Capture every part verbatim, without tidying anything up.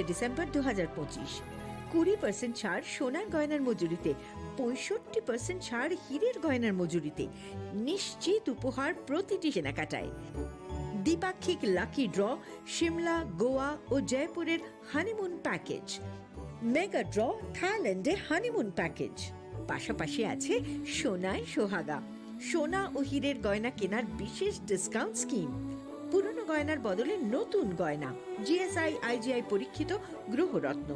ডিসেম্বর দু হাজার পঁচিশ। কুড়ি পার্সেন্ট ছাড় সোনার গয়নার মজুরিতে, পঁয়ষট্টি পার্সেন্ট ছাড় হীরের গয়নার মজুরিতে। নিশ্চিত উপহার প্রতিটি কেনাকাটায়। দ্বিপাক্ষিক লাকি ড্র, সিমলা, গোয়া ও জয়পুরের হানিমুন প্যাকেজ। মেগা ড্র, থাইল্যান্ডে হানিমুন প্যাকেজ। পাশাপাশি আছে সোনায় সোহাগা, সোনা ও হীরের গয়না কেনার বিশেষ ডিসকাউন্ট স্কিম। পুরনো গয়নার বদলে নতুন গয়না, জিএসআই আইজিআই পরীক্ষিত গ্রহরত্ন,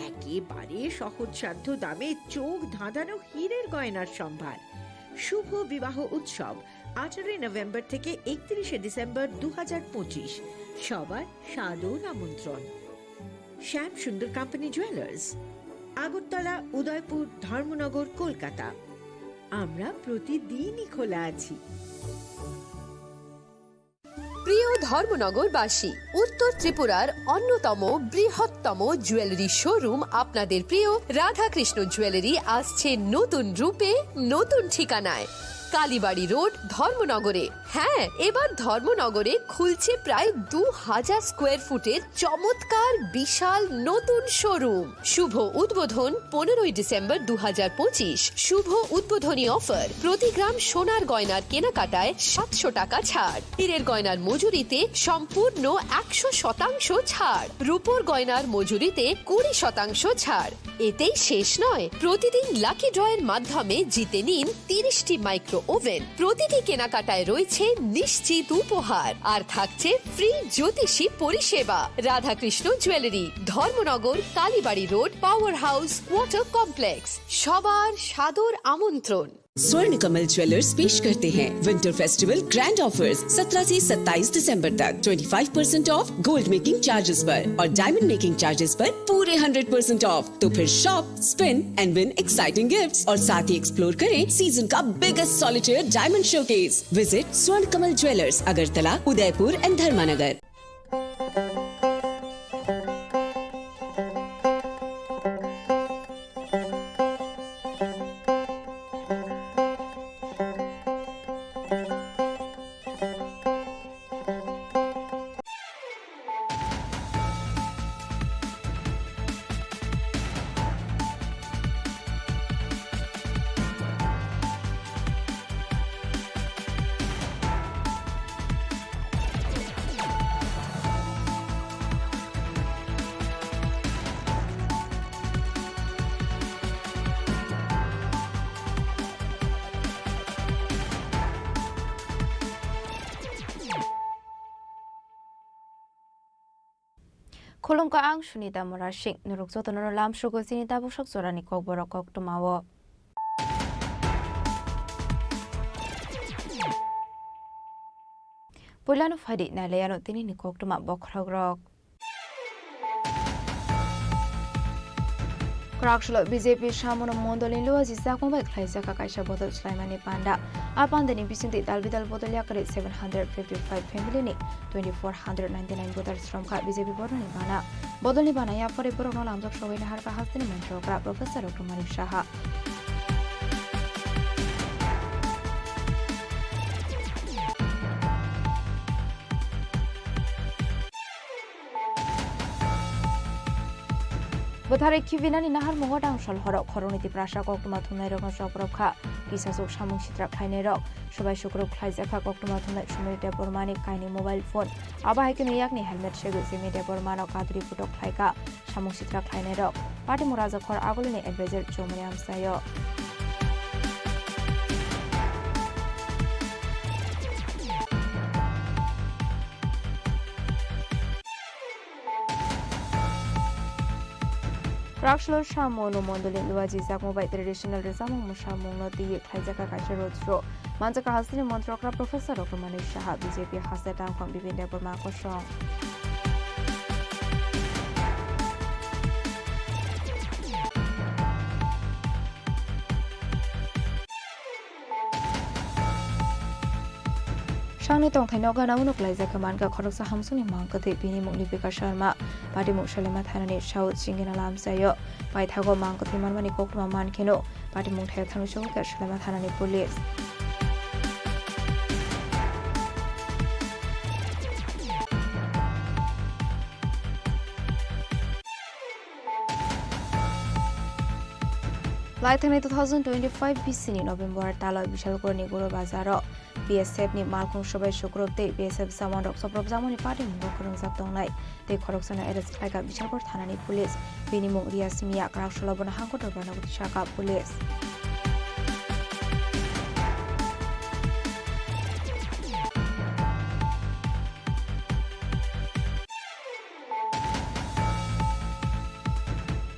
একেবারে সহজসাধ্য দামে চোখ ধাঁধানো হীরের গয়নার সম্ভার। শুভ বিবাহ উৎসব, আঠারোই নভেম্বর থেকে একত্রিশে ডিসেম্বর দু হাজার পঁচিশ। সবার সাদর আমন্ত্রণ। শ্যাম সুন্দর কোম্পানি জুয়েলার্স, আগরতলা, উদয়পুর, ধর্মনগর, কলকাতা। আমরা প্রতিদিনই খোলা আছি। প্রিয় ধর্মনগরবাসী, উত্তর ত্রিপুরার অন্যতম বৃহত্তম জুয়েলারি শোরুম আপনাদের প্রিয় রাধাকৃষ্ণ জুয়েলারি আসছে নতুন রূপে, নতুন ঠিকানায়। কালীবাড়ি রোড, ধর্মনগরে। হ্যাঁ, এবার ধর্মনগরে খুলছে প্রায় দু হাজার স্কোয়ার ফুটের চমৎকার বিশাল নতুন শোরুম। শুভ উদ্বোধন পনেরোই ডিসেম্বর দু হাজার পঁচিশ। শুভ উদ্বোধনী অফার, প্রতি গ্রাম সোনার গয়নার কেনাকাটায় সাতশো টাকা ছাড়, হীরের গয়নার মজুরিতে সম্পূর্ণ একশো শতাংশ ছাড়, রূপোর গয়নার মজুরিতে কুড়ি শতাংশ ছাড়। এতেই শেষ নয়, প্রতিদিন লাকি ড্রয়ের মাধ্যমে জিতে নিন তিরিশটি মাইক্রো ওভেন। প্রতিটি কেনাকাটায় রয়েছে নিশ্চিত উপহার, আর থাকছে ফ্রি জ্যোতিষী পরিষেবা। Radhakrishna jewellery, Dharmanagar, Kalibari road, power house, water complex. সবার সাদর আমন্ত্রণ। स्वर्ण कमल ज्वेलर्स पेश करते हैं विंटर फेस्टिवल ग्रैंड ऑफर्स। सत्रह से सत्ताईस दिसंबर तक twenty five percent of gold making charges पर और डायमंड मेकिंग चार्जेस पर पूरे हंड्रेड परसेंट ऑफ। तो फिर shop, spin and win exciting gifts और साथ ही एक्सप्लोर करें सीजन का biggest solitaire diamond showcase. Visit स्वर्ण कमल ज्वेलर्स, अगरतला, उदयपुर एंड धर्मानगर। Khulumkha, ang Sunita Murasing. Norok jotono lamsugo chini tabuksak jorani kokborok koktwmao. Puilano phaidi nailaiano tinini koktwma bokhorokrok. Kwraksalo B J P samono mondolni luaji chakma bai khlaijak kaisa bodol swlaimani panda. A pandani bisingtwi dalbidal bodol yakarwi seven hundred fifty five family ni twenty four hundred ninety nine voters romkha B J P bornani bana. Bodolni bana yaphari borokno lamjak sogwi naharkha hasteni mantrokra Professor Doctor Manik Saha. Bwtharwi khibinani naharmungo Damsol horo khoroknwi Tiprasa koktwma thumnairokno chopropkha. Kisasuk samung sitra khlainairok. Subai sukruk khlaijakha koktwma thumnai Sumir Debbarmani kainwi mobile phone. Abo hai kheno yakni helmet segwi Jimmy Debbarmano kadri putok khlaikha. Samung sitra khlainairok. Patimura Rajakhor agulini advisor Chomani amchaio. Kwraksalo samono mondolni luaji jakma bai traditional rwchapmung mwsamungno twiwi khlaijakha kaisa road show. Manjakha hasteni mantrokra Professor Doctor Manik Saha, B J P haste tangkhung Bipin Debbarma kosong. Sangni tongthai nogo nangno kwlaijak khe mankha khoroksa hamsukni mang kwthwi bini mung Lipika Sharma. Patimung Salima thanani South Singina lamsaio. Paithago mang kwthwi manmani koktwma mankheno patimung thai thangwi chukha Salima thanani police. Laithani two thousand twenty-five B C ni November talo Bishalkorni Guru Bazaro B S F ni malkhung sobai sukrub tei B S F jawan rok soprobjakmani party mungo kwrwngjak tongnai tei khoroksano arrest khlaikha Bishalkor thanani police. Bini mung Riya Simiya, kwrak salo bono hangko dorbarno bwtwi sakha police.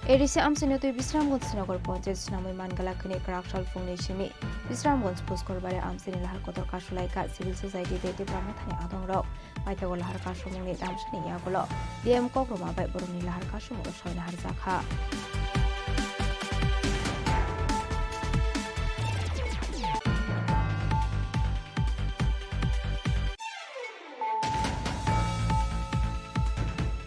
A D C amchaini twi Bisramganj Srinagar Panchayat swnamwi mangala khini kwrak sal phungni simi Bisramganj Puskor Bari amchaini lahar kotor kasulaikha civil society tei Tipra Mothani adongrok. Paithago lahar kasumungni damsani yagulo D M Kokroma bai borokni lahar kasumung soina harjakha.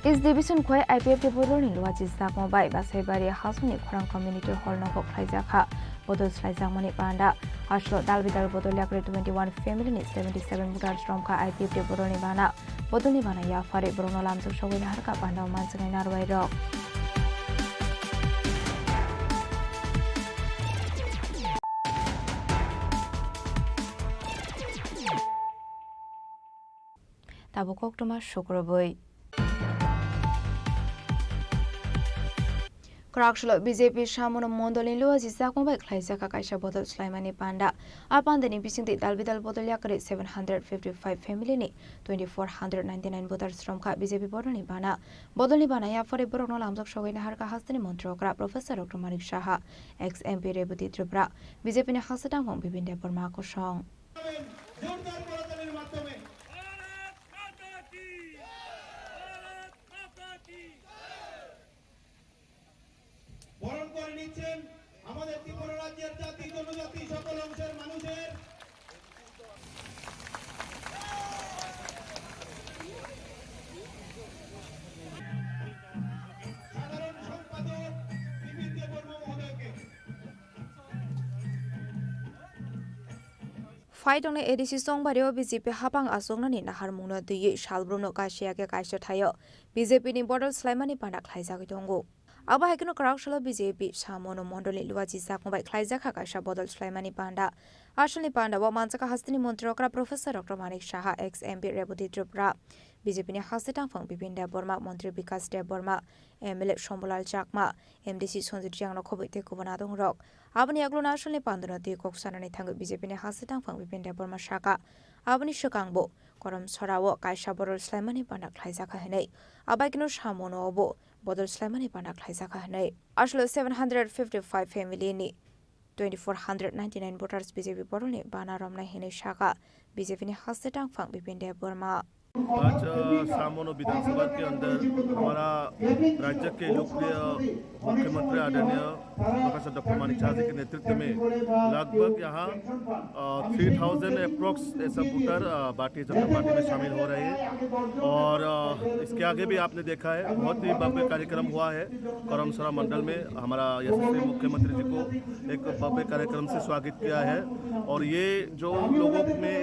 East Division khwlai I P F T ni bororni luachi sakma bai Basaibari Hasuni Khorang Community Hall nogo khlaijakha bodol swlaijakmani panda. Aslo dal bidal bodol yakri twenty-one family ni seventy-seven voters romkha I P F T bororni bana. Bodolni bana yapharwi borokno lamjak sogwi naharkha panda manjaknai narwai rok. Tabuk koktwma sukrubwi. Kwraksalo B J P samono mondolni luachi sakma bai khlaijakha kaisa bodol swlaimani panda. A pandani bisingtwi dal bidal bodol yakarwi seven hundred fifty-five family ni twenty-four hundred ninety-nine voters romkha B J P bodolni bana. Bodolni bana yapharwi borokno lamjak sogwi naharkha hasteni montri okra Professor Doctor Manik Saha, ex M P Rebati Tripura, B J P ni haste tangphung Bipin Debbarma kosong. জোরদার করতালির মাধ্যমে ভারত মাতা কি, ভারত মাতা কি। বরণ করে নিচ্ছেন আমাদের ত্রিপুরা রাজ্যের জাতি জনজাতি সকল অংশের মানুষের সাধারণ সম্পাদক বিপিন দেববর্মা মহোদয়কে। Phai tongnai A D C Chongbario B J P hapang achuknani naharmungno twiwi salbrumno kaisa ya khe kaisa thaio B J P ni bodol swlaimani panda khlaijagwi tongo. Abo hai kheno kwraksalo B J P samono mondolni luachi sakma bai khlaijakha kaisa bodol swlaimani panda. Asolni panda o manjakha hasteni montri okra Professor Doctor Manik Saha, ex M P Rebati Tripura, B J P ni haste tangphung Bipin Debbarma, montri Bikash Debbarma, M L A Shambhulal Chakma, M D C Sanjit Reang rok khobwi tei kubun adongrok. Aboni yagulo nasolni pandano twi kok sanani thangwi B J P ni haste tangphung Bipin Debbarma sakha. Aboni swkangbo Korom Sorao kaisa bodol swlaimani panda khlaijakha hinwi. Abaikeno samono obo bodol swlaimani panda khlaijakha hinwi. Aswlwi seven hundred fifty-five family ni twenty-four hundred ninety-nine voters B J P bodolni bana romnai hinwi sakha B J P ni haste tangphung Bipin Debbarma. आज, अ, सामोनो विधानसभा के अंदर हमारा राज्य के लोकप्रिय मुख्यमंत्री आदरणीय प्रोफेसर डॉक्टर मानिक साहा जी के नेतृत्व में लगभग यहाँ, अ, थ्री थाउजेंड अप्रोक्स ऐसा वोटर, अ, भारतीय जनता पार्टी में शामिल हो रहे हैं। और, अ, इसके आगे भी आपने देखा है, बहुत ही भव्य कार्यक्रम हुआ है करमसरा मंडल में। हमारा यशस्वी मुख्यमंत्री जी को एक भव्य कार्यक्रम से स्वागत किया है। और ये जो लोगों में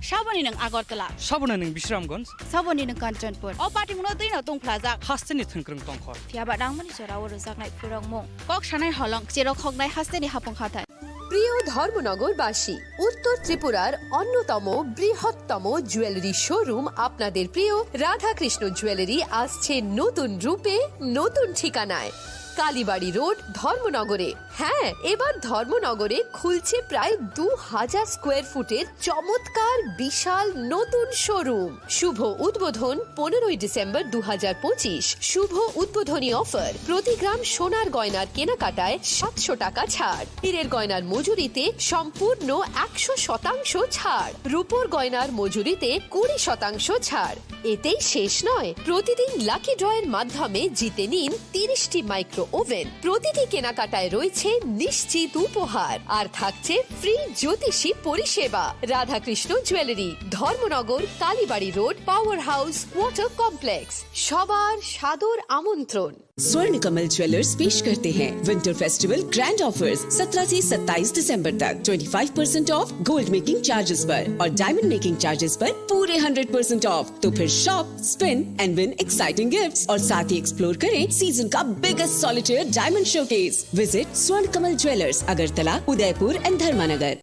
Saboni nwng Agartala. Saboni nwng Bisramganj. Saboni nwng Kanchanpur. O patimungno twino tungphlajak. Hasteni thwngkwrwng tongkhor. Phiyaba nangmani jorao rwjaknai phwrwngmung. Kok sanai holong, cherok hoknai hasteni hapung hathai. প্রিয় ধর্মনগরবাসী, উত্তর ত্রিপুরার অন্যতম বৃহত্তম জুয়েলারি শোরুম আপনাদের প্রিয় রাধাকৃষ্ণ জুয়েলারি আসছে নতুন রূপে, নতুন ঠিকানায়। কালীবাড়ি রোড, ধর্মনগরে। হ্যাঁ, এবার ধর্মনগরে খুলছে প্রায় দু হাজার স্কোয়ার ফুটের চমৎকার বিশাল নতুন শোরুম। শুভ উদ্বোধন পনেরোই ডিসেম্বর দু হাজার পঁচিশ। শুভ উদ্বোধনী অফার, প্রতি গ্রাম সোনার গয়নার কেনাকাটায় সাতশো টাকা ছাড়, হীরের গয়নার মজুরিতে সম্পূর্ণ একশো শতাংশ ছাড়, রূপোর গয়নার মজুরিতে কুড়ি শতাংশ ছাড়। এতেই শেষ নয়, প্রতিদিন লাকি ড্রয়ের মাধ্যমে জিতে নিন তিরিশটি মাইক্রো ওভেন। প্রতিটি কেনাকাটায় রয়েছে নিশ্চিত উপহার, আর থাকছে ফ্রি জ্যোতিষী পরিষেবা। Radhakrishna jewellery, Dharmanagar, Kalibari road, power house, water complex. সবার সাদর আমন্ত্রণ। स्वर्ण कमल ज्वेलर्स पेश करते हैं विंटर फेस्टिवल ग्रैंड ऑफर्स। सत्रह से सत्ताईस दिसंबर तक twenty five percent of gold making charges पर और डायमंड मेकिंग चार्जेस पर पूरे हंड्रेड परसेंट ऑफ। तो फिर shop, spin and win exciting gifts और साथ ही एक्सप्लोर करें सीजन का biggest solitaire diamond showcase. Visit स्वर्ण कमल ज्वेलर्स, अगरतला, उदयपुर एंड धर्मानगर।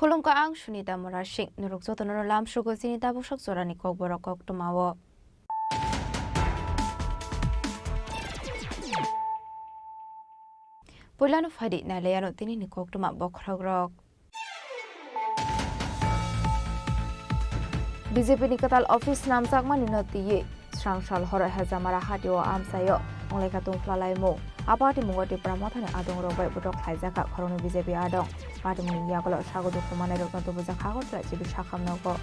Khulumkha, ang Sunita Murasing. Norok jotono lamsogo chini tabuksak jorani kokborok koktwmao. Puilano phaidi nailaiano tinini koktwma bokhorokrok. B J P ni kwtal office swnamjakmani no twiwi Srangsal Horoi Hajamara hatio amchaio wnglaikha tungphla laimung. A party mungo Tipra Mothani adongrok bai botok khlaijakha khoroknwi B J P adong. Party mungni yagulo sago dukhu manai rokno tubujak Agartala chibwi sakham nogo.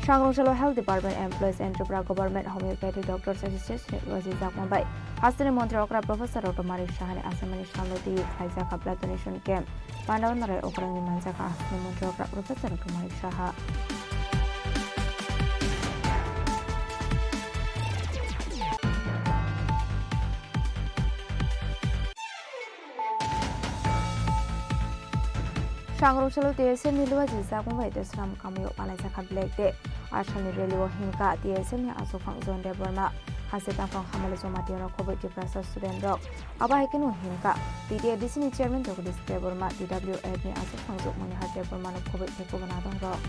Sangrong salo Health Department employees and Tripura Government Homeopathy Doctors Association ni rojak bai hasteni montri okra Professor Doctor Manik Saha ni achaimani salno twi khlaijakha blood donation camp. Pandao narai okrangni manjakha hasteni montri okra Professor Doctor Manik Saha. Sangrong salo T S F ni luaji jakmung bai Desram kamio palaijakha Black Day. Asalni rally o himkha T S F ni achukphang John Debbarma. Haste tangphang Hamale Jamatia no khoboi Tiprasa student rok. Abo hai kheno himkha T T A D C ni chairman Jagadish Debbarma, T W F ni achukphang Jokmani Har Debbarma no khoboi khe kubun adong rok.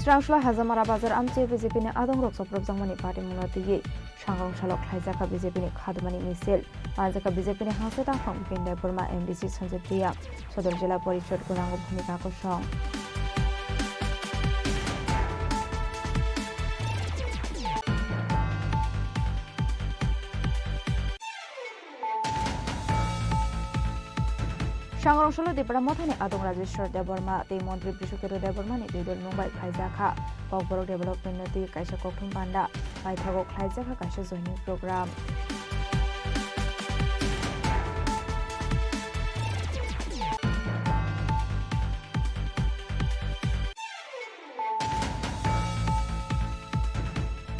Srangsla Hajamara Bazar amchai B J P ni adongrok chopropjakmani party mungno twiwi Sangrong salo khlaijakha B J P ni khadumani misil. Manjakha B J P ni hangse tangphang Bipin Debbarma, M D C Sanjay Priya, Sodor Jila Porishod gwnango bhumika kosong. Sangrong salo Tipra Mothani adong Rajeshwar Debbarma tei montri Brishaketu Debbarma ni twi dol mung bai khlaijakha Kokborok Development no twi kaisa kokthum panda paithago khlaijakha kaisa joining program.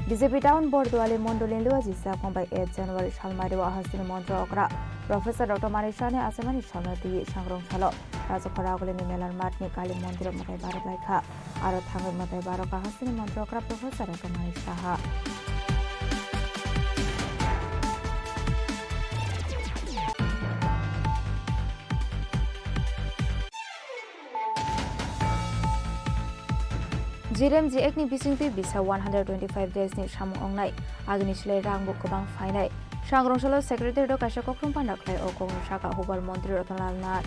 B J P town Borduali mondolni luaji jakmung bai eight January salmario hasteni montri okra Professor Doctor Manik Saha ni achaimani salno twi Sangrong salo Rajakhor Agulini Melar Math ni Kali mondiro mwtai barok laikha. Aro thangwi mwtai barok hasteni montri okra Professor Doctor Manik Saha. Jirem ji ekni bisingtwi bisa one hundred twenty-five days ni samung wngnai, agini slai rang bo kwbang phainai. Sangrong salo secretary rok kaisa kokthum panda khlai o kokni saka hubar montri Ratan Lal Nath.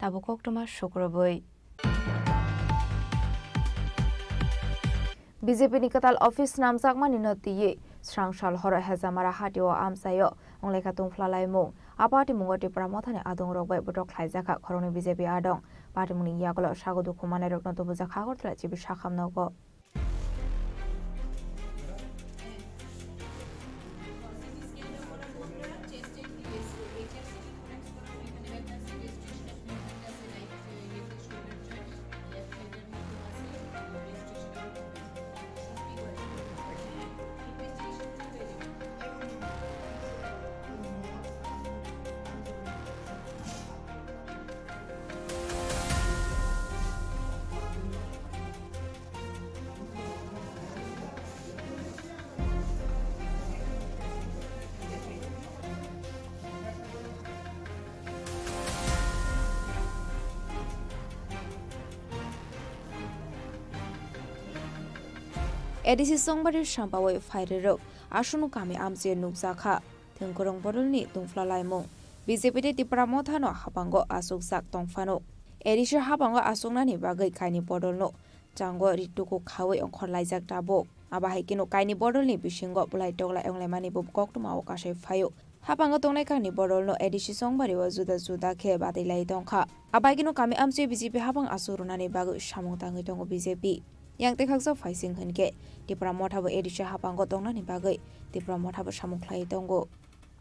Abo koktwma sukrubwi. B J P ni kwtal office namjakmani no twiwi srang sal horo Hejamara hatio amchaio wnglaikha tungphla laimung. A patimungo Tipra Mothani adongrok bai botok khlaijakha khoroknwi B J P adong. Patimungni yagulo sago dukhu mannairokno tubujakha Agartala G B sakham nogo. A D C Songbari sampawi phairwrwk aswkno kami amchaio nukjakha thwngkwrwng bodolni tungphla laimung. B J P tei Tipra Mothano hapango achukjak tongphano. A D C hapango achuknani bagwi kaini bodolno chango rituku khawi ongkhorlaijak tabuk. Abo hai kheno kaini bodolni bisingo bulai toklai wnglaimani bo koktwmao kasai phaio. Hapango tongnai kangni bodolno A D C Songbari o juda juda khe batwi lai tongkha. Abaikeno kami amchwi B J P hapang aswk rwnani bagwi samung tangwi tongo B J P. Yang tekhakjak phaising hwnkhe Tipra Motha bo A D C hapango tongnani bagwi Tipra Motha bo samung khlaiwi tongo.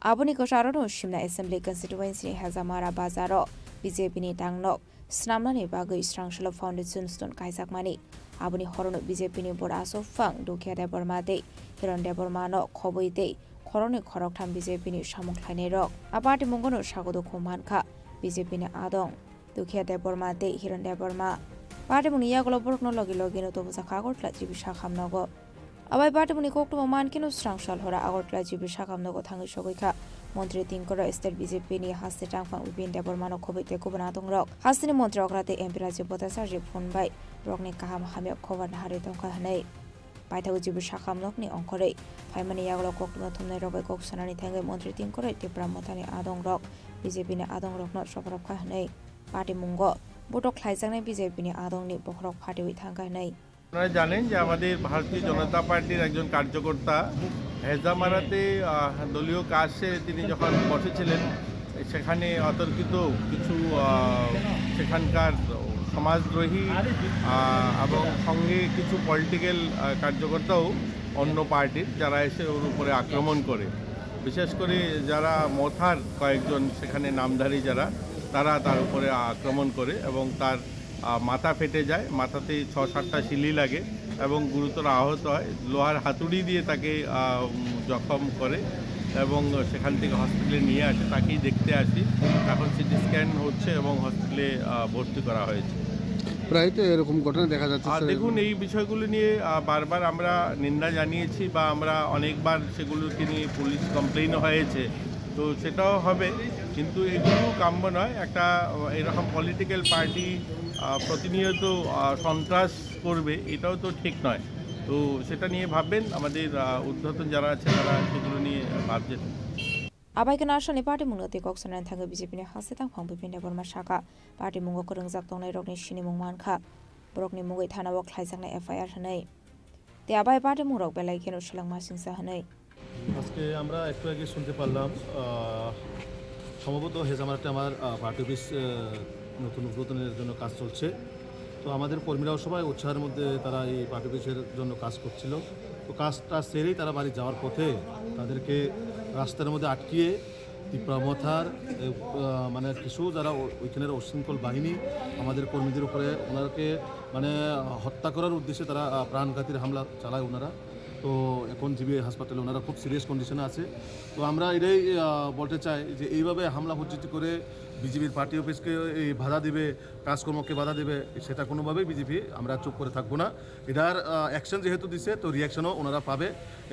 Aboni kwcharo no Simna Assembly Constituency ni Hejamara bazaro B J P ni tangnok swnamnani bagwi Srangsalo Foundation Stone kaijakmani. Aboni horono B J P ni bura aswk phang Dukhiya Debbarma tei Hiron Debbarma no khobwi tei khoroknwi khoroktham B J P ni samung khlainairok. A party mungono sago dukhu mankha B J P ni adong Dukhiya Debbarma tei Hiron Debbarma. Party mungni yagulo borokno logi logi no tubujakha Agartala G B sakham nogo. Abai party mungni koktwma mankhe no srang sal hora Agartala G B sakham nogo thangwi sogwi kha. Montri Tingkoro state B J P ni haste tangphang Bipin Debbarma no khobwi tei kubun adongrok. Hasteni montri okra tei M P Rajiv Bhattacharya phone bai borokni kaham hamya khobor naharwi tongkha hwnwi. Paithago G B sakham nokni ongkhorwi phaimani yagulo koktwma thumnairok bai kok sanani thangwi montri Tingkoro Tipra Mothani adongrok B J P ni adongrokno soprobkha hwnwi party mungo botok khlaijaknai B J P ni adongni bokhorok phatiwi thangkha hwnwi. আপনারা জানেন যে আমাদের ভারতীয় জনতা পার্টির একজন কার্যকর্তা হেজামারাতে, আহ, দলীয় কাজ সেরে তিনি যখন বসেছিলেন, সেখানে অতর্কিত কিছু, আহ, সেখানকার সমাজদ্রোহী, আহ, এবং সঙ্গে কিছু পলিটিক্যাল, আহ, কার্যকর্তাও অন্য পার্টির, যারা এসে ওর উপরে আক্রমণ করে। বিশেষ করে যারা মথার কয়েকজন সেখানে নামধারী যারা, তারা তার উপরে আক্রমণ করে এবং তার আহ, মাথা ফেটে যায়, মাথাতে ছ সাতটা শিলি লাগে এবং গুরুতর আহত হয়। লোহার হাতুড়ি দিয়ে তাকে, আহ, উম, জখম করে এবং সেখান থেকে হসপিটালে নিয়ে আসে, তাকেই দেখতে আসি। এখন সিটি স্ক্যান হচ্ছে এবং হসপিটালে, আহ, ভর্তি করা হয়েছে। প্রায় তো এরকম ঘটনা দেখা যাচ্ছে, আর স্যার। দেখুন, এই বিষয়গুলো নিয়ে, আহ, বারবার আমরা নিন্দা জানিয়েছি বা আমরা অনেকবার সেগুলোকে নিয়ে পুলিশ কমপ্লেইনও হয়েছে। তো সেটাও হবে, কিন্তু এগুলো কাম্য নয়। একটা, আহ, এরকম পলিটিক্যাল পার্টি, আহ, প্রতিনিয়ত, আহ, সন্ত্রাস করবে, এটাও তো ঠিক নয়। তো সেটা নিয়ে ভাববেন, আমাদের, আহ, ঊর্ধ্বতন যারা আছে তারা সেগুলো নিয়ে ভাবছেন। Abai kheno aswkni party mungno tei kok sanani thangwi B J P ni haste tangphang Bipin Debbarma saka, party mungo kwrwngjak tongnairokni sinimung mankha, borokni mungwi thanao khlaijaknai F I R hwnwi. Tei abai party mungrok belai kheno selengma singsa hwnwi. আজকে আমরা একটু আগে শুনতে পারলাম, আহ, সম্ভবত হেজামারাতে আমার, আহ, party office, আহ, নতুন উদ্বোধনের জন্য কাজ চলছে। তো আমাদের কর্মীরাও সবাই উৎসাহের মধ্যে তারা এই পার্টি অফিসের জন্য কাজ করছিল। তো কাজটা সেরেই তারা বাড়ি যাওয়ার পথে তাদেরকে রাস্তার মধ্যে আটকিয়ে তিপ্রা মথার, এ, আহ, মানে কিছু যারা ও-, ওইখানের উশৃঙ্খল বাহিনী আমাদের কর্মীদের উপরে ওনাকে মানে হত্যা করার উদ্দেশ্যে তারা, আহ, প্রাণঘাতী হামলা চালায় ওনারা। তো এখন জিবি হাসপাতালে ওনারা খুব সিরিয়াস কন্ডিশনে আছে। তো আমরা এটাই, আহ, বলতে চাই যে এইভাবে হামলা হুজ্জতি করে বিজেপির পার্টি অফিসকে এই বাধা দিবে, কাজকর্মকে বাধা দিবে, সেটা কোনোভাবেই বিজেপি আমরা চুপ করে থাকবো না। এটার, আহ, অ্যাকশন যেহেতু দিছে, তো রিয়াকশনও ওনারা পাবে।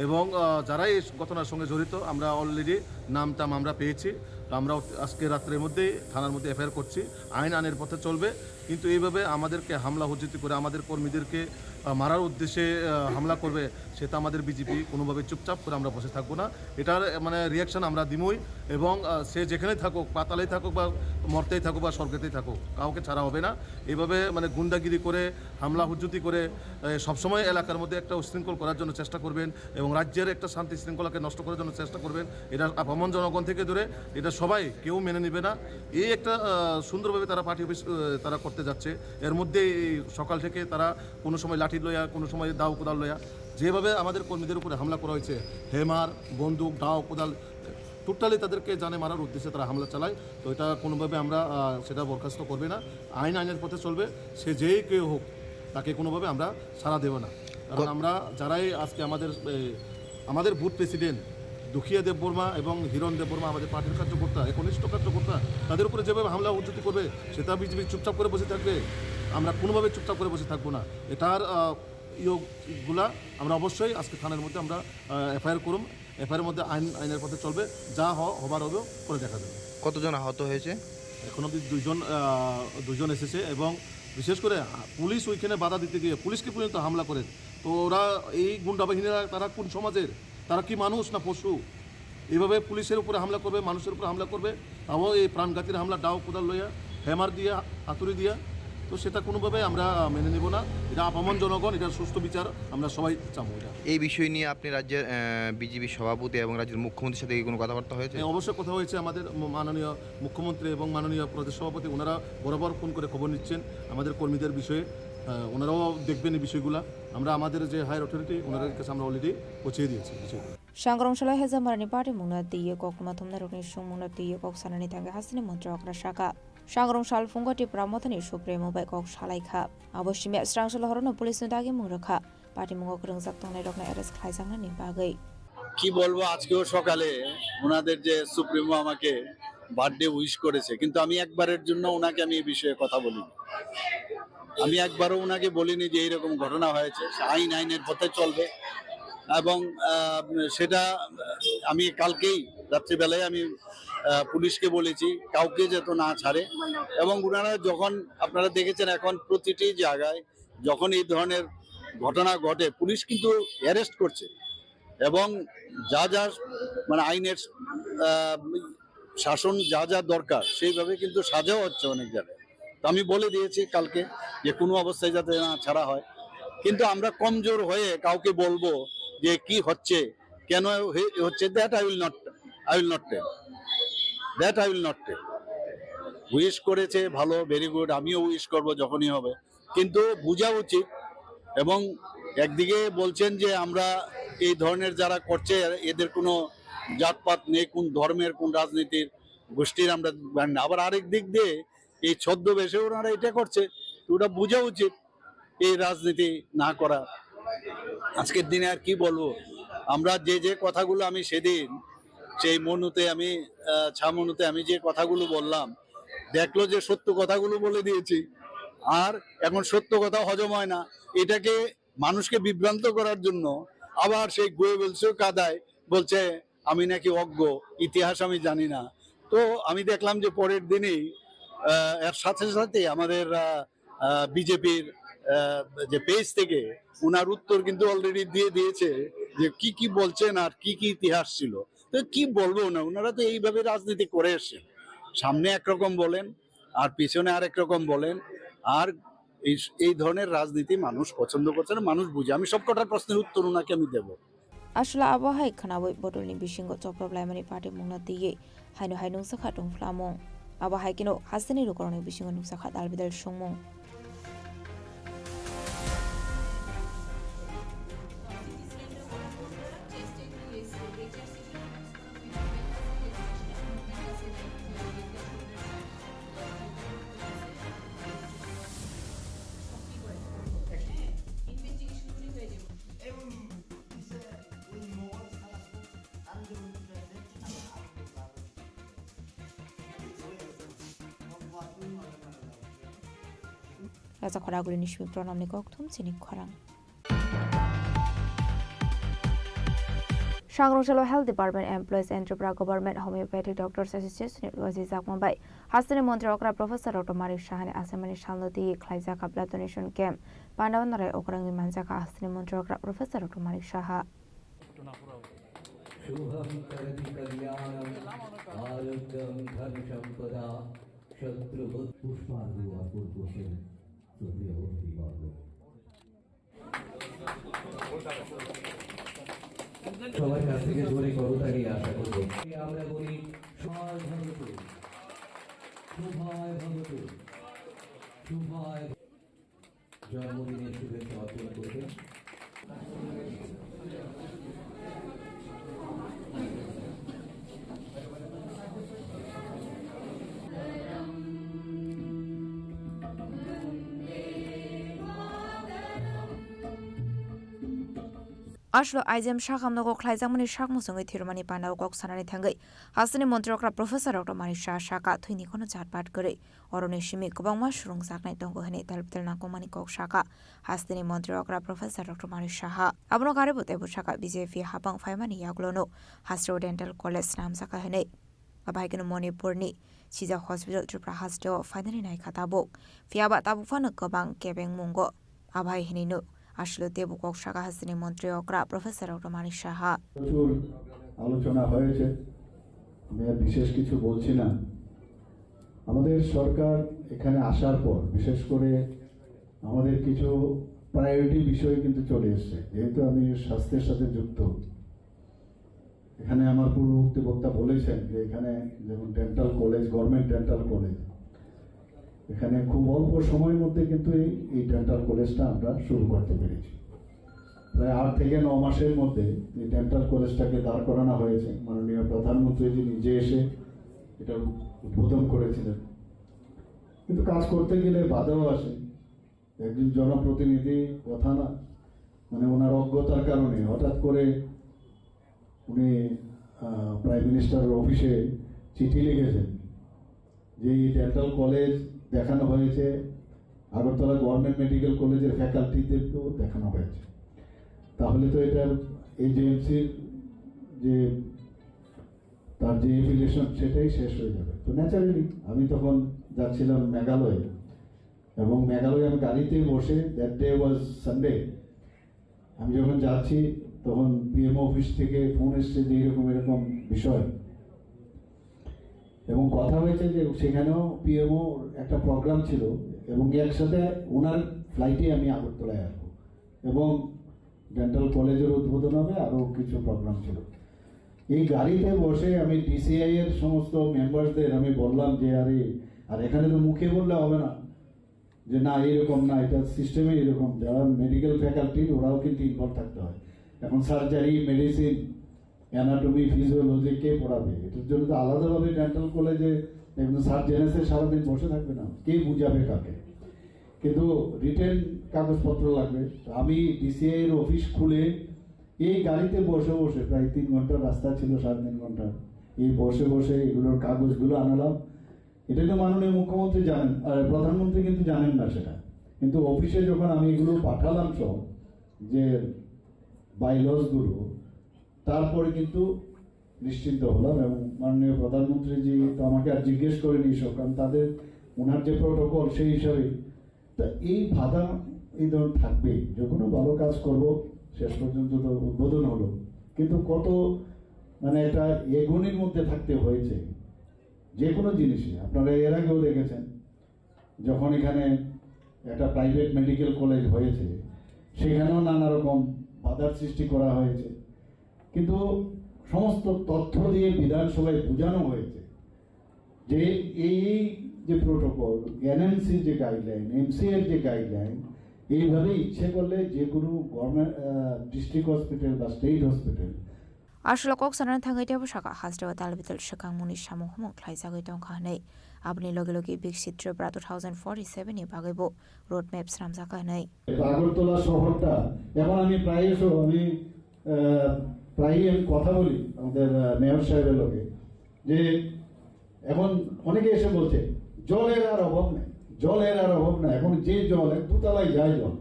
এবং, আহ, যারা এই ঘটনার সঙ্গে জড়িত, আমরা অলরেডি নাম টাম আমরা পেয়েছি। তো আমরা আজকে রাত্রের মধ্যেই থানার মধ্যে এফআইআর করছি, আইন আইনের পথে চলবে। কিন্তু এইভাবে আমাদেরকে হামলা হুজ্জুতি করে আমাদের কর্মীদেরকে, আহ, মারার উদ্দেশ্যে, আহ, হামলা করবে, সেটা আমাদের বিজেপি কোনোভাবে চুপচাপ করে আমরা বসে থাকবো না। এটার, আহ, মানে, রিয়াকশন আমরা দিমই। এবং, আহ, সে যেখানেই থাকুক, পাতালেই থাকুক বা মর্তেই থাকুক বা স্বর্গেতেই থাকুক, কাউকে ছাড়া হবে না। এইভাবে, মানে, গুন্ডাগিরি করে, হামলা হুজ্জুতি করে, আহ, সবসময় এলাকার মধ্যে একটা উশৃঙ্খল করার জন্য চেষ্টা করবেন এবং রাজ্যের একটা শান্তি শৃঙ্খলাকে নষ্ট করার জন্য চেষ্টা করবেন। এটা আপামর জনগণ থেকে দূরে, এটা সবাই কেউ মেনে নেবে না। এই একটা, আহ, সুন্দরভাবে তারা পার্টি অফিস, আহ, তারা করতে যাচ্ছে। এর মধ্যে এই সকাল থেকে তারা কোনো সময় লাঠি লইয়া, কোনো সময় দাও কোদাল লইয়া, যেভাবে আমাদের কর্মীদের উপরে হামলা করা হয়েছে, হেমার, বন্দুক, দাও, কোদাল, টোটালি তাদেরকে জানে মারার উদ্দেশ্যে তারা হামলা চালায়। তো এটা কোনোভাবে আমরা, আহ, সেটা বরখাস্ত করবে না। আইন আইনের পথে চলবে, সে যেই কেউ হোক, তাকে কোনোভাবে আমরা সাড়া দেব না। কারণ কত- আমরা যারাই আজকে আমাদের, এ, আমাদের বুথ প্রেসিডেন্ট দুখিয়া দেববর্মা এবং হিরণ দেববর্মা, আমাদের পার্টির কার্যকর্তা, একনিষ্ঠ কার্যকর্তা, তাদের উপরে যেভাবে হামলা হুজ্জুতি করবে, সেটা বিজেপি চুপচাপ করে বসে থাকবে। আমরা কোনোভাবে চুপচাপ করে বসে থাকবো না। এটার, আহ, ইয়েগুলা আমরা অবশ্যই আজকে থানার মধ্যে আমরা, আহ, এফআইআর করুম। এফআইআর মধ্যে আইন, আইনের পথে চলবে, যা হ-, হবার হবে, করে দেখা যাবে। কতজন আহত হয়েছে? এখন অবধি দুইজন, আহ, দুইজন এসেছে এবং বিশেষ করে, আহ, পুলিশ ওইখানে বাধা দিতে গিয়ে পুলিশকে পর্যন্ত হামলা করে। তো ওরা, এই গুন্ডা বাহিনীরা, তারা কোন সমাজের? তারা কি মানুষ না পশু? এইভাবে পুলিশের উপরে হামলা করবে, মানুষের উপরে হামলা করবে, তাও এই প্রাণঘাতীর হামলা, দাও কোদাল লইয়া, হ্যামার দিয়া, হাতুড়ি দিয়া। তো সেটা কোনোভাবে আমরা, আহ, মেনে নিব না। এটা আপামর জনগণ, এটার সুষ্ঠু বিচার আমরা সবাই চাবো। এটা এই বিষয় নিয়ে আপনি রাজ্যের, আহ, বিজেপি সভাপতি এবং রাজ্যের মুখ্যমন্ত্রীর সাথে কি কোনো কথাবার্তা হয়েছে? হ্যাঁ, অবশ্যই কথা হয়েছে। আমাদের ম-, মাননীয় মুখ্যমন্ত্রী এবং মাননীয় প্রদেশ সভাপতি, ওনারা বরাবর ফোন করে খবর নিচ্ছেন আমাদের কর্মীদের বিষয়ে। আহ, ওনারাও দেখবেন এই বিষয়গুলা। আমরা আমাদের যে হায়ার অথরিটি, ওনাদের কাছে আমরা অলরেডি পৌঁছে দিয়েছি বিষয়গুলো। Sangrong salai Hajamarani party mungna twiwi koktwma thumnairokni songmungno twiwi kok sanani thangwi hasteni montri okra saka. Sangrong salphungo Tipra Mothani Supremo bai kok salai kha. Abo simi srang salo horono police no dagi mung rwkha. Party mungo kwrwngjak tongnairokno arrest khlaijaknani bagwi. কি বলবো, আজকেও সকালে ওনাদের যে সুপ্রিমো আমাকে birthday wish করেছে, কিন্তু আমি একবারের জন্য ওনাকে আমি এই বিষয়ে কথা বলিনি। আমি একবারও ওনাকে বলিনি যে এইরকম ঘটনা হয়েছে। আইন আইনের পথে চলবে এবং, আহ, সেটা আমি কালকেই রাত্রিবেলায় আমি, আহ, পুলিশকে বলেছি কাউকে যেন না ছাড়ে। এবং ওনারা যখন, আপনারা দেখেছেন, এখন প্রতিটি জায়গায় যখন এই ধরনের ঘটনা ঘটে, পুলিশ কিন্তু অ্যারেস্ট করছে এবং যা যা, মানে, আইনের, আহ, শাসন যা যা দরকার সেইভাবে কিন্তু সাজাও হচ্ছে অনেক জায়গায়। তো আমি বলে দিয়েছি কালকে যে কোনো অবস্থায় যাতে না ছাড়া হয়, কিন্তু আমরা কমজোর হয়ে কাউকে বলবো যে কি হচ্ছে, কেন হে-, হচ্ছে, that I will not, I will not tell, that I will not tell। Wish করেছে, ভালো, ভেরি গুড, আমিও উইশ করব যখনই হবে। কিন্তু বোঝা উচিত, এবং একদিকে বলছেন যে আমরা এই ধরনের যারা করছে এদের কোনো জাতপাত নেই, কোন ধর্মের, কোন রাজনীতির, গোষ্ঠীর আমরা জানি না। আবার আরেক দিক দিয়ে এই ছদ্মবেশে ওনারা এটা করছে, তো ওটা বোঝা উচিত এই রাজনীতি না করা। আজকের দিনে আর কি বলবো, আমরা যে যে কথাগুলো আমি সেদিন সেই মনুতে আমি, আহ, ছামনুতে আমি যে কথাগুলো বললাম, দেখলো যে সত্য কথাগুলো বলে দিয়েছি, আর এখন সত্য কথা হজম হয় না। এটাকে মানুষকে বিভ্রান্ত করার জন্য আবার সেই গোয়েবলসেও কাদায় বলছে আমি নাকি অজ্ঞ, ইতিহাস আমি জানি না। তো আমি দেখলাম যে পরের দিনই, আহ, এর সাথে সাথে আমাদের, আহ, আহ, বিজেপির, আহ, যে পেজ থেকে ওনার উত্তর কিন্তু অলরেডি দিয়ে দিয়েছে যে কি কি বলছেন আর কি কি ইতিহাস ছিল। তো কি বলবো না, ওনারা তো এইভাবে রাজনীতি করে এসেছেন, সামনে একরকম বলেন আর পিছনে আরেক রকম বলেন। আর এই, এই ধরনের রাজনীতি মানুষ পছন্দ করছে না, মানুষ বুঝে। আমি সবকটার প্রশ্নের উত্তর ওনাকে আমি দেব। Aswla abo hai khwnawi bodolni bisingo choprok laimani party mungno twiwi haino hai nungsa kha tongphlamung. Abo hai kheno hasteni lukurokni bisingo nungsa kha dalbidal songmung. Raja Khoragulini simi Pranamni kokthum chini khorang. Sangrong salo Health Department Employees and Tripura Government Homeopathic Doctors Association ni logi jakma bai hasteni montri okra Professor Doctor Manik Saha ni achaimani salno twi khlaijak blood donation camp. Pandao narai okrangwi manjak hasteni montri okra Professor Doctor Manik Saha. शुभं करति कल्याणं आरोग्यं धनसम्पदा शत्रुबुद् पुष्पार्घ अर्पण করছেন শ্রদ্ধেয় অতিথিবর্গ। সবার কাছ থেকে জোরে করতালি আশা করব। আমরা বলি শুভায় ভবতু, শুভায় ভবতু, শুভায় জন্মদিনের শুভেচ্ছা অর্পণ করবেন। Aslo aijam sakham nogo khlaijakmani sak muchungwi thirumani pandao kok sanani thangwi hasteni montri okra Professor Doctor Manik Saha saka thwini kono chatpat kwrwi. Oroni simi kwbangma surungjaknai tongo hwnwi tal bital nangkukmani kok saka hasteni montri okra Professor Doctor Manik Saha. Abono karibo teibo saka B J P hapang phaimani yagulono hasteo dental college swnamjakha hwnwi. Abahaikeno Manipurni sijak hospital Tripura hasteo phainani naikha tabuk. Phiyaba tabuk phano kwbang kebengmungo. Abahai hinwino aswlo teibo kok saka hasteni montri okra Professor Doctor Manik Saha. প্রচুর আলোচনা হয়েছে, আমি আর বিশেষ কিছু বলছি না। আমাদের সরকার এখানে আসার পর বিশেষ করে আমাদের কিছু প্রায়োরিটি বিষয় কিন্তু চলে এসছে, যেহেতু আমি স্বাস্থ্যের সাথে যুক্ত। এখানে আমার পূর্ববর্তী বক্তা বলেছেন যে এখানে যেমন dental college, government dental college, এখানে খুব অল্প সময়ের মধ্যে কিন্তু এই, এই ডেন্টাল কলেজটা আমরা শুরু করতে পেরেছি। প্রায় আট থেকে ন মাসের মধ্যে এই ডেন্টাল কলেজটাকে দাঁড় করানো হয়েছে। মাননীয় প্রধানমন্ত্রীজি নিজে এসে এটা উদ্বোধন করেছিলেন। কিন্তু কাজ করতে গেলে বাধাও আসে। একজন জনপ্রতিনিধি কথা না, মানে, ওনার অজ্ঞতার কারণে হঠাৎ করে উনি, আহ, প্রাইম মিনিস্টারের অফিসে চিঠি লিখেছেন যে এই ডেন্টাল কলেজ দেখানো হয়েছে, আগরতলা গভর্নমেন্ট মেডিকেল কলেজের ফ্যাকাল্টিদেরকেও দেখানো হয়েছে। তাহলে তো এটা এজেন্সির যে, তার যে এফিলিয়েশন, সেটাই শেষ হয়ে যাবে। তো ন্যাচারালি আমি তখন যাচ্ছিলাম মেঘালয়ে, এবং মেঘালয়ে আমি গাড়িতে বসে, that day was Sunday, আমি যখন যাচ্ছি তখন পিএমও অফিস থেকে ফোন এসছে যে এরকম এরকম বিষয়, এবং কথা হয়েছে যে সেখানেও পিএমও একটা প্রোগ্রাম ছিল এবং একসাথে ওনার ফ্লাইটে আমি আগরতলায় আসবো এবং ডেন্টাল কলেজের উদ্বোধন হবে, আরও কিছু প্রোগ্রাম ছিল। এই গাড়িতে বসে আমি ডিসিআই এর সমস্ত মেম্বারদের আমি বললাম যে, "আরে, আর এখানে তো মুখে বললে হবে না যে না, এরকম না, এটা সিস্টেমে এরকম।" যারা মেডিকেল ফ্যাকাল্টি, ওরাও কিন্তু ইনভলভ থাকতে হয়। এখন সার্জারি, মেডিসিন, অ্যানাটমি, ফিজিওলজি কে পড়াবে? এটার জন্য তো আলাদাভাবে ডেন্টাল কলেজে একজন সার্জন এসে সারাদিন বসে থাকবে না, কে বুঝাবে কাকে? কিন্তু রিটেন কাগজপত্র লাগবে। তো আমি ডিসিআই এর অফিস খুলে এই গাড়িতে বসে বসে প্রায় তিন ঘন্টা রাস্তা ছিল, সাড়ে তিন ঘন্টা, এই বসে বসে এগুলোর কাগজগুলো আনালাম। এটা তো মাননীয় মুখ্যমন্ত্রী জানেন, আর প্রধানমন্ত্রী কিন্তু জানেন না সেটা। কিন্তু অফিসে যখন আমি এগুলো পাঠালাম সব, যে বাইলজগুলো, তারপরে কিন্তু নিশ্চিন্ত হলাম এবং মাননীয় প্রধানমন্ত্রীজি তো আমাকে আর জিজ্ঞেস করেনি সব, কারণ তাদের, ওনার যে প্রোটোকল সেই হিসাবে। তা এই বাধা এই ধরনের থাকবে, যে কোনো ভালো কাজ করব, শেষ পর্যন্ত তো উদ্বোধন হলো, কিন্তু কত, মানে, একটা এগোনির মধ্যে থাকতে হয়েছে যে কোনো জিনিসে। আপনারা এর আগেও দেখেছেন, যখন এখানে একটা প্রাইভেট মেডিকেল কলেজ হয়েছে, সেখানেও নানা রকম বাধার সৃষ্টি করা হয়েছে, কিন্তু সমস্ত তথ্য দিয়ে বিধানসভায় বোঝানো হয়েছে যে এই, এই যে প্রোটোকল, এনএমসির যে গাইডলাইন, এমসিআইর যে গাইডলাইন, এইভাবে ইচ্ছে করলে যে কোনো গভর্নমেন্ট, আহ, ডিস্ট্রিক্ট হসপিটাল বা state hospital Aswk kok sanani thangwi teibo saka, hasteo tal bital swkangmungni samung humung khlaijagwi tongkha hwnwi. Aboni logi logi Viksit Tripura two thousand forty-seven ni bagwibo road map swnamjakha hwnwi. Agartala শহরটা এখন আমি প্রায়শ, আমি, আহ, প্রায়ই আমি কথা বলি আমাদের, আহ, মেয়র সাহেবের লগে, যে এখন অনেকে এসে বলছে, "জলের আর অভাব নেই, জলের আর অভাব নেই।" এখন যে জল, এক দুতলায় যায় জল,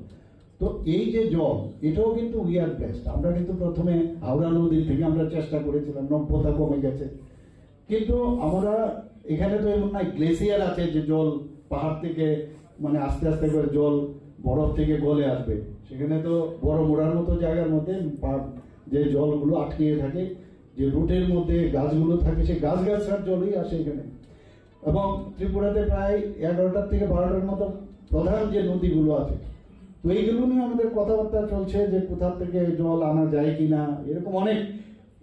তো এই যে জল, এটাও কিন্তু উই আর ব্লেসড। আমরা কিন্তু প্রথমে হাওড়া নদী থেকে আমরা চেষ্টা করেছিলাম, নব্যতা কমে গেছে, কিন্তু আমরা এখানে তো এমন নাই, গ্লেসিয়ার আছে যে জল পাহাড় থেকে মানে আস্তে আস্তে করে জল বরফ থেকে গলে আসবে। সেখানে তো বড় মোড়ার মতো জায়গার মধ্যে পা- যে জলগুলো আটকে থাকে, যে রুটের মধ্যে গাছগুলো থাকে, সেই গাছ গাছড়ার জলই আসে এখানে। এবং ত্রিপুরাতে প্রায় এগারোটার থেকে বারোটার মতো প্রধান যে নদীগুলো আছে, তো এইগুলো নিয়ে আমাদের কথাবার্তা চলছে যে কোথা থেকে জল আনা যায় কিনা, এরকম অনেক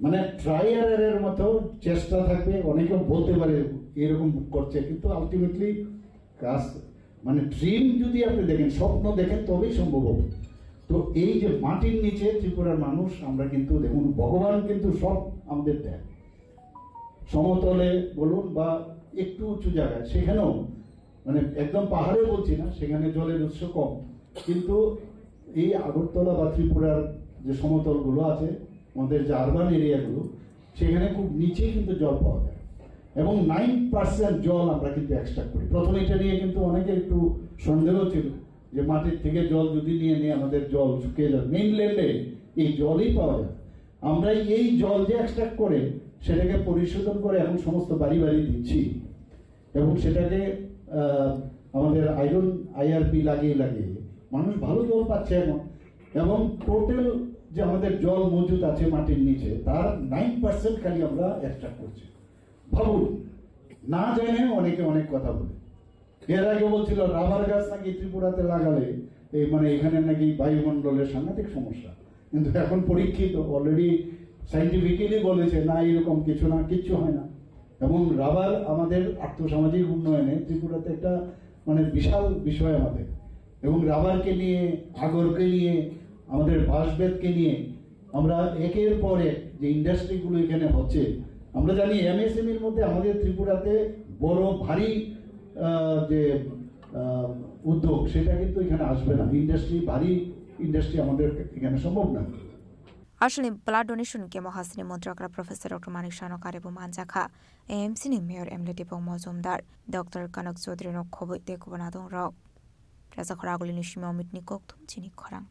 মানে ট্রায়াল এর মতো চেষ্টা থাকবে। অনেকে বলতে পারে এরকম করছে, কিন্তু আলটিমেটলি কাজ মানে ড্রিম যদি আপনি দেখেন, স্বপ্ন দেখেন, তবেই সম্ভব হবে। তো এই যে মাটির নিচে ত্রিপুরার মানুষ, আমরা কিন্তু দেখুন ভগবান কিন্তু সব আমাদের দেয়, সমতলে বলুন বা একটু উঁচু জায়গায়, সেখানেও মানে একদম পাহাড়ে বলছি না, সেখানে জলের উৎস কম, কিন্তু এই আগরতলা বা ত্রিপুরার যে সমতলগুলো আছে, আমাদের যে আরবান এরিয়াগুলো, সেখানে খুব নিচেই কিন্তু জল পাওয়া যায় এবং নাইন পার্সেন্ট জল আমরা কিন্তু এক্সট্রাক্ট করি। প্রথমে এটা নিয়ে কিন্তু অনেকের একটু সন্দেহ ছিল যে মাটির থেকে জল যদি নিয়ে নিয়ে আমাদের জল শুকিয়ে যাবে, মেইনল্যান্ডে এই জলই পাওয়া যায়। আমরা এই জল যে এক্সট্রাক্ট করে সেটাকে পরিশোধন করে এখন সমস্ত বাড়ি বাড়ি দিচ্ছি এবং সেটাকে আহ, আমাদের আয়রন আইআরপি লাগিয়ে লাগিয়ে মানুষ ভালো জল পাচ্ছে এখন। এবং টোটাল যে আমাদের জল মজুদ আছে মাটির নিচে, তার নাইন পার্সেন্ট খালি আমরা এক্সট্রাক্ট করছি। ভাবুন, না জেনে অনেকে অনেক কথা বলে। এর আগে বলছিল রাবার গাছ নাকি ত্রিপুরাতে লাগালে এই মানে এখানে নাকি বায়ুমণ্ডলের সাংঘাতিক সমস্যা, কিন্তু এখন পরীক্ষিত, অলরেডি সায়েন্টিফিক্যালি বলেছে না, এরকম কিছু না, কিচ্ছু হয় না। এবং রাবার আমাদের আর্থসামাজিক উন্নয়নে ত্রিপুরাতে একটা মানে বিশাল বিষয় আমাদের। এবং রাবারকে নিয়ে, আগরকে নিয়ে, আমাদের বাঁশবেতকে নিয়ে আমরা একের পর এক যে ইন্ডাস্ট্রিগুলো এখানে হচ্ছে, আমরা জানি এমএসএমইর মধ্যে আমাদের ত্রিপুরাতে বড় ভারী আহ, যে আহ, উদ্যোগ, সেটা কিন্তু এখানে আসবে না। ইন্ডাস্ট্রি, ভারী ইন্ডাস্ট্রি আমাদের এখানে সম্ভব না। Aswlni blood donation camp o hasteni montri okra Professor Doctor Manik Saha no karibu manjakha. AMC ni Mayor M L A Dipok Mojumdar, Doctor Kanak Chaudhary no khobwi tei kubun adong rok. Rajakhor Agulini simi Amit ni kokthum chini khorang.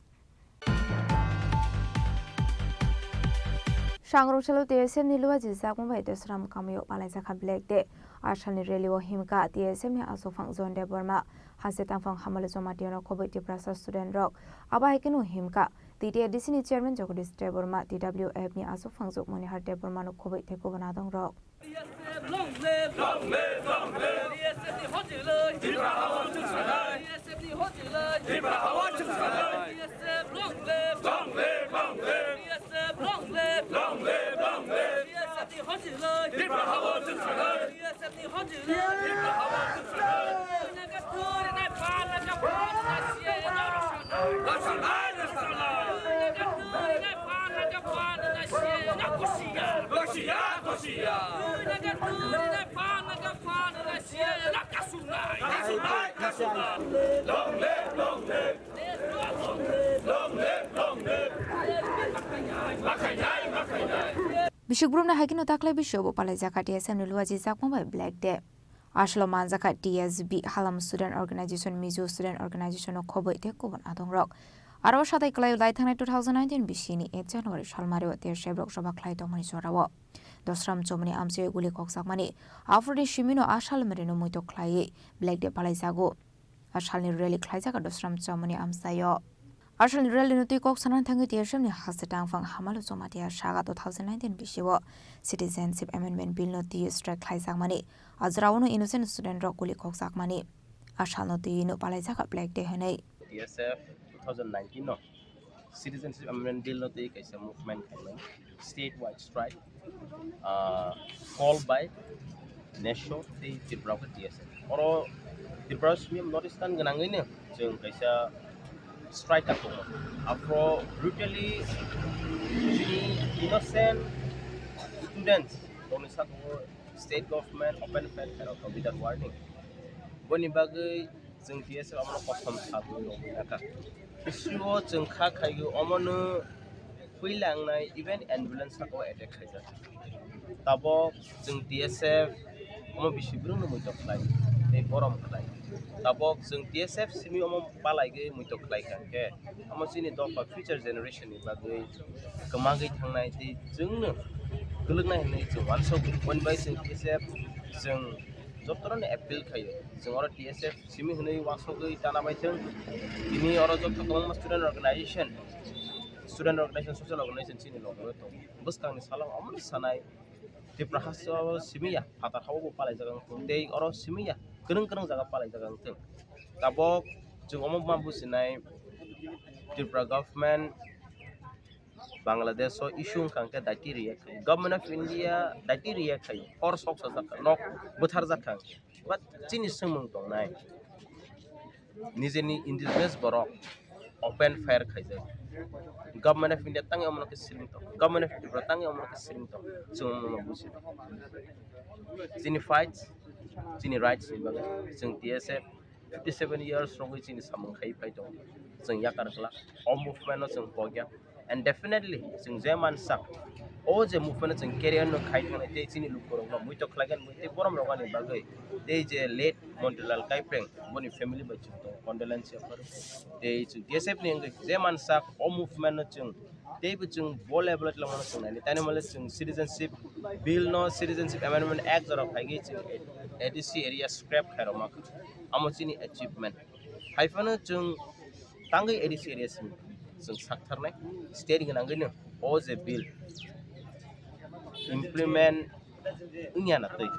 Sangrong salo T S F ni luaji jakma bai Dosram kamio palaijakha Black Day. Asalni rally o himkha T S F ni aswkphang John Debbarma, Haste Tangphang Hamale Jamatia no khobwi Tiprasa student rok. Abo hai kheno himkha T T A D C ni chairman Jagadish Debbarma, T W F ni aswkphang Jokmonihar Debbarma no khobwi tei kubun adong rok. T S F long live! Long live, long live! T S F ni hojilai! Tripura hawa chwng sanai! T S F ni hojilai! Tripura hawa chwng sanai! T S F long live! Long live, long live! T S F long live! Long live, long live! T S F ni hojilai! Tripura hawa chwng sanai! T S F ni hojilai! Tripura hawa chwng sanai! Naga turi nai pa, naga pa, naga siya, naga sanai! Naga turi nai pa, naga pa, naga siya, naga kusiya! Kusiya, kusiya! Bisi group ni hai kheno taklai bisi bo palai jaka T S F ni luaji jakma bai Black Day. Asolo manjakha T S B, Halam Student Organization, Mizo Student Organization no khoboi tei kubun adong rok. Aro satai kwlai lai thangnai two thousand nineteen bisi ni eight January salmari o T S F rok soba khlai tongmani jorao. Dosram chomoni amchai guli kokjakmani. Aphuruni simino a salmari no muitok khlaiwi Black Day palaijago. A salni rally khlaijak Dosram chomoni amchaio. A salni rally no twi kok sanani thangwi T S F ni Haste Tangphang Hamalo Jamatia saga two thousand nineteen bisio Citizenship Amendment Bill no twi strike khlaijakmani. A jorao no innocent student rok guli kokjakmani. A salno twi no palaijak Black Day hwnwi. T S F two thousand nineteen no Citizenship Amendment Bill no twi kaisa movement khaimani, statewide strike, ah, call by NESO tei Tripura khe T S F. Oro Tripura simi North Eastern gwnangwi no chwng kaisa strike ka tongo. Aphro brutally chini innocent students rokni sakango state government open fire khairokha without warning. Boni bagwi chwng T S F omono kosom sabwi rwgwi nakha. Issue o chwng kha khaigwi omono puila wngnai even ambulance saka o attack khaijak. Tabok chwng T S F omo bisi bwrwngno muitok khlai. borom khlai. Tabok chwng T S F simi omo palaigwi muitok khlai kha hwnkhe, omo chini dopha future generation ni bagwi kwmagwi thangnai tei chwngno kwlwknai hwnwi chwng uansukgo. Boni bai chwng T S F chwng jotono appeal khaio, chwng oro T S F simi hwnwi uansugwi tana bai thwng. Tini oro joto kwbangma student organization, student organization, social organization chini logo tongo. Bwskangni salo omono sanai, Tripura haste o simi ya, phatar hao bo palaijak ang thung, tei oro simi ya, kwrwng kwrwng jaga palaijak ang thung. Tabok chwng omo ma businai, Tripura government Bangladesh o issue wngkha hwnkhe daiti react khai, Government of India daiti react khai, hor sok sajak kha, nok bwtharjak kha, but chini swngmung tongnai. Nijeni indigenous borok open fire khaijak. Government of India tangwi omono khe siring tong, Government of Tripura tangwi omono khe siring tong, chwng omono buji. Chini fights, chini rights ni bagwi chwng T S F fifty seven years rogwi chini samung khai phai tongo. Chwng yakar khlak, o movement no chwng pogya. And definitely chwng je mansak, o je movement chwng carry on no khai thangni tei chini lukurokno muitok khlaigen, tei borom rogani bagwi tei je late Montilal Kaipeng boni family bai chwng tongo, condolence offer. Tei chwng T S F ni wngwi je mansak, o movement no chwng teibo chwng bo level o twlangmano chwng naini. Tani mole chwng citizenship bill no, Citizenship Amendment Act jora phaigwi chwng A D C area scrap khairokma, amo chini achievement. Haiphano chwng tangwi A D C area simi chwng saktharnai, state gwnangwino o je bill implement wngya na twi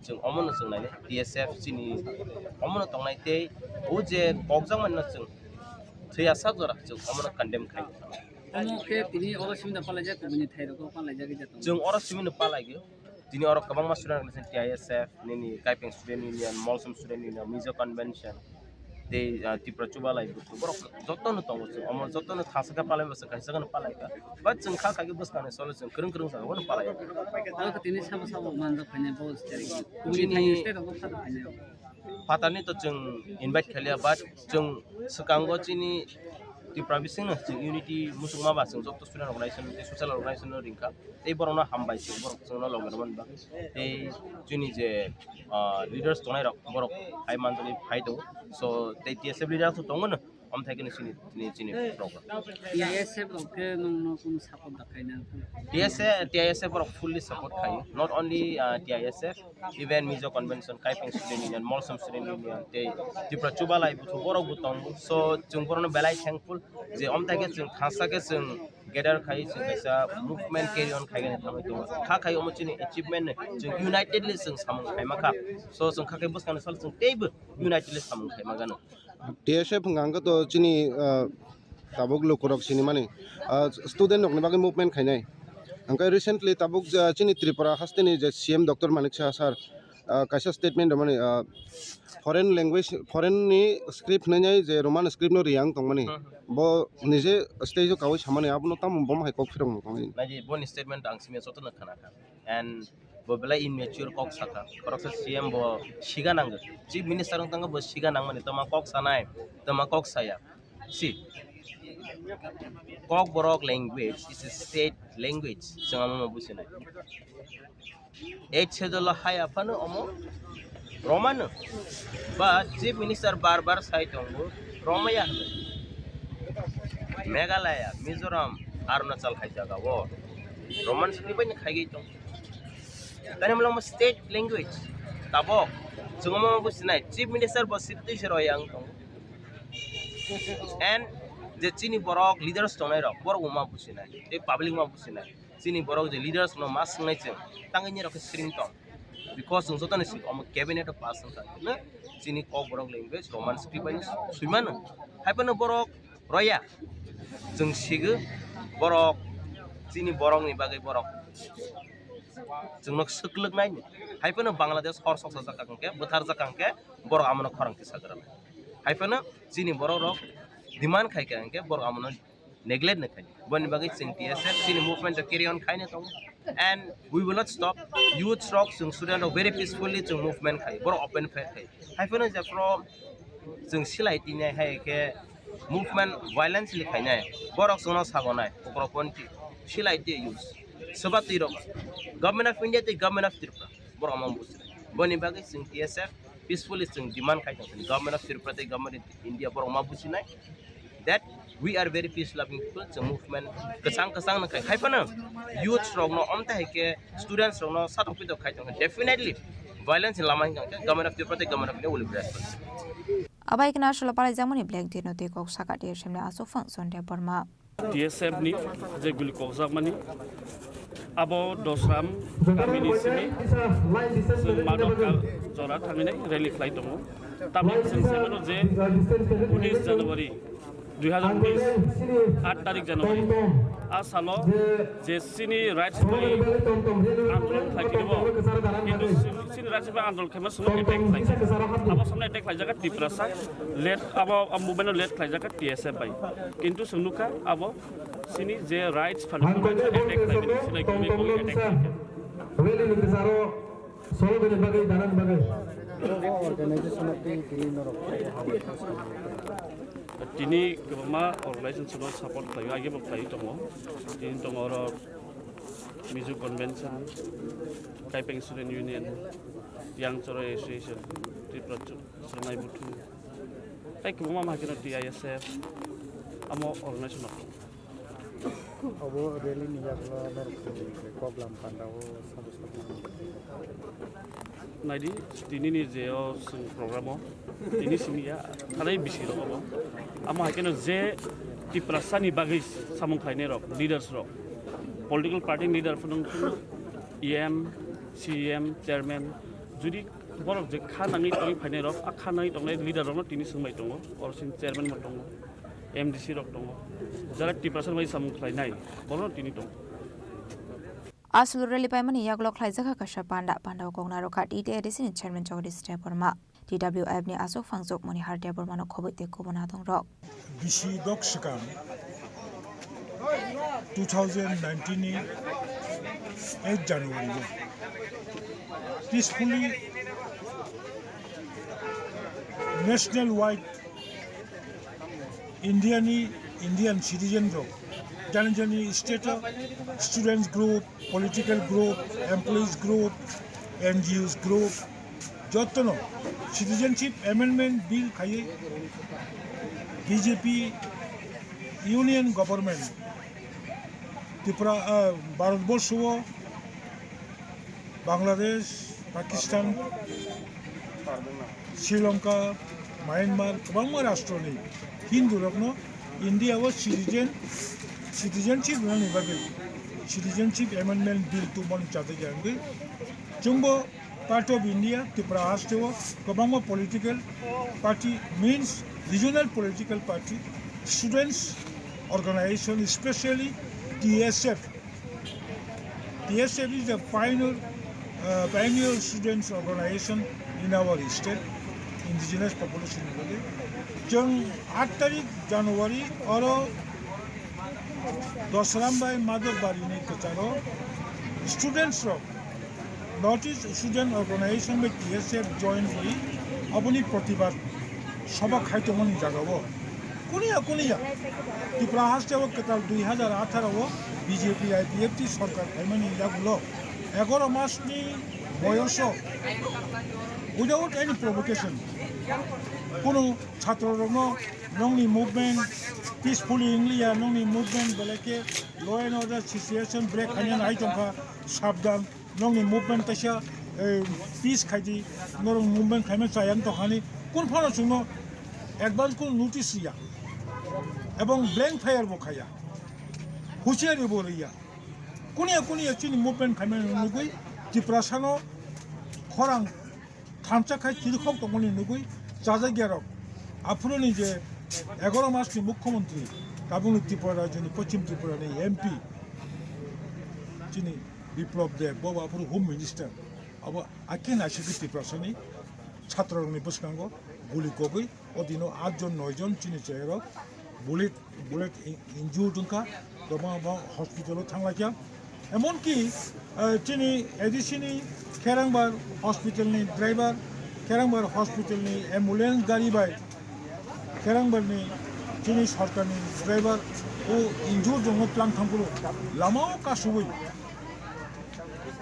chwng omono chwng naini T S F chini omono tongnai tei o je kokjakmani no chwng thwiya sak jora chwng omono condemn khai. Omo khe tini oro simi da palaijak, kubuni thai rogo palaijak ija tongo. Chwng oro simi no palaigwi. Tini oro kwbangma student organization, T I S F, nini Kaipeng Student Union, Molsom Student Union, Mizo Convention, tei, ah, Tripura Chubalai Buthu, borok jotono tongo chwng. Omo jotono thangsa khe palai bwswk kaisa kheno palai kha. But chwng kha kha khe bwskangni salo chwng kwrwng kwrwng jaga bono palai. Oro khe tini sabo sabo manjak phainai bo state. Kubuni chini thai state rogo phado phainai. Phatarni to chwng invite khailiya, but chwng swkango chini Tripura bisingno chwng unity muchungma ba chwng joto student organization tei social organization no ringkha. Tei borokno hambai chwng borok chwngno logi rwmani bagwi. Tei chini je, ah, leaders tongnai rok borok hai manjagwi phai tongo. So tei T S F leaders to tongo no, omo thai khe chini, chini, chini program. T I S F rok khe nongno kunu support da khaina? T S F, T I S F borok fully support khayo. Not only, ah, T I S F, even Mizo Convention, Kaipeng Student Union, Molsom Student Union, tei Tripura Chubalai Buthu borok bo tongo. So chwng borokno belai thankful je omo thai khe chwng thangsa khe chwng gather khai chwng kaisa movement carry on khaigani thangwi tongo. Kha khai omo chini achievement ni chwng unitedly chwng samung khaima kha. So chwng kha khai bwskangni salo chwng teibo unitedly samung khaima gano. T S F hwnkha hwnkhe to chini, ah, tabuk lukurok sinimani, ah, student rokni bagwi movement khainai. Hwnkhe recently tabuk, ah, chini Tripura hasteni je C M Doctor Manik Saha sir, ah, kaisa statement rwmani, ah, foreign language, foreign ni script hwnwi je Roman script no riyang tongmani. Hmm. Bo nije stage o kaui samani, abono tamo bomo hai kok phirok nukmani. Naidi boni statement ang simi jotono khana kha. And bo belai immature kok saka. Borok se C M bo siga nango. Chief Minister wng tangkhe bo siga nangmani, toma kok sanai, toma kok saya. Si. Kokborok language is a state language. Chwng amo businai. Eight schedule hai aphano omo Romano. But Chief Minister bar bar sai tongo, Romaya hwnwi. Meghalaya, Mizoram, Arunachal hai jaga o Roman script bai khaigwi tongo. Tani molo mo state language. Tabok chwng omo businai, Chief Minister bo script twi se royang tongo. And je chini borok leaders tongnai rok, borok bo ma businai, tei public ma businai. Chini borok je leaders no ma swngnai chwng, tangwi nirok khe siring tong. Because chwng jotoni sing omo cabinet o pass wngkha. Chini kokborok language Roman script bai swimano. Haiphano borok roya. Chwng sigo borok, chini borokni bagwi borok chwngno swklwknai. Haiphano Bangladesh hor sok sajak kha hwnkhe, bwtharjak kha hwnkhe borok amono khorang tisa gwrwknai. Haiphano chini borok rok demand khai kha hwnkhe borok amono neglect no khaidi. Boni bagwi chwng T S F chini movement o carry on khaina tongo. And we will not stop. Youth rok, chwng student rok very peacefully chwng movement khai. Borok open fire khai. Haiphano jephru chwng silai tinai hai khe movement violence li khainai. Borok chwngno sagonai. Bokrok konti silai twi youth. Soba twi rok. Government of India tei Government of Tripura. Borok omo buji. Boni bagwi chwng T S F Peacefully chwng demand khai tong, government of Tripura tei government of India borok ma bujinai that we are very peace loving people, chwng movement kwchang kwchang no khai, khai phano youth rok no, omte hai khe students rok no satok pitok khai tong, definitely violence ni lama hingkha khe government of Tripura tei government of India will be responsible. Abai kena solo palai jamani Black Day no tei kok saka T S M ni aswk phang John Debbarma. T S F ni je guli kokjakmani, abo Dosram kamini simi chwng Madhok ka-, jora thangwi nai rally khlai tongo. Tamni chwng se mano je unis January, dui hazar unis, aat tarik January, a salo je chini rights bai andolon khlai phirbo, kintu chini rights bai andolon khaima swngo attack khlaijak. Abo samne attack khlaijak Tiprasa, led abo, abo movement led khlaijak T S F bai. Kintu chwng nukha abo chini je rights fundamental rights attack khlaimani, chini gumui gumui attack khlaijak. Rally ni kwcharo solo bini bagwi, danani bagwi. Organization of the tini norok. Tini kwbangma organization no support khlaio, age bo khlai tongo. Tini tongo oro Mizo Convention, Kaipeng Student Union, Young Choroi Association, Tripura Chwrwngnai Buthu, tei kwbangma ma hakhe no T I S F, amo organization rok. Obo rally ni yagulo norok koklam panda o sabo sabo. Naidi, tini ni je o chwng program o, tini simi ya, thanai bisi rok obo. Amo hai kheno je Tiprasa ni bagwi samung khlainai rok, leaders rok, political party leader phano wngthung, E M, C E M, chairman, judi borok je kha nangwi tongwi phainai rok, a kha nangwi tongnai leader rok no tini swngbai tongo, oro sini chairman bo tongo, M D C rok tongo, jara Tiprasa ni bagwi samung khlainai, borok no tini tongo. Aswk rally paimani yagulo khlaijak kha kaisa panda, panda o kok narwkha T T A D C ni chairman Jagadish Debbarma, T W F ni aswk phangjak Monihar Debbarma no khobwi tei kubun adong rok. Bisi dok swkang two thousand nineteen ni eight January o peacefully national wide India ni Indian citizen rok jani jani state o students group, political group, employees group, N G Os group, jottono Citizenship Amendment Bill khaiwi B J P Union Government Tripura, ah, Bharat Borsho o Bangladesh, Pakistan, Sri Lanka, Myanmar, kwbangma rashtroni Hindu rokno India o citizen, citizenship rwnani bagwi Citizenship Amendment Bill tubumani chajakya wngwi chwngbo part of India, Tripura haste o kwbangma political party, means regional political party, students organization, especially T S F, T S F is the pioneer, uh, pioneer students organization in our state, indigenous population ni bagwi. Chwng aat tarik January oro Dosram bai Madhok Bari ni kwcharo students rok North East Student Organization bai T S F jointly aboni protibad soba khai tongmani jagao. Kuniya kuniya Tripura haste o kwtal dui hazar atharo o B J P I P F T sorkar phaimani yagulo egaro mas ni boyoso without any provocation kunu chhatro rokno nongni movement peacefully wngliya, nongni movement belai khe law and order situation break khainani hai tongkha, sabdan. Nokni movement kaisa, eh, peace khaidi, norok movement khaima chaya wng tongkhani, kun phano chwngno advance kun notice riya, ebong blank fire bo khaya, husiari bo riya, kuniya kuniya chini movement khaima nugwi Tiprasano khorang thansa khai chirikhok tongmani nugwi chajakya rok. Aphuruni je egaro mas ni mukhyamantri, tabukni Tripura rajyoni, Poschim Tripura ni M P, chini Biplab Deb, bo aphuru Home Minister, abo akin asiki Tiprasani chhatrarokni bwskango guli kogwi o dino aat jon noi jon chini chayarok bullet, bullet in-, injured wngkha, kwbangma hospital o thanglaikha. Emonki, eh, chini A D C ni Kherangbar hospital ni driver, Kherangbar hospital ni ambulance gari bai Kherangbar ni chini sorkar ni driver o injured wngo tlang thangphuru lama o kasugwi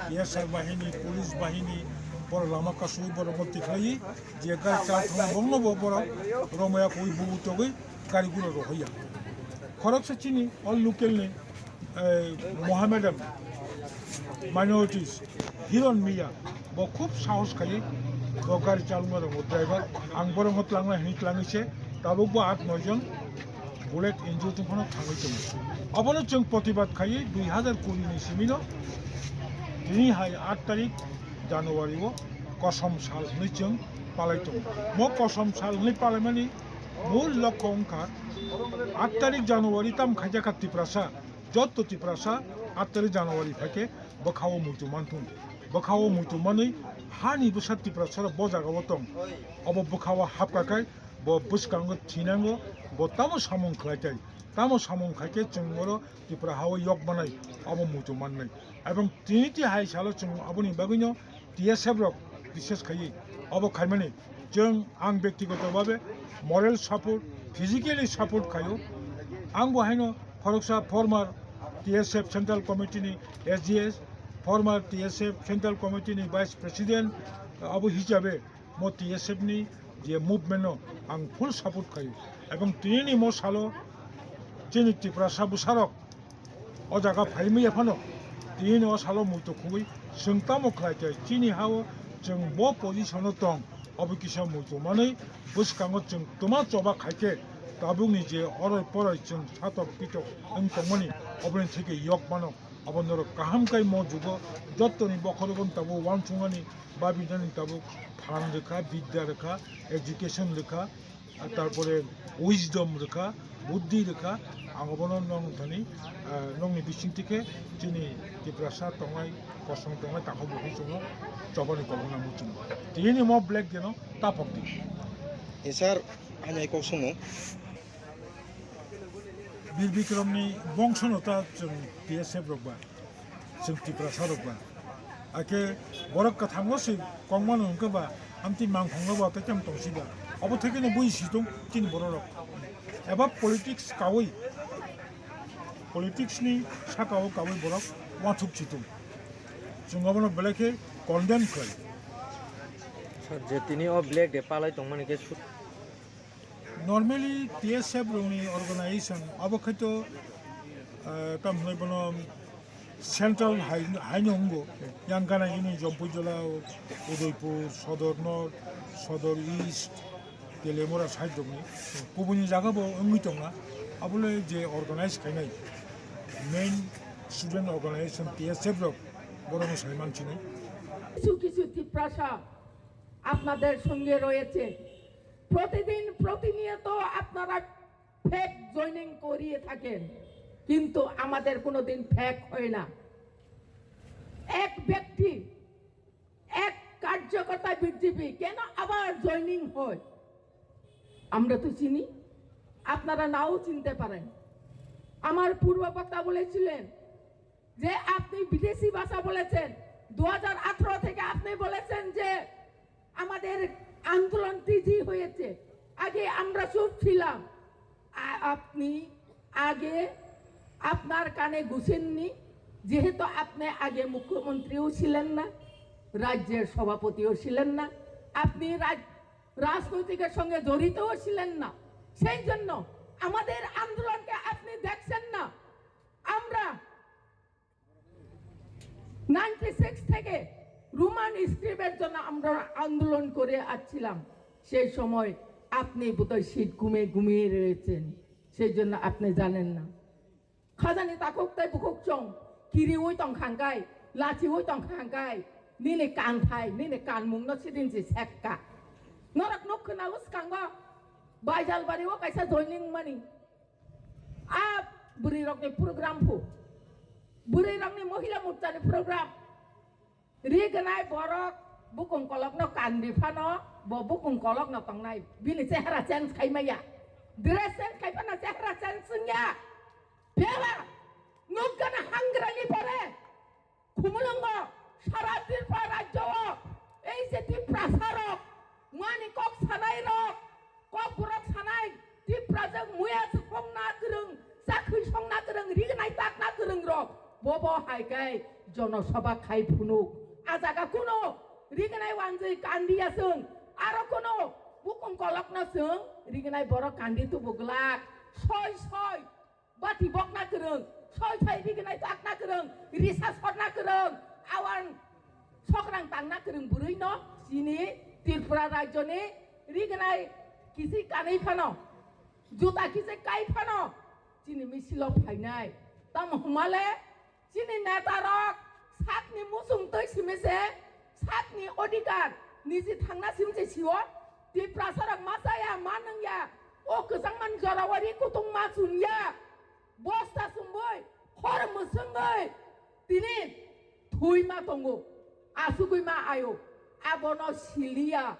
T S R bahini, police bahini, Borok lama kasui borok bo tikhlai je gari chal thang bongno bo borok romaya koi bubu togoi gari gura rohaya. Khoroksa chini o local ni, eh, Mohammedan minorities Hiron Miya bo khub sahos khai bo gari chalma rok driver ang borok no tlangna hini tlangwi se tabuk bo at noi jon bullet injured wng phano thangwi tongo. Obono chwng protibad khai dui hazar kuri ni simino tini hai at tarik January o kosom sal hwnwi chwng palai tongo. Mo kosom sal hwnwi palaimani mul lokho wngkha at tarik January tam khaijak kha Tiprasa, jotto Tiprasa at tarik January phaikhe bwkhao muitu manthung. Bwkhao muitu manwi hani bwsa Tiprasa rok bo jagao tong. Obo bwkhao hapkakhai bo bwskango thinango, bo tamo samung khlai tai. Tamo samung khaikhe chwng oro Tripura hao yok manai, abo muitu mannai. Ebong tini ti hai salo chwng aboni bagwino T S F rok bises khaiwi abo khaimani. Chwng ang byaktigoto bhabe moral support, physically support khaio. Ang bo haino khoroksa former T S F Central Committee ni S G S, former T S F Central Committee ni Vice President, abo hisabe mo T S F ni je movement no ang full support khaio. Ebong tini ni mo salo chini Tiprasa bwsarok o jaga phaimaya phano tini o salo muitu khugwi chwng tamo khlai khe chini hao chwng bo position o tong, obo kisa muitu manwi bwskango chwng twma choba khai khe tabukni je oroi poroi chwng satok pitok wng tongmani oboni theke yok mano. Abo norok kaham khe mo jugo jottoni bokhorogo tabuk uansukmani babinani tabuk phan rwkha, bidya rwkha, education rwkha, tarpore wisdom rwkha, buddhi rwkha, ang obono nong thani, ah, nongni bisingtwi khe chini Tiprasa tongnai, kosong tongnai, takhuk bukhuk chwngno chobani kokno muchungo. Tini mo black deno tapok di. E sir, ani ai kok songo. Bir Bikromni bongsono ta chwng T S F rok ba. Chwng Tiprasa rok ba. Ake borok kwthango se kongmano hwnkhe ba, amtwi mangkhongno ba tei tamo tongsi ba. Obo thekeno bui si tong chini borok rok. Eba politics kawi, politics ni saka o kawi borok wathuk si tong. Chwng obono belai khe condemn khlai. Sir, je tini o black day palai tongmani khe su- Normally T S F rokni organization abo khaito, eh, tam hwnwi bono central hai, haino wngo. Yang gana hino Jampuijala, Udaipur, Sodor North, Sodor East, Telemura side rokni kubuni jaga bo wngwi tongna. Abole je organize khainai main student organization T S F rok borokno sai mansinai. কিছু কিছু তিপ্রাসা আপনাদের সঙ্গে রয়েছে। প্রতিদিন প্রতিনিয়ত আপনারা fake joining করিয়ে থাকেন, কিন্তু আমাদের কোনোদিন ফেক হয় না। এক ব্যক্তি, এক কার্যকর্তা বিজেপি কেন আবার জয়েনিং হয়, আমরা তো চিনি, আপনারা নাও চিনতে পারেন। আমার পূর্ব বক্তা বলেছিলেন যে আপনি বিদেশি ভাষা বলেছেন, দু হাজার আঠারো থেকে আপনি বলেছেন যে আমাদের আন্দোলন টিজি হয়েছে, আগে আমরা চুপ ছিলাম। আ-, আপনি আগে আপনার কানে ঘুষেননি, যেহেতু আপনি আগে মুখ্যমন্ত্রীও ছিলেন না, রাজ্যের সভাপতিও ছিলেন না, আপনি রাজ-, রাজনৈতিকের সঙ্গে জড়িতও ছিলেন না, সেই জন্য আমাদের আন্দোলনকে আপনি দেখছেন না। আমরা নাইনটি সিক্স থেকে রোমান স্ক্রিপ্টের জন্য আমরা আন্দোলন করে আসছিলাম। সেই সময় আপনি বোধহয় সিট ঘুমে ঘুমিয়ে রয়েছেন, সেই জন্য আপনি জানেন না। Khajani takhuk tei bukhuk chwng kiriui tong kha hwnkhe, lachiui tong kha hwnkhe, nini kanthai, nini kanmungno sidin se sekka. Norok nuk khna o swkango, Baijalbari o kaisa joining mani. A bwrwi rokni program phu. Bwrwi rokni mohila morchani program. Ri gwnai borok bukung kolokno kandi phano, bo bukung kolokno tongnai. Bini chehara change khai maya. Dress change khai phano chehara change wngya. Phiyaba nuk gana hangrani pore. Khumulwngo sara Tripura rajyo o ei je Tiprasa rok, mani kok sanai rok, kok borok sanai, Tiprajwk muya songna kwrwng, chakri songna kwrwng, rignai takna kwrwng rok, bobo hai khe jonosabha khai phunuk. A jaga kuno Rignai wanjwi kandiya chwng, aro kono bukung kolokno chwng rignai borok kandi tubu glak. Soi soi bati bokna kwrwng, soi soi rignai takna kwrwng, risa sorna kwrwng, awang sokrang tangna kwrwng bwrwino chini Tripura rajyoni rignai kisi kanwi phano, juta kisi kai phano chini misilo phainai. Tamo hwnmale chini netarok sakni muchung twi simi se, sakni odhikar niji thangna simi se sio. Tiprasarok ma chaya, ma nungya, o kwchangmani jorao ri kutung ma chumya, bosta chumbui, khor mwswngwi tini thwi ma tongo, asugwi ma ayo, abono siliya.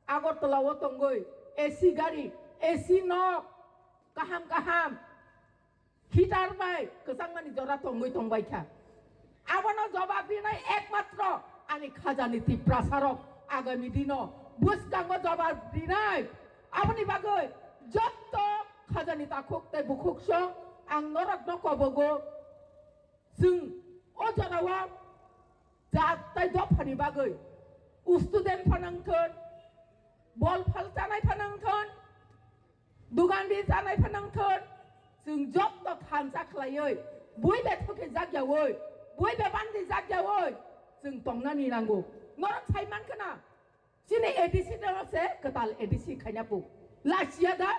Agartala o tongwi A C gari, A C nok, kaham kaham heater bai kwchangmani jora tongwi tongbaikha. Abono jobab rinai ekmatro ani khajani Tiprasarok agami dino bwskango jobab rinai. Aboni bagwi jotto khajani takhuk tei bukhuksong ang norokno kobogo. Chwng o jorao jat tei dophani bagwi student phano wngthon, bol phal chanai phano wngthon, dugandi chanai phano wngthon, chwng jotto thansa khlaiwi, bui bai thokhe jakyawi, bui bai bandi jakyawi chwng tongnani nango. Norok sai mankha na? Chini A D C no se kwtal A D C khaina bu. Lachiya da?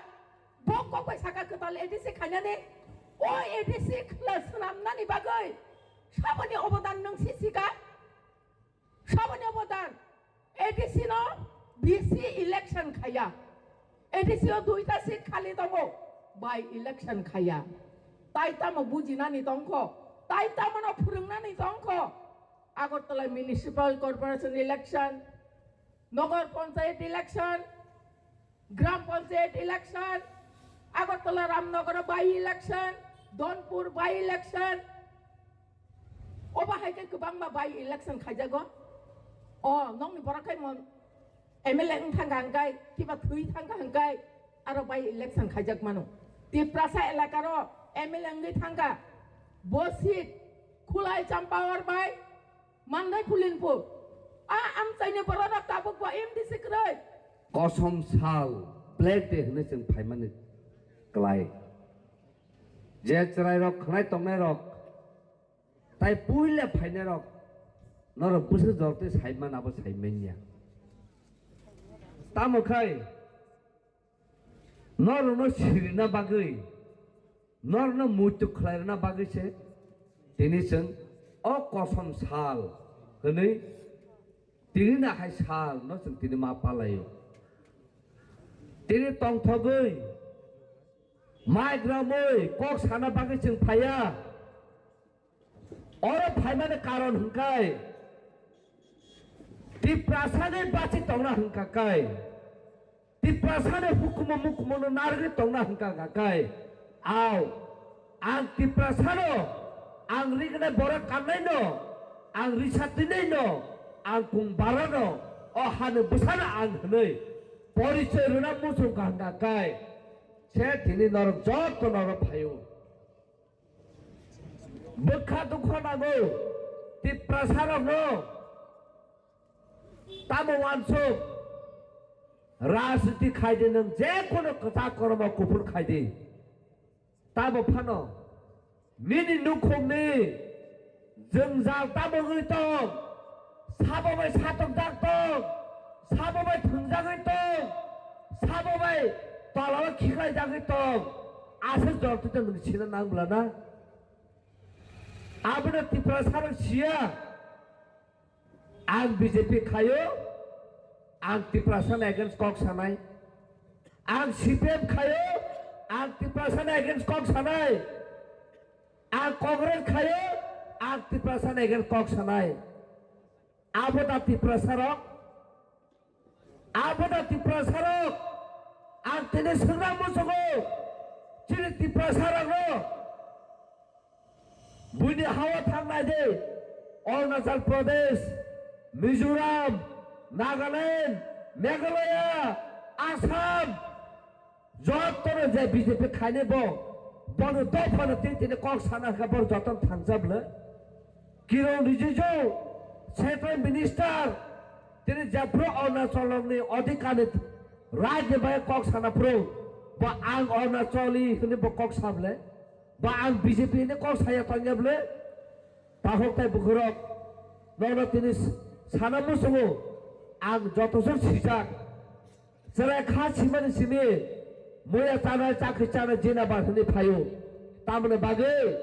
Bo kok bai saka kwtal A D C khainani. O A D C khwla swnamnani bagwi saboni obodan nwng sisika? Saboni obodan? A D C no B C election khaya. A D C o duita seat khali tongo. By election khaya. Tai tamo bujinani tongkho. Tai tamo no phwrwngnani tongkho. Agartala Municipal Corporation election, Nagar Panchayat election, Gram Panchayat election, Agartala Ramnagar by election, Donpur by election. Obo hai khe kwbangma by election khaijago. O nokni borok khai mon M L A wng thangkha hwnkhe, kiba thwi thangkha hwnkhe, aro by election khaijak mano. Tiprasa elakaro M L A wngwi thangkha. Bo seat Khulai Champawar bai Mandai Pulinpur. A amchaini bororok tabuk bo M D C kwrwi. Kosom sal, Black Day hwnwi chwng phaimani klai. Je chwrairok khwnai tongnairok, tai puila phainairok, norok bwswk jortwi saimano abo saimanya. Tamo khai, norokno sirina bagwi, norokno muitu khlairina bagwi se tini chwng o kosom sal hwnwi tini na hai sal no chwng tini ma palaio. Tini tongthogwi, mic ramwi kok sana bagwi chwng phaiya. Oro phaimani karon hwnkhe Tiprasani bachi tongna hwnkha khe, Tiprasani hukumu mukumuno narwgwi tongna hwnkha khe, ao ang Tiprasano, ang rignai borok kannaino, ang risatwinaino, ang kung barano, o hani bwsano ang hwnwi porichoi rwna muchungkha hwnkha khe, se tini norok joto norok phaio. Bwkha dukha nango Tiprasarokno. Tamo wansuk, rajniti khaidi nwng, je kono kwchak kormo kuphur khaidi. Tamo phano nini nukhungni jwngjal tamo wngwi tong? Sabo bai satokjak tong, sabo bai thwngjagwi tong, sabo bai tolao khiklaijagwi tong, aswk jortwi tong nwng sina nang bwla na? Abono Tiprasarok siya. Ang B J P khaio, ang Tiprasani against kok sanai. Ang C P M khaio, ang Tiprasani against kok sanai. Ang Congress khaio, ang Tiprasani against kok sanai. Abo da Tiprasarok? Abo da Tiprasarok? Ang tini swngna muchungo, chini Tiprasarokno buini hawa thangnai de, Arunachal Pradesh, Mizoram, Nagaland, Meghalaya, Assam, jotono je B J P khainai bo, bono dophano tini tini kok sana khe bo jotono thangjak le. Kiron Rijiju, Central Minister, Tini jephru Arunachalni odhikarni raijni bagwi kok sana phru, bo ang Arunachali hwnwi bo kok sa bwle, bo ang B J P hwnwi kok saya tongya bwle, takhuk tei bukhurok, nono tini sana muchungo ang jotoson sijak. Chwrai kha simani simi muya chanai chakri chanai jina bar hwnwi phaio. Tamoni bagwi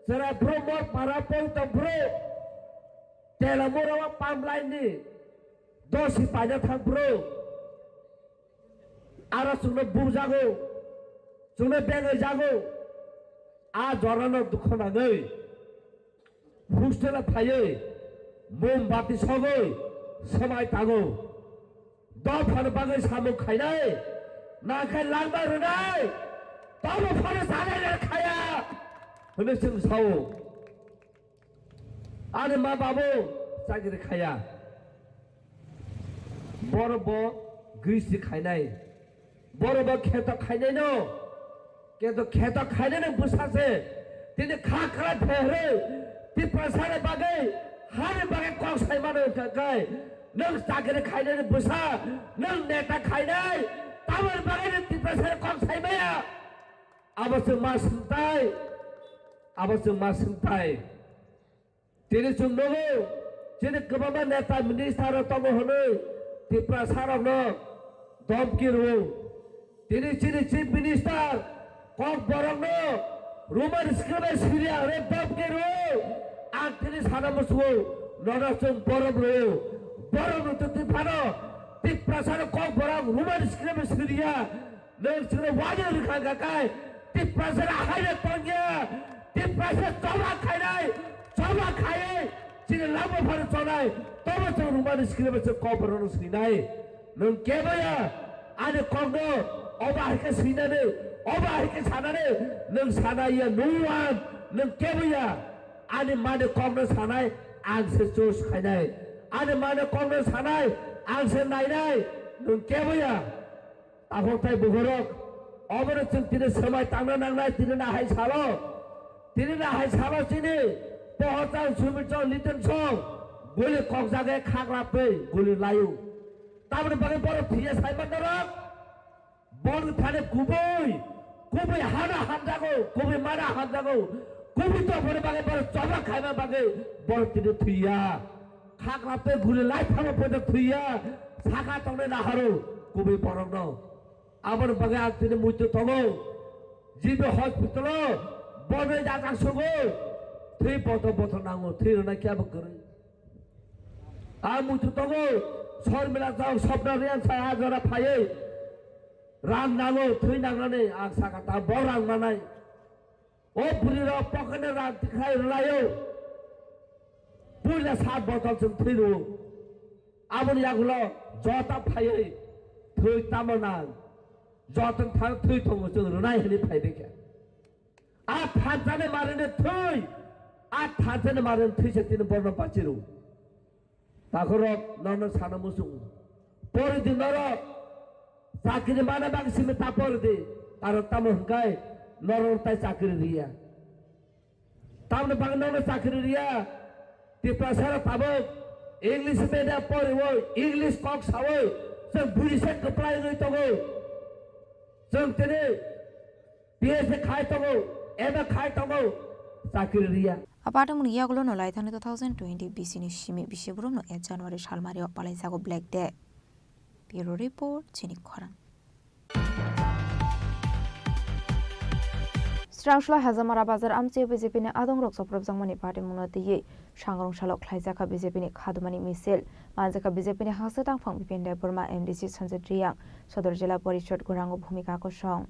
chwrai phru mor para poi tong phru, Telamura o pump line ni dosi paina thang phru. Aro chwngno bujago, chwngno bengwi jago. A jorano dukho nangwi hostel phaiwi mombati sogwi swmai tango. Dophani bagwi samung khainai, nakhai langma rwnai, tobo phano chanai le khaya hwnwi chwng sao. Ani ma babu chakri khaya, borok bo gristi khainai, borok bo kheto khainai no. Kheto, kheto khainani bwsa se tini kha khlai pherwi Tiprasani bagwi, hani bagwi kok sai mano hwnkha khe, nwng chakri khainani bwsa, nwng neta khainai, tamoni bagwi nwng Tiprasani kok sai maya? Abo chwng ma swngtai, abo chwng ma swngtai. Tini chwng nugo, chini kwbangma neta minister rok tongo hwnwi Tiprasa rokno domki rwo. Tini chini chief minister kok borokno Roman script bai siriya hwnwi domki rwo. Ang tini sana muchungo, nono chwng borom rwo. Borom rwtwtwi phano Tiprasa rok kok borok Roman script bai siriya. Nwng chwngno wani rwkha hwnkha khe, Tiprasa hai rok tongya, Tiprasa choba khainai, choba khaiwi chini langma phano chonai, tobo chwng rwmani script bai chwng kok borokno swinai. Nwng kebo ya, ani kokno obo hai khe swinani, obo hai khe sanani, nwng sana ya, no one, nwng kebo ya, ani mani kokno sanai, ang se choose khainai, ani mani kokno sanai, ang se nainai, nwng kebo ya. Takhuk tei bukhurok, obono chwng tini swmai tangna nangnai, tini nahai salo, tini nahai salo chini Pohorchal, Sumirchal, Litensong guli kokjagwi khaklap twi guli laio. Tamoni bagwi borok thwiya saiman norok, borok thani kubui, kubui hana hamjago, kubui mana hamjago, kubui tongmani bagwi borok choba khaima bagwi borok tini thwiya. Khaklap tei guli lai thangma poito thwiya, saka tongnai naharo kubui borokno. Aboni bagwi ang tini muitu tongo, G B hospital-o bonai jajak sugo, thwi bothor bothor nango, thwi rwna khe abo kwrwi. Ang muitu tongo, Sormila Chowk, Swapna Reang sa a jora phaiwi rang nango, thwi nangnani ang saka ta bo rang manai. O bwrwi rok pocket ni rang tikhai rwlaio. Puila sat botol chwng thwi rwo. Aboni yagulo jota phaiwi thwi tamo nang. Jotoni thang thwi tongo chwng rwnai hwnwi phai bikha. A thansa ni marini thwi, a thansa ni marini thwi se tini borno bachi rwo. Takhurok nono sana muchungo. Pori di norok. Chakri mana bagwi simi ta pori di. Karon tamo hwnkhe norok tai chakri riya. Tamoni bagwi nono chakri riya. Tiprasarok tabuk English medium poriwi, English kok sawi, chwng buri se kwplai wngwi tongo. Chwng tini P S C khai tongo, M A khai tongo, chakri riya. A patwmani yagulo no lai thani two thousand twenty B C ni simi bisi borok no eight January salmari o palai jago Black Day. Bureau Report, chini khorang. Srangshla Hajamara Bazar amchio B J P ni adongrok chopropjakmani patwmungno twiwi sangrong salo khlaijakha B J P ni khadumani misil. Manjakha B J P ni hangsa tangphang Bipin Debbarma, M D C Sanjit Riyang, Sodor Jila Porishod Gorango Bhumika Kosong.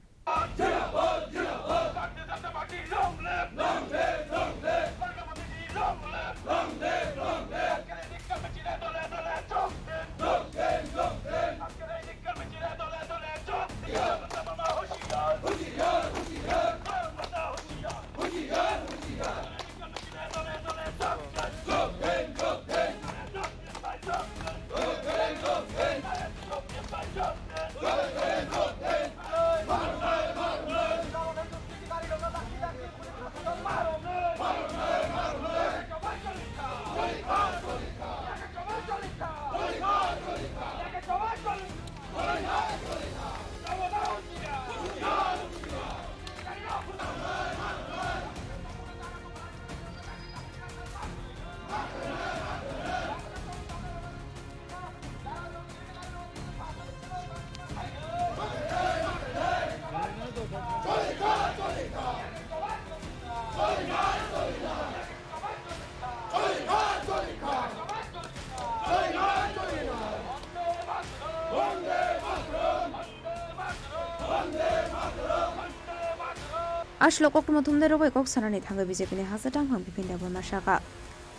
Aswk koktwma thumnai rogwi kok sanani thangwi B J P ni hasteo tangphang Bipin Debbarma sakha.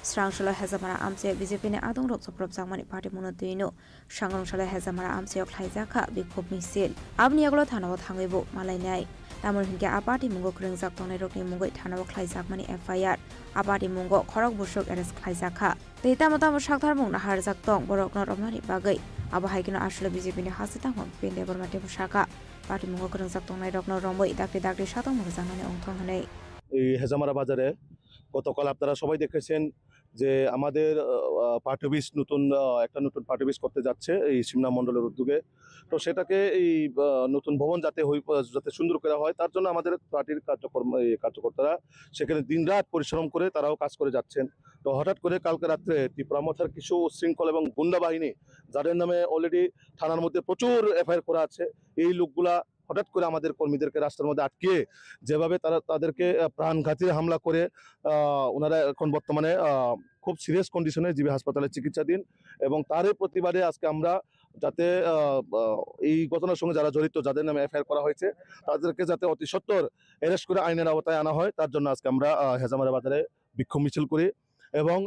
Srang salo Hezamara amchaio B J P ni adongrok chopropjakmani party mungno twino. Sangrong salo Hezamara amchaio khlaijakha bikhub misil. Aboni yagulo thanao thangwibo malainai. Tamoni hinkhe a party mungo kwrwngjak tongnairokni mungwi thanao khlaijakmani F I R. A party mungo khorok busuk arrest khlaijakha. Tei tamo tamo sakthar mung naharjak tong borokno romnani bagwi. Abo hai kheno aswk B J P ni hasteo tangphang Bipin Debbarma teibo sakha. Party mungo kwrwngjak tongnairokno romwi dakti dakti satongma rwjaknani wngthong hwnwi. এই হেজামারা বাজারে গতকাল আপনারা সবাই দেখেছেন যে আমাদের, আহ, আহ, party office নতুন, আহ, একটা নতুন পার্টি অফিস করতে যাচ্ছে এই সিমনা মণ্ডলের উদ্যোগে। তো সেটাকে এই, আহ, নতুন ভবন যাতে হই, আহ, যাতে সুন্দর করা হয়, তার জন্য আমাদের পার্টির কার্যক্রম, এই কার্যকর্তারা সেখানে দিনরাত পরিশ্রম করে তারাও কাজ করে যাচ্ছেন। তো হঠাৎ করে কালকে রাত্রে ত্রিপুরা মথার কিছু উচ্ছৃঙ্খল এবং গুন্ডা বাহিনী, যাদের নামে অলরেডি থানার মধ্যে প্রচুর এফআইআর করা আছে, এই লোকগুলা হঠাৎ করে আমাদের কর্মীদেরকে রাস্তার মধ্যে আটকিয়ে যেভাবে তারা তাদেরকে, আহ, প্রাণঘাতী হামলা করে, আহ, ওনারা এখন বর্তমানে, আহ, খুব সিরিয়াস কন্ডিশনে জিবি হাসপাতালে চিকিৎসাধীন। এবং তারই প্রতিবাদে আজকে আমরা যাতে, আহ, আহ, এই ঘটনার সঙ্গে যারা জড়িত, যাদের নামে এফআইআর করা হয়েছে, তাদেরকে যাতে অতি সত্বর অ্যারেস্ট করে আইনের আওতায় আনা হয়, তার জন্য আজকে আমরা, আহ, হেজামারা বাজারে বিক্ষোভ মিছিল করি। এবং,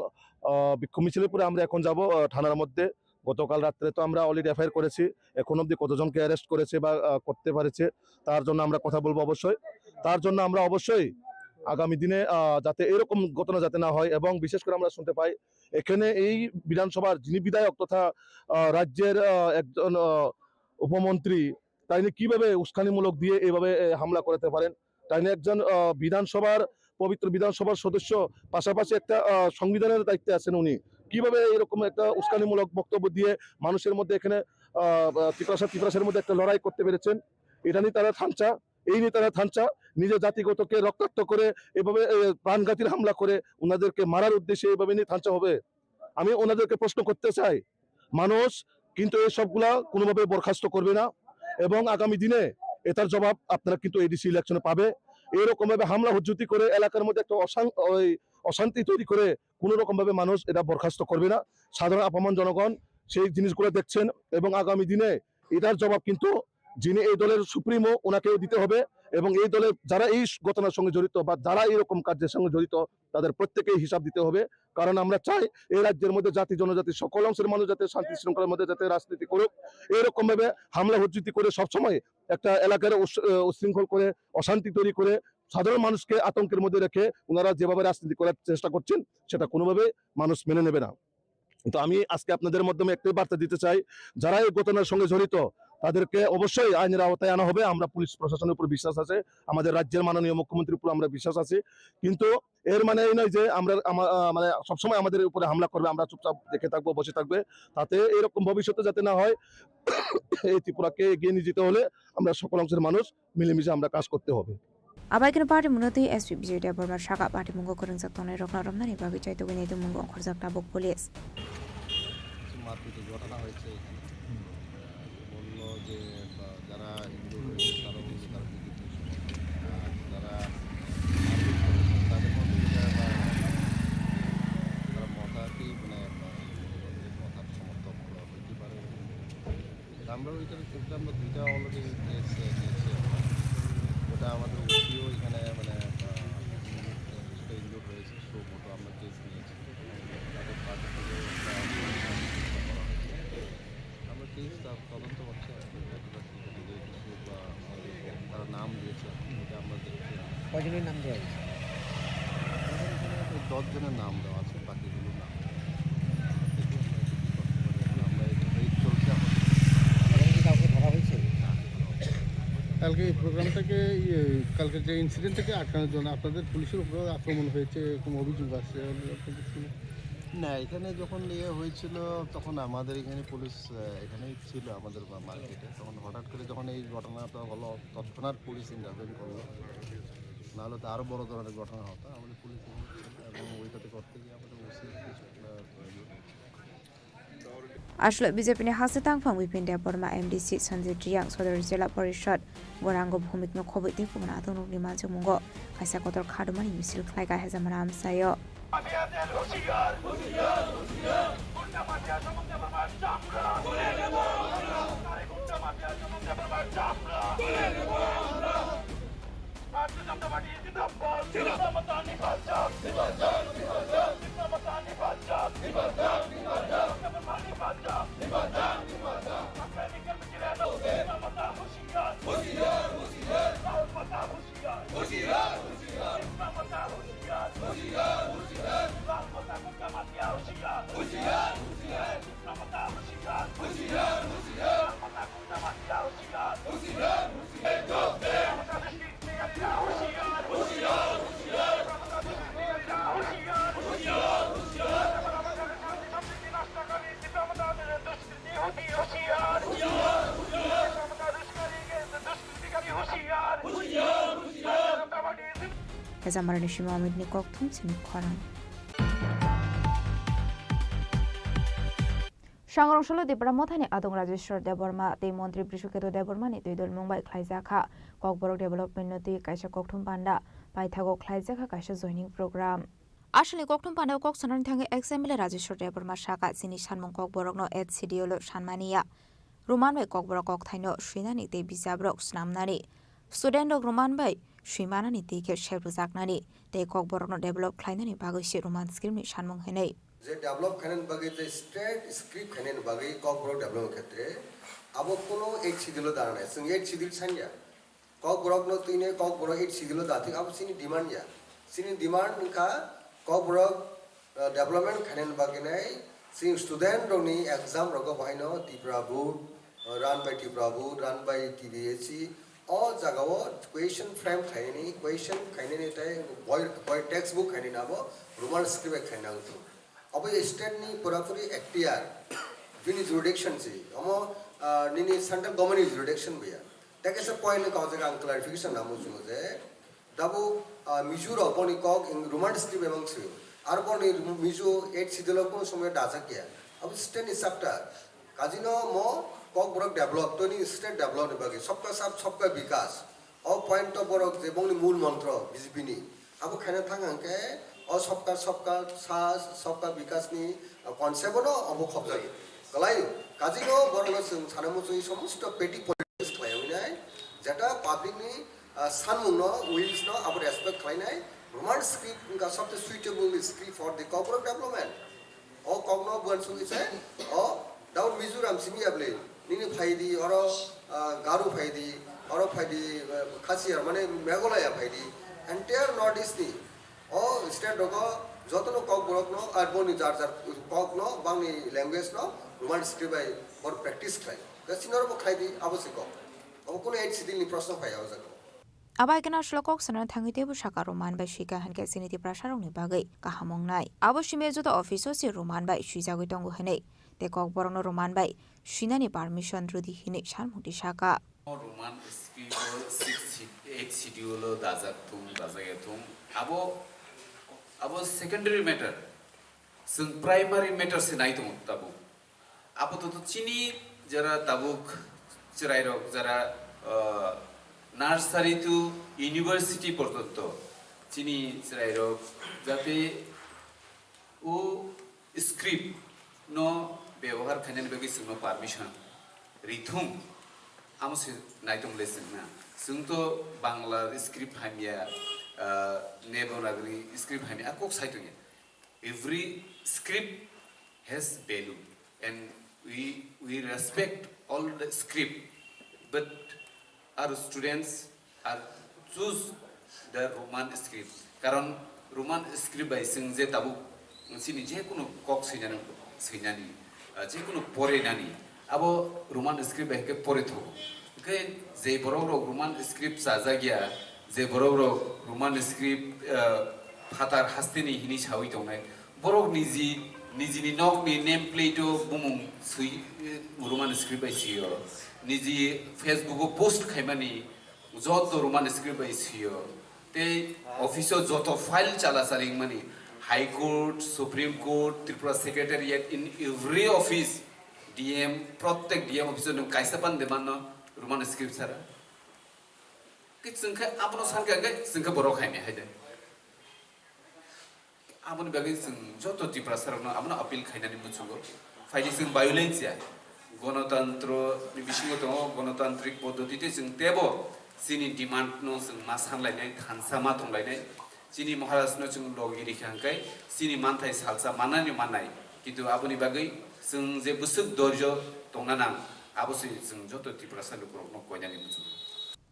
আহ, বিক্ষোভ মিছিলের পরে আমরা এখন যাব, আহ, থানার মধ্যে। গতকাল রাত্রে তো আমরা অলরেডি এফআইআর করেছি, এখন অবধি কতজনকে অ্যারেস্ট করেছে বা, আহ, করতে পারেছে, তার জন্য আমরা কথা বলবো অবশ্যই। তার জন্য আমরা অবশ্যই আগামী দিনে, আহ, যাতে এরকম ঘটনা যাতে না হয়, এবং বিশেষ করে আমরা শুনতে পাই এখানে এই বিধানসভার যিনি বিধায়ক তথা, আহ, রাজ্যের, আহ, একজন, আহ, উপমন্ত্রী, তাইনি কিভাবে উস্কানিমূলক দিয়ে এভাবে, এ, হামলা করতে পারেন? তাইনি একজন, আহ, বিধানসভার, পবিত্র বিধানসভার সদস্য, পাশাপাশি একটা, আহ, সংবিধানের দায়িত্বে আছেন উনি। কিভাবে এরকম একটা উস্কানিমূলক বক্তব্য দিয়ে মানুষের মধ্যে এখানে, আহ, আহ, তিপ্রাসা, তিপ্রাসের মধ্যে একটা লড়াই করতে পেরেছেন? এটা নিয়ে তারা থানচা, এই নিয়ে তারা থানচা, নিজের জাতিগতকে রক্তাক্ত করে এভাবে, এ, প্রাণঘাতীর হামলা করে ওনাদেরকে মারার উদ্দেশ্যে এভাবে নিয়ে থানচা হবে? আমি ওনাদেরকে প্রশ্ন করতে চাই, মানুষ কিন্তু এই সবগুলা কোনোভাবে বরখাস্ত করবে না এবং আগামী দিনে এটার জবাব আপনারা কিন্তু এডিসি ইলেকশনে পাবে। এরকম ভাবে হামলা হুজ্জুতি করে এলাকার মধ্যে একটা অশান-, ওই অশান্তি তৈরি করে কোনো রকম ভাবে মানুষ এটা বরখাস্ত করবে না। সাধারণ আপামর জনগণ সেই জিনিসগুলো দেখছেন এবং আগামী দিনে এটার জবাব কিন্তু যিনি এই দলের সুপ্রিমো ওনাকেও দিতে হবে এবং এই দলের যারা এই ঘটনার সঙ্গে জড়িত বা যারা এইরকম কার্যের সঙ্গে জড়িত তাদের প্রত্যেকেই হিসাব দিতে হবে। কারণ আমরা চাই এই রাজ্যের মধ্যে জাতি জনজাতি সকল অংশের মানুষ যাতে শান্তি শৃঙ্খলার মধ্যে যাতে রাজনীতি করুক, এরকম ভাবে হামলা হুজ্জুতি করে সবসময় একটা এলাকার উস-, আহ, উশৃঙ্খল করে অশান্তি তৈরি করে সাধারণ মানুষকে আতঙ্কের মধ্যে রেখে ওনারা যেভাবে রাজনীতি করার চেষ্টা করছেন সেটা কোনোভাবেই মানুষ মেনে নেবে না। তো আমি আজকে আপনাদের মাধ্যমে একটাই বার্তা দিতে চাই, যারা এই ঘটনার সঙ্গে জড়িত তাদেরকে অবশ্যই আইনের আওতায় আনা হবে। আমরা পুলিশ প্রশাসনের উপর বিশ্বাস আছে, আমাদের রাজ্যের মাননীয় মুখ্যমন্ত্রীর উপর আমরা বিশ্বাস আছে। কিন্তু এর মানে এই নয় যে আমরা আমা-, আহ, মানে সবসময় আমাদের উপরে হামলা করবে, আমরা চুপচাপ দেখে থাকবো, বসে থাকবে। তাতে এরকম ভবিষ্যতে যাতে না হয়, এই ত্রিপুরাকে এগিয়ে নিয়ে যেতে হলে আমরা সকল অংশের মানুষ মিলেমিশে আমরা কাজ করতে হবে। Abai kheno party mungno twi S P Bijoy Debbarma sakha party mungo kwrwngjak tongnairokno romnani bagwi chaitugwi naitwmung ongkhorjak tabuk police. কিছু মারপিটের ঘটনা হয়েছে এখানে। বললো যে, আহ, যারা ইনজিওর্ড হয়েছে তারাও কিন্তু তারা বিজেপির সমর্থক। আর যারা মারপিট করেছে তাদের মধ্যে যেটা, আহ, তারা মথাকেই মানে, আহ, মথার সমর্থক হইতে পারে। আমরা ওইটার ক্ষেত্রে আমরা দুইটা already কেস, আহ, নিয়েছি আমরা। ওটা আমাদের ওসিও এখানে মানে, আহ, কিছুটা ইনজিওর্ড হয়েছে, সো মতো আমরা কেস নিয়েছি। তাদের পার্টি থেকে একটা করা হয়েছে। আমরা কেস তা-, তদন্ত করছি, এখন কতটা কি লিগেল ইস্যু বা তারা নাম দিয়েছে, এটা আমরা দেখছি। কয়জনের নাম দেওয়া হয়েছে? আমাদের এখানে তো দশ জনের নাম দেওয়া আছে, বাকিগুলোর নাম দেখি আমরা কি করতে পারি। এখন আমরা এই, এই চলছে আমাদের। এখন কি কাউকে ধরা হয়েছে? কালকে এই প্রোগ্রামটাকে, ইয়ে, কালকে যে ইনসিডেন্টটাকে আটকানোর জন্য আপনাদের পুলিশের উপরে আক্রমণ হয়েছে, এরকম অভিযোগ আসছে, আপনি কি শুনে? না, এখানে যখন ইয়ে হয়েছিল, তখন আমাদের এখানে পুলিশ, আহ, এখানেই ছিল আমাদের মা-, মার্কেটে। তখন হঠাৎ করে যখন এই ঘটনাটা হলো, তৎক্ষণাৎ পুলিশ ইন্টারভেন করলো। নাহলে তো আরও বড় ধরনের ঘটনা হতো। আমাদের পুলিশ এখানে ছিল এবং ওইটাতে করতে গিয়ে আমাদের ওসি কিছু, আহ, প্রয়োজন। Aswk B J P ni hasteo tangphang Bipin Debbarma M D C Sanjit Reang Sodor Jila Porishod Gorango Bhumik no khobwi tei kubun adongrokni manjakmungo kaisa kotor khadumani misil khlaikha Hezamara amchaio. Hezamarani simi Amit ni kokthum simi khorang. Sangrong solo Tipra Mothani adong Rajeshwar Debbarma tei Montri Brishaketu Debbarmani twi dol mung bai khlaijak kha Kokborok development no twi kaisa kokthum panda paithago khlaijak kha kaisa joining program. Aswkni kokthum pandao kok sanani thangwi ex M L A Rajeshwar Debbarma saka chini sanmung Kokborokno H C D O lo sanmaniya. Roman bai Kokborok kokthaino swinani tei bijabrok snamnani. Student rok Roman bai swimanani tei khe sep rwjaknani tei Kokborokno develop khlainani bagwi se Roman script ni sanmung hinwi. Je develop khainani bagwi je state script khainani bagwi Kokborok develop khetre abo kuno H C D lo dana nai. Chwng H C D sanya. Kokborokno twinai Kokborok H C D lo dathik abo chini demand ya. Chini demand wngkha Kokborok, uh, development khainani bagwi nai chini student rokni exam rogo bahaino Tripura Board, uh, run by Tripura Board, run by T B S C, o jagao question frame khainani, question khainani tei boi, boi textbook khainani abo Roman script bai khaina wngthung. Abo state ni purapuri ekhtiar, bini jurisdiction si, omo, ah, nini central government ni jurisdiction bo ya. Tei kaisa point ni kau jaga ang clarification namo chungo je, dabu, ah, Mizo rok boni kok ing Roman script bai mang swi. Ar boni Mizo eight schedule o kono somoy dajak ya. Abo state ni chapter. Kajino mo Kokborok develop, toni state develop ni bagwi. Sabka sath, sabka vikas. O point to borok je bongni mul montro B J P ni. Abo khaina thang hwnkhe o sabka, sabka sath, sabka vikas ni concept no obo khobjagwi. Kwlai, kajino borokno chwng sana muchungwi somosto petty politics khlaiwi nai, jeta public ni, ah, sanmung no, wills no abo respect khlainai. Roman script wngkha sabse suitable script for the Kokborok development. O kokno buan sugwi se, o, daun Mizoram simi ya bwle, nini phaidi, oro, ah, Garo phaidi, oro phaidi, ah, Khasiya, mane Meghalaya phaidi, entire North East ni, o state rogo jotono kokborokno, ar boni jar jar kokno, bangni language no, Roman script bai bor practice khlai. Da sinoro bo khlai di, abo se kok. Abo kuno eight schedule ni proshno phai o jaga. Abo hai kheno aswk kok sanani thangwi teibo saka Roman bai swika hinkhe chini Tiprasarokni bagwi kaham wngnai. Abo simi joto office o se Roman bai swijagwi tongo hinwi tei Kokborokno Roman bai swinani permission rwdi hinwi sanmungdi saka. Roman script o six, eight schedule o dajak thung, dajak ya thung. Abo, abo secondary matter. Chwng primary matter se nai tongo tabuk. Apatot chini jara tabuk chwrairok jara, ah, nursery to university porjonto chini chwrairok jate o script no bebohar khainani bagwi chwngno permission rithung amo se naitongle chwngna. Chwngto Bangla script hamya, ah, Devanagari script hamya, a kok sai tongya. Every script has value and we, we respect all the script, but our students are choose the Roman script. Karon Roman script bai chwng je tabuk chini je kunu kok swinani, swinani, ah, je kunu porinani, abo Roman script bai hwnkhe pore thogo. Hwnkhe je borok rok Roman script chajak ya, je borok rok Roman script, ah, phatar hasteni hini sawi tongnai, borok niji, nijini nokni name plate o bumung swi, eh, Roman script bai swi o. Niji Facebook o post khaimani joto Roman script bai swi o. Tei office o joto file chala chali wngmani, High Court, Supreme Court, Tripura Secretariat, in every office, D M, prottek D M office o nwng kaisa ban de manno Roman script sara. Ki chwng khe abono san khe, hwnkhe chwng khe borok hai ni hai de. Aboni bagwi chwng joto Tiprasarokno abono appeal khainani muchungo. Phaidi chwng violence ya. Gonotantro ni bisingo tongo, gonotantrik poddoti tei chwng tebo chini demand no chwng ma sanlainai, thansa ma tonglainai. Chini Maharaj no chwng logi rikha hwnkhe chini manthai salsa mannani mannai, kintu aboni bagwi chwng je bwswk dorjo tongna nang, abo se chwng joto Tiprasa lukurokno koinani muchungo.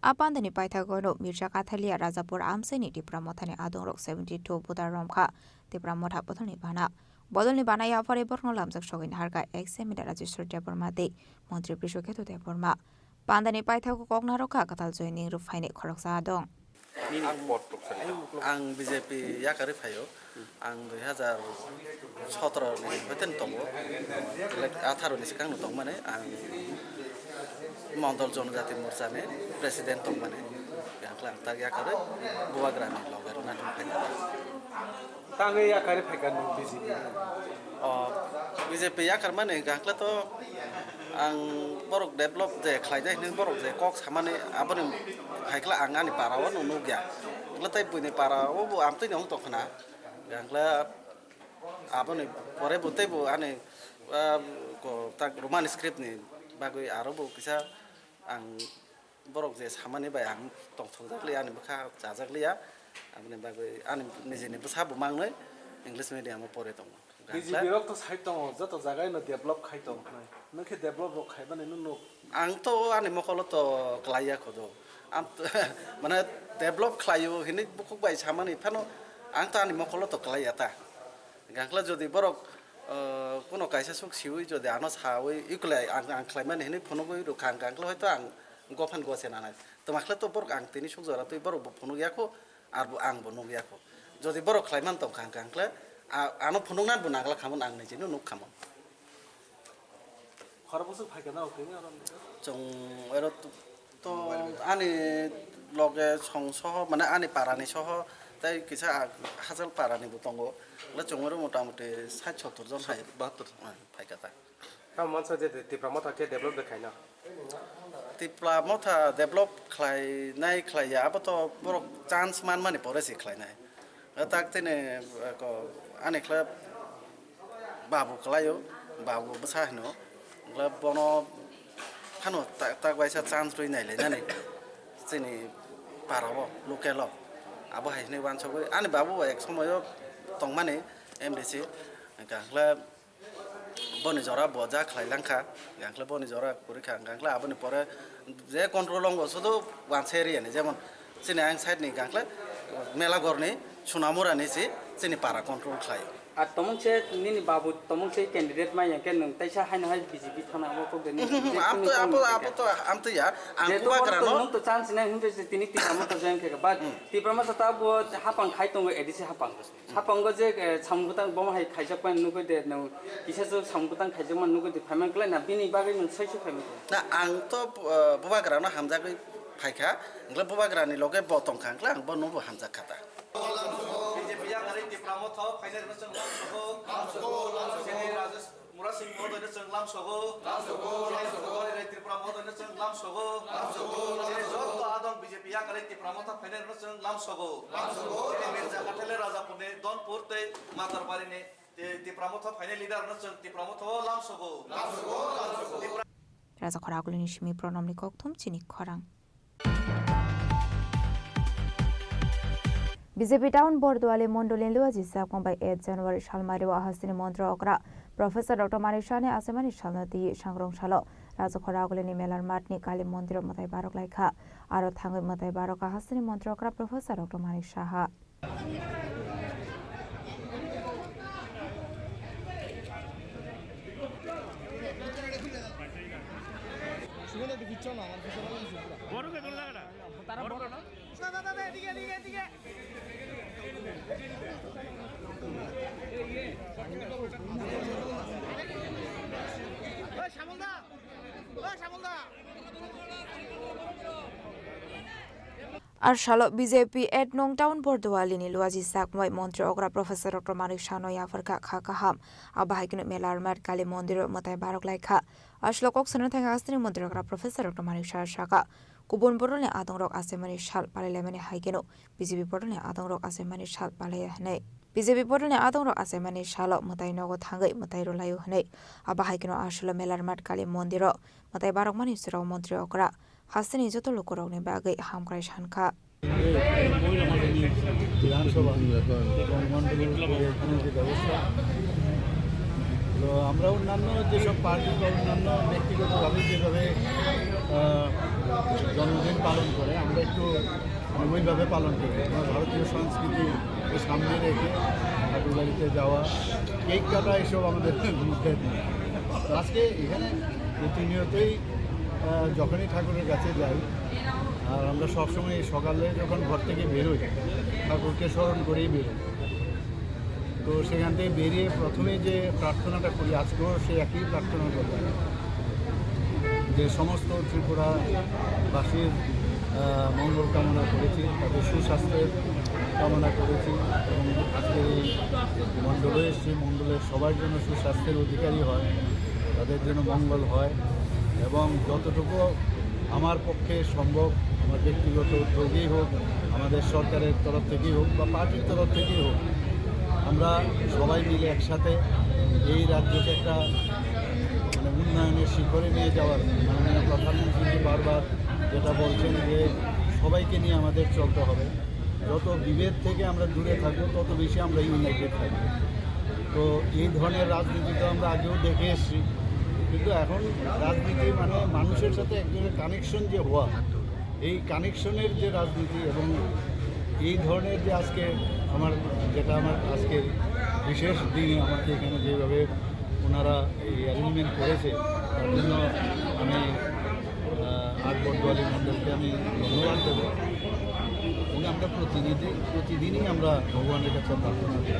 A pandani paithago no Mirza Kathalia Rajapur amchaini Tipra Mothani adongrok seventy two voter romkha Tipra Motha bodolni bana. Bodolni bana yaphari borokno lamjak sogwi naharkha ex M L A Rajeshwar Debbarma tei Montri Brishoketu Debbarma. Pandani paithago kok narwkha kwtal joining rwphaini khoroksa adong. Nini pot rok sa ang B J P yakarwi phaio. Ang dui hazar sotoro ni hoiten tongo. Like, atharo ni swkang no tongmani ang Mondol Jonojati Morcha ni president tongmani. Yang khe ang tak yakarwi Bubagra ni loge rwna thang phaikha. Tangwi yakarwi phaikha nwng B J P? O, B J P yakarmani hwnkha hwnkhe to ang borok develop je khlaijak hinwi borok je kok samani aboni hai khe ang ani para o nukya. Hwnkhe tei buini para o bo amtwini wng tongkhna. Hwnkhe aboni pore bo tei bo ani, ah, ko tak Roman script ni bagwi aro bo kisa ang borok je samani bai ang tongthokjak liya, ani bwkha chajak liya, aboni bagwi ani nijini bwsa bo mangnwi English medium o pore tongo. B J P rok to sai tongo, joto jaga no develop khai tongo hwnwi. Nwng khe develop rok khaimani nw nuk. Ang to ani mokolo to klaiya khodo. Am to, mane develop khlaio hinwi bukhuk bai samani phano ang to ani mokolo to klaiya ta. Gangkla jodi borok, eh, kuno kaisa suk siwi jodi ano sawi iklai ang, ang khlaimani hinwi phunugwi rwkha ang gangkla hoito ang gophan gose nanai. Twmakhle to borok ang tini suk jora twi borok bo phunuk yakho, arbo ang bo nuk yakho. Jodi borok khlaiman tongkha ang gangkla, a-, ano phunuknan bo nangla khamon ang nijino nuk khamon. Khorokboswk phaikha norok tini oro? Chwng oro to, to ani loge song soho, mane ani parani soho, tei kisa a-, hachal parani bo tongo. Le chwng oro motamuti sait sottor jon hai. Bahattor. Ah, phaikha ta. Tamo mansa je Tipra Motha khe develop de khaina. Tipra Motha develop khlainai khlaiya, abo to borok chance manmani pore se khlainai. Tak tini, eh, ko, ani khlai babu kwlaio, babu bwsa hino. Khlai bono phano ta-, tak baisa chance rwi nai lainani chini para o, local o. Abo hai hinwi uansugwi ani babu bo ek somoio tongmani M D C. Hwnkha khlai boni jora bo ja khlai langkha, hwnkha khlai boni jora kwrwi kha, hwnkha khlai aboni pore je control o wngbo sudu uansa area ni, jemon chini ayang side ni hwnkha khlai Melagor ni Sonamura ni si chini para control khlai. Ar tomong se nini babu tomong se candidate ma yang khe nwng teisa haino hai B J P thana abo kok de nini Mhm, mhm, je am to, chini abo, tongmung abo to, am to ya, ang je to Bubagra borok no. Nwng to chance nai hwnjai se tini Tipra Motha join khe, but Hmm. Tipra Motha ta bo hapang khai tongo A D C hapang. Sapango je, eh, samung bwtang bomo hai khaijak mani nugwi de, nwng kisa se samung bwtang khaijak mani nugwi de, phaiman klai na, bini bagwi nwng saisu phaiman klai. Na, ang to, eh, Bubagra no hamjagwi phaikha, hwnkhe Bubagra ni loge bo tongkha, hwnkhe ang bono bo hamjak kha ta. B J P yakarwi Tipra Motha phainai rwno chwng lamsogo. Chini Rajesh Murasing Mohodoino chwng lamsogo. Lamsogo, lamsogo. Chini Tripura Mohodoino chwng lamsogo. Lamsogo, lamsogo. Chini joto adong B J P yakarwi Tipra Motha phainai rwno chwng lamsogo. Lamsogo, lamsogo. Chini Mirza Kathele Rajapurni Donpur tei Matarbarini, eh, Tipra Motha phainai leader rwno chwng Tipra Motha o lamsogo. Lamsogo, lamsogo. Tipra Raja Khoragulini simi Pronomni kokthum chini khorang. B J P town Borduali Mondolni Luaji Sakma bai eight January salmario hasteni montri okra Professor Doctor Manik Sahani achaimani salno twi sangrong salo Raja Khoragulini Melar Mathni Kali Mondiro mwtai barok laikha. Aro thangwi mwtai barok hasteni montri okra Professor Doctor Manik Saha. Ar salo B J P eight nong town Bordualini Luaji Sakmai montri okra Professor Doctor Manik Sano yapharkha kha kaham. Abo hai kheno Melar Math Kali Mondiro mwtai barok laikha. Aslo kok sana thangwi hasteni montri okra Professor Doctor Manik Saha saka, kubun borokni adongrok achaimani sal palailaimani hai kheno B J P borokni adongrok achaimani sal palaiya hwnwi. B J P borokni adongrok achaimani salo mwtai nogo thangwi mwtai rwlaio hwnwi. Abo hai kheno aslo Melar Math Kali Mondiro mwtai barokmani jora montri okra hasteni joto lukurokni bagwi hamkrai sankha. বিধানসভা এবং মণ্ডলের যে এখানে যে ব্যবস্থা, তো আমরা অন্যান্য যেসব পার্টি বা অন্যান্য ব্যক্তিগতভাবে যেভাবে আহ, জন্মদিন পালন করে, আমরা একটু মানে ওইভাবে পালন করি। আমরা ভারতীয় সংস্কৃতিকে সামনে রেখে ঠাকুর বাড়িতে যাওয়া, কেক কাটা, এসব আমাদের মধ্যে নেই। তো আজকে এখানে প্রতিনিয়তই আহ, যখনই ঠাকুরের কাছে যাই, আর আমরা সবসময় এই সকালে যখন ঘর থেকে বেরোই, ঠাকুরকে স্মরণ করেই বেরোই। তো সেখান থেকে বেরিয়ে প্রথমে যে প্রার্থনাটা করি, আজকেও সেই একই প্রার্থনা করলাম, যে সমস্ত ত্রিপুরাবাসীর আহ, মঙ্গল কামনা করেছি, তাদের সুস্বাস্থ্যের কামনা করেছি এবং আজকের এই মণ্ডলে এসেছি, মণ্ডলের সবার জন্য সুস্বাস্থ্যের অধিকারী হয়, তাদের জন্য মঙ্গল হয় এবং যতটুকু আমার পক্ষে সম্ভব, আমার ব্যক্তিগত উদ্যোগেই হোক, আমাদের সরকারের তরফ থেকেই হোক বা পার্টির তরফ থেকেই হোক, আমরা সবাই মিলে একসাথে এই রাজ্যকে একটা মানে উন্নয়নের শিখরে নিয়ে যাওয়ার, মাননীয় প্রধানমন্ত্রী বারবার যেটা বলছেন যে সবাইকে নিয়ে আমাদের চলতে হবে। যত বিভেদ থেকে আমরা দূরে থাকবো, তত বেশি আমরা ইউনাইটেড থাকবো। তো এই ধরনের রাজনীতি তো আমরা আগেও দেখে এসেছি, কিন্তু এখন রাজনীতি মানে মানুষের সাথে একজনের কানেকশন যে হওয়া, এই কানেকশনের যে রাজনীতি এবং এই ধরনের যে আজকে আমার, যেটা আমার আজকে বিশেষ দিনে আমাকে এখানে যেভাবে ওনারা এই অ্যারেঞ্জমেন্ট করেছে, তার জন্য আমি আহ, আর বটদোয়ালি মণ্ডলকে আমি ধন্যবাদ দেবো। এবং আমরা প্রতিনিধি প্রতিদিনই আমরা ভগবানের কাছে প্রার্থনা করি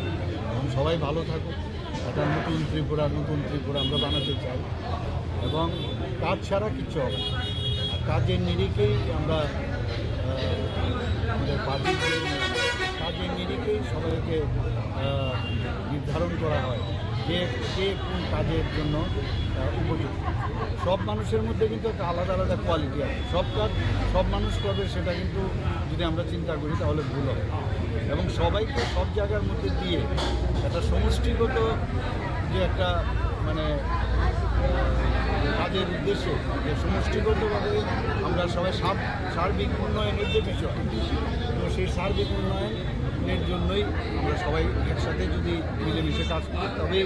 এবং সবাই ভালো থাকুক। একটা নতুন ত্রিপুরা, নতুন ত্রিপুরা আমরা বানাতে চাই এবং কাজ ছাড়া কিচ্ছু হবে না। আর কাজের নিরিখেই আমরা আহ, আমাদের পার্টির যে কাজের নিরিখেই সবাইকে আহ, নির্ধারণ করা হয় যে কে কোন কাজের জন্য আহ, উপযুক্ত। সব মানুষের মধ্যে কিন্তু একটা আলাদা আলাদা কোয়ালিটি আছে। সব কাজ সব মানুষ করবে, সেটা কিন্তু যদি আমরা চিন্তা করি, তাহলে ভুল হবে। এবং সবাইকে সব জায়গার মধ্যে দিয়ে একটা সমষ্টিগত যে একটা মানে আহ, কাজের উদ্দেশ্যে যে সমষ্টিগতভাবে আমরা সবাই সাব সার্বিক উন্নয়নের যে বিষয়, তো সেই সার্বিক উন্নয়নের জন্যই আমরা সবাই একসাথে যদি মিলেমিশে কাজ করি, তবেই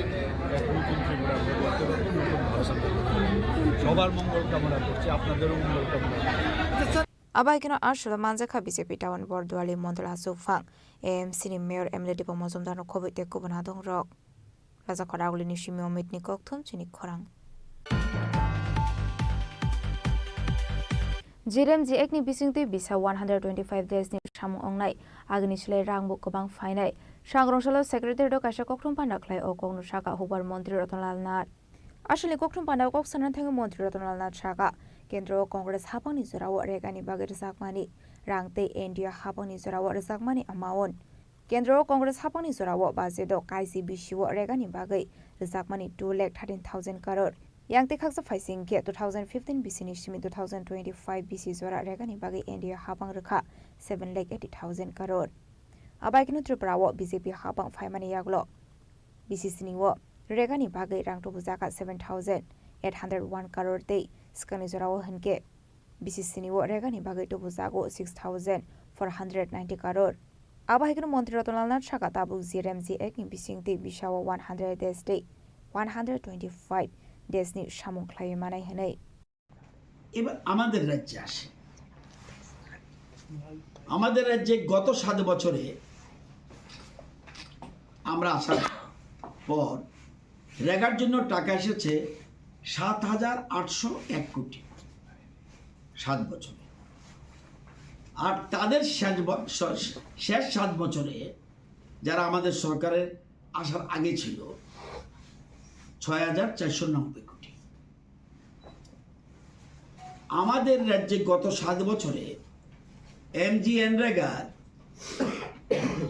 এক নতুন ত্রিপুরা আমরা গড়তে পারবো, নতুন ভারত আমরা গড়তে পারবো। সবার মঙ্গল কামনা করছি, আপনাদেরও মঙ্গল কামনা করছি। Abai keno aswk manjakha B J P town Borduali Mondol Aswk Phang, A M C ni mayor M L A Dipa Mojumdar no khobwi tei kubun adong rok. Raja Khoraguli ni simi Omit ni kokthum chini khorang. Jirem ji ekni bisingtwi bisa one hundred twenty-five days ni samung ongnai, agini slai rang bo kwbang phainai. Sangrong salo secretary rok kaisa kokthum panda khlai o kokno saka hubar montri Ratanlal Nath. Aswkni kokthum panda o kok sana thangwi montri Ratanlal Nath saka, kendro o Congress hapangni jorao regani bagwi rwjakmani rang tei N D A hapangni jorao rwjakmani amount. Kendro o Congress hapangni jorao budget o kaisi bisi o regani bagwi rwjakmani two lakh thirteen thousand crore. Yang tei khaksa phaising khe two thousand fifteen bisi ni simi two thousand twenty-five bisi jora regani bagwi N D A hapang rwkha seven lakh eighty thousand crore. Abai kheno Tripura o B J P hapang phaimani yagulo B C C ni o regani bagwi rang tubujakha seven thousand eight hundred one crore tei swkangni jorao hinkhe B C C ni o regani bagwi tubujago six thousand four hundred ninety crore. Abo hai kheno Montri Ratanlal Nath saka tabuk G R M G Act ni bising tei bisao one hundred days tei one hundred twenty-five days ni samung khlaiwi manai hwnwi. এবার আমাদের রাজ্যে আসে। আমাদের রাজ্যে গত সাত বছরে আমরা আসার পর রেগার জন্য টাকা এসেছে সাত হাজার আটশো এক কোটি, সাত বছরে। আর তাদের শেষ ব-, শ-, শেষ সাত বছরে, যারা আমাদের সরকারের আসার আগে ছিল, ছয় হাজার চারশো নব্বই কোটি। আমাদের রাজ্যে গত সাত বছরে এমজিএনরেগার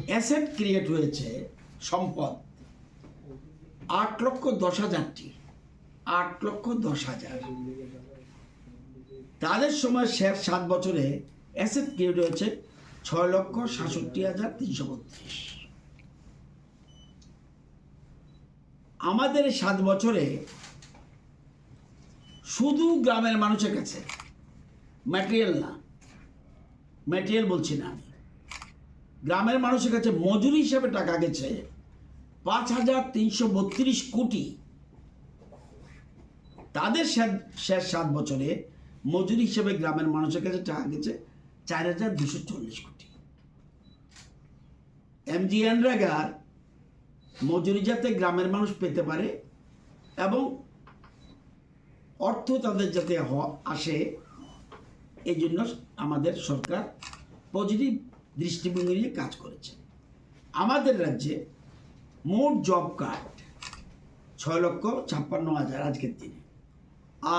অ্যাসেট ক্রিয়েট হয়েছে, সম্পদ, আট লক্ষ দশ হাজারটি, আট লক্ষ দশ হাজার। তাদের সময় শেষ সাত বছরে অ্যাসেট ক্রিয়েট হয়েছে ছয় লক্ষ সাতষট্টি হাজার তিনশো বত্রিশ। আমাদের এই সাত বছরে শুধু গ্রামের মানুষের কাছে, ম্যাটেরিয়াল না, ম্যাটেরিয়াল বলছি না আমি। গ্রামের মানুষের কাছে মজুরি হিসাবে টাকা গেছে পাঁচ হাজার তিনশো বত্রিশ কোটি। তাদের সে-, শেষ সাত বছরে মজুরি হিসেবে গ্রামের মানুষের কাছে টাকা গেছে চার হাজার দুশো চল্লিশ কোটি। এমজিএনরেগার মজুরি যাতে গ্রামের মানুষ পেতে পারে এবং অর্থ তাদের যাতে হ-, আসে, এই জন্য আমাদের সরকার পজিটিভ দৃষ্টিভঙ্গি নিয়ে কাজ করেছে। আমাদের রাজ্যে মোট জব কার্ড ছয় লক্ষ ছাপ্পান্ন হাজার আজকের দিনে,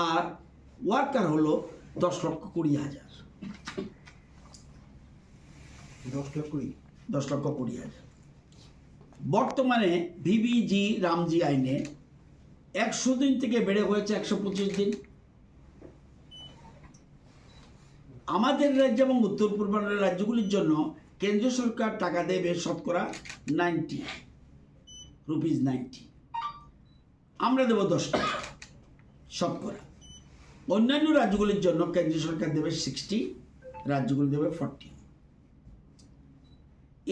আর ওয়ার্কার হলো দশ লক্ষ কুড়ি হাজার। দশ লক্ষ কুড়ি। দশ লক্ষ কুড়ি হাজার। বর্তমানে ভিবিজি রামজি আইনে একশো দিন থেকে বেড়ে হয়েছে একশো পঁচিশ দিন। আমাদের রাজ্য এবং উত্তর পূর্বাঞ্চলের রাজ্যগুলির জন্য কেন্দ্রীয় সরকার টাকা দেবে শতকরা নাইনটি, রুপিজ নাইনটি। আমরা দেব দশ টাকা শতকরা। অন্যান্য রাজ্যগুলির জন্য কেন্দ্রীয় সরকার দেবে সিক্সটি, রাজ্যগুলি দেবে ফর্টি।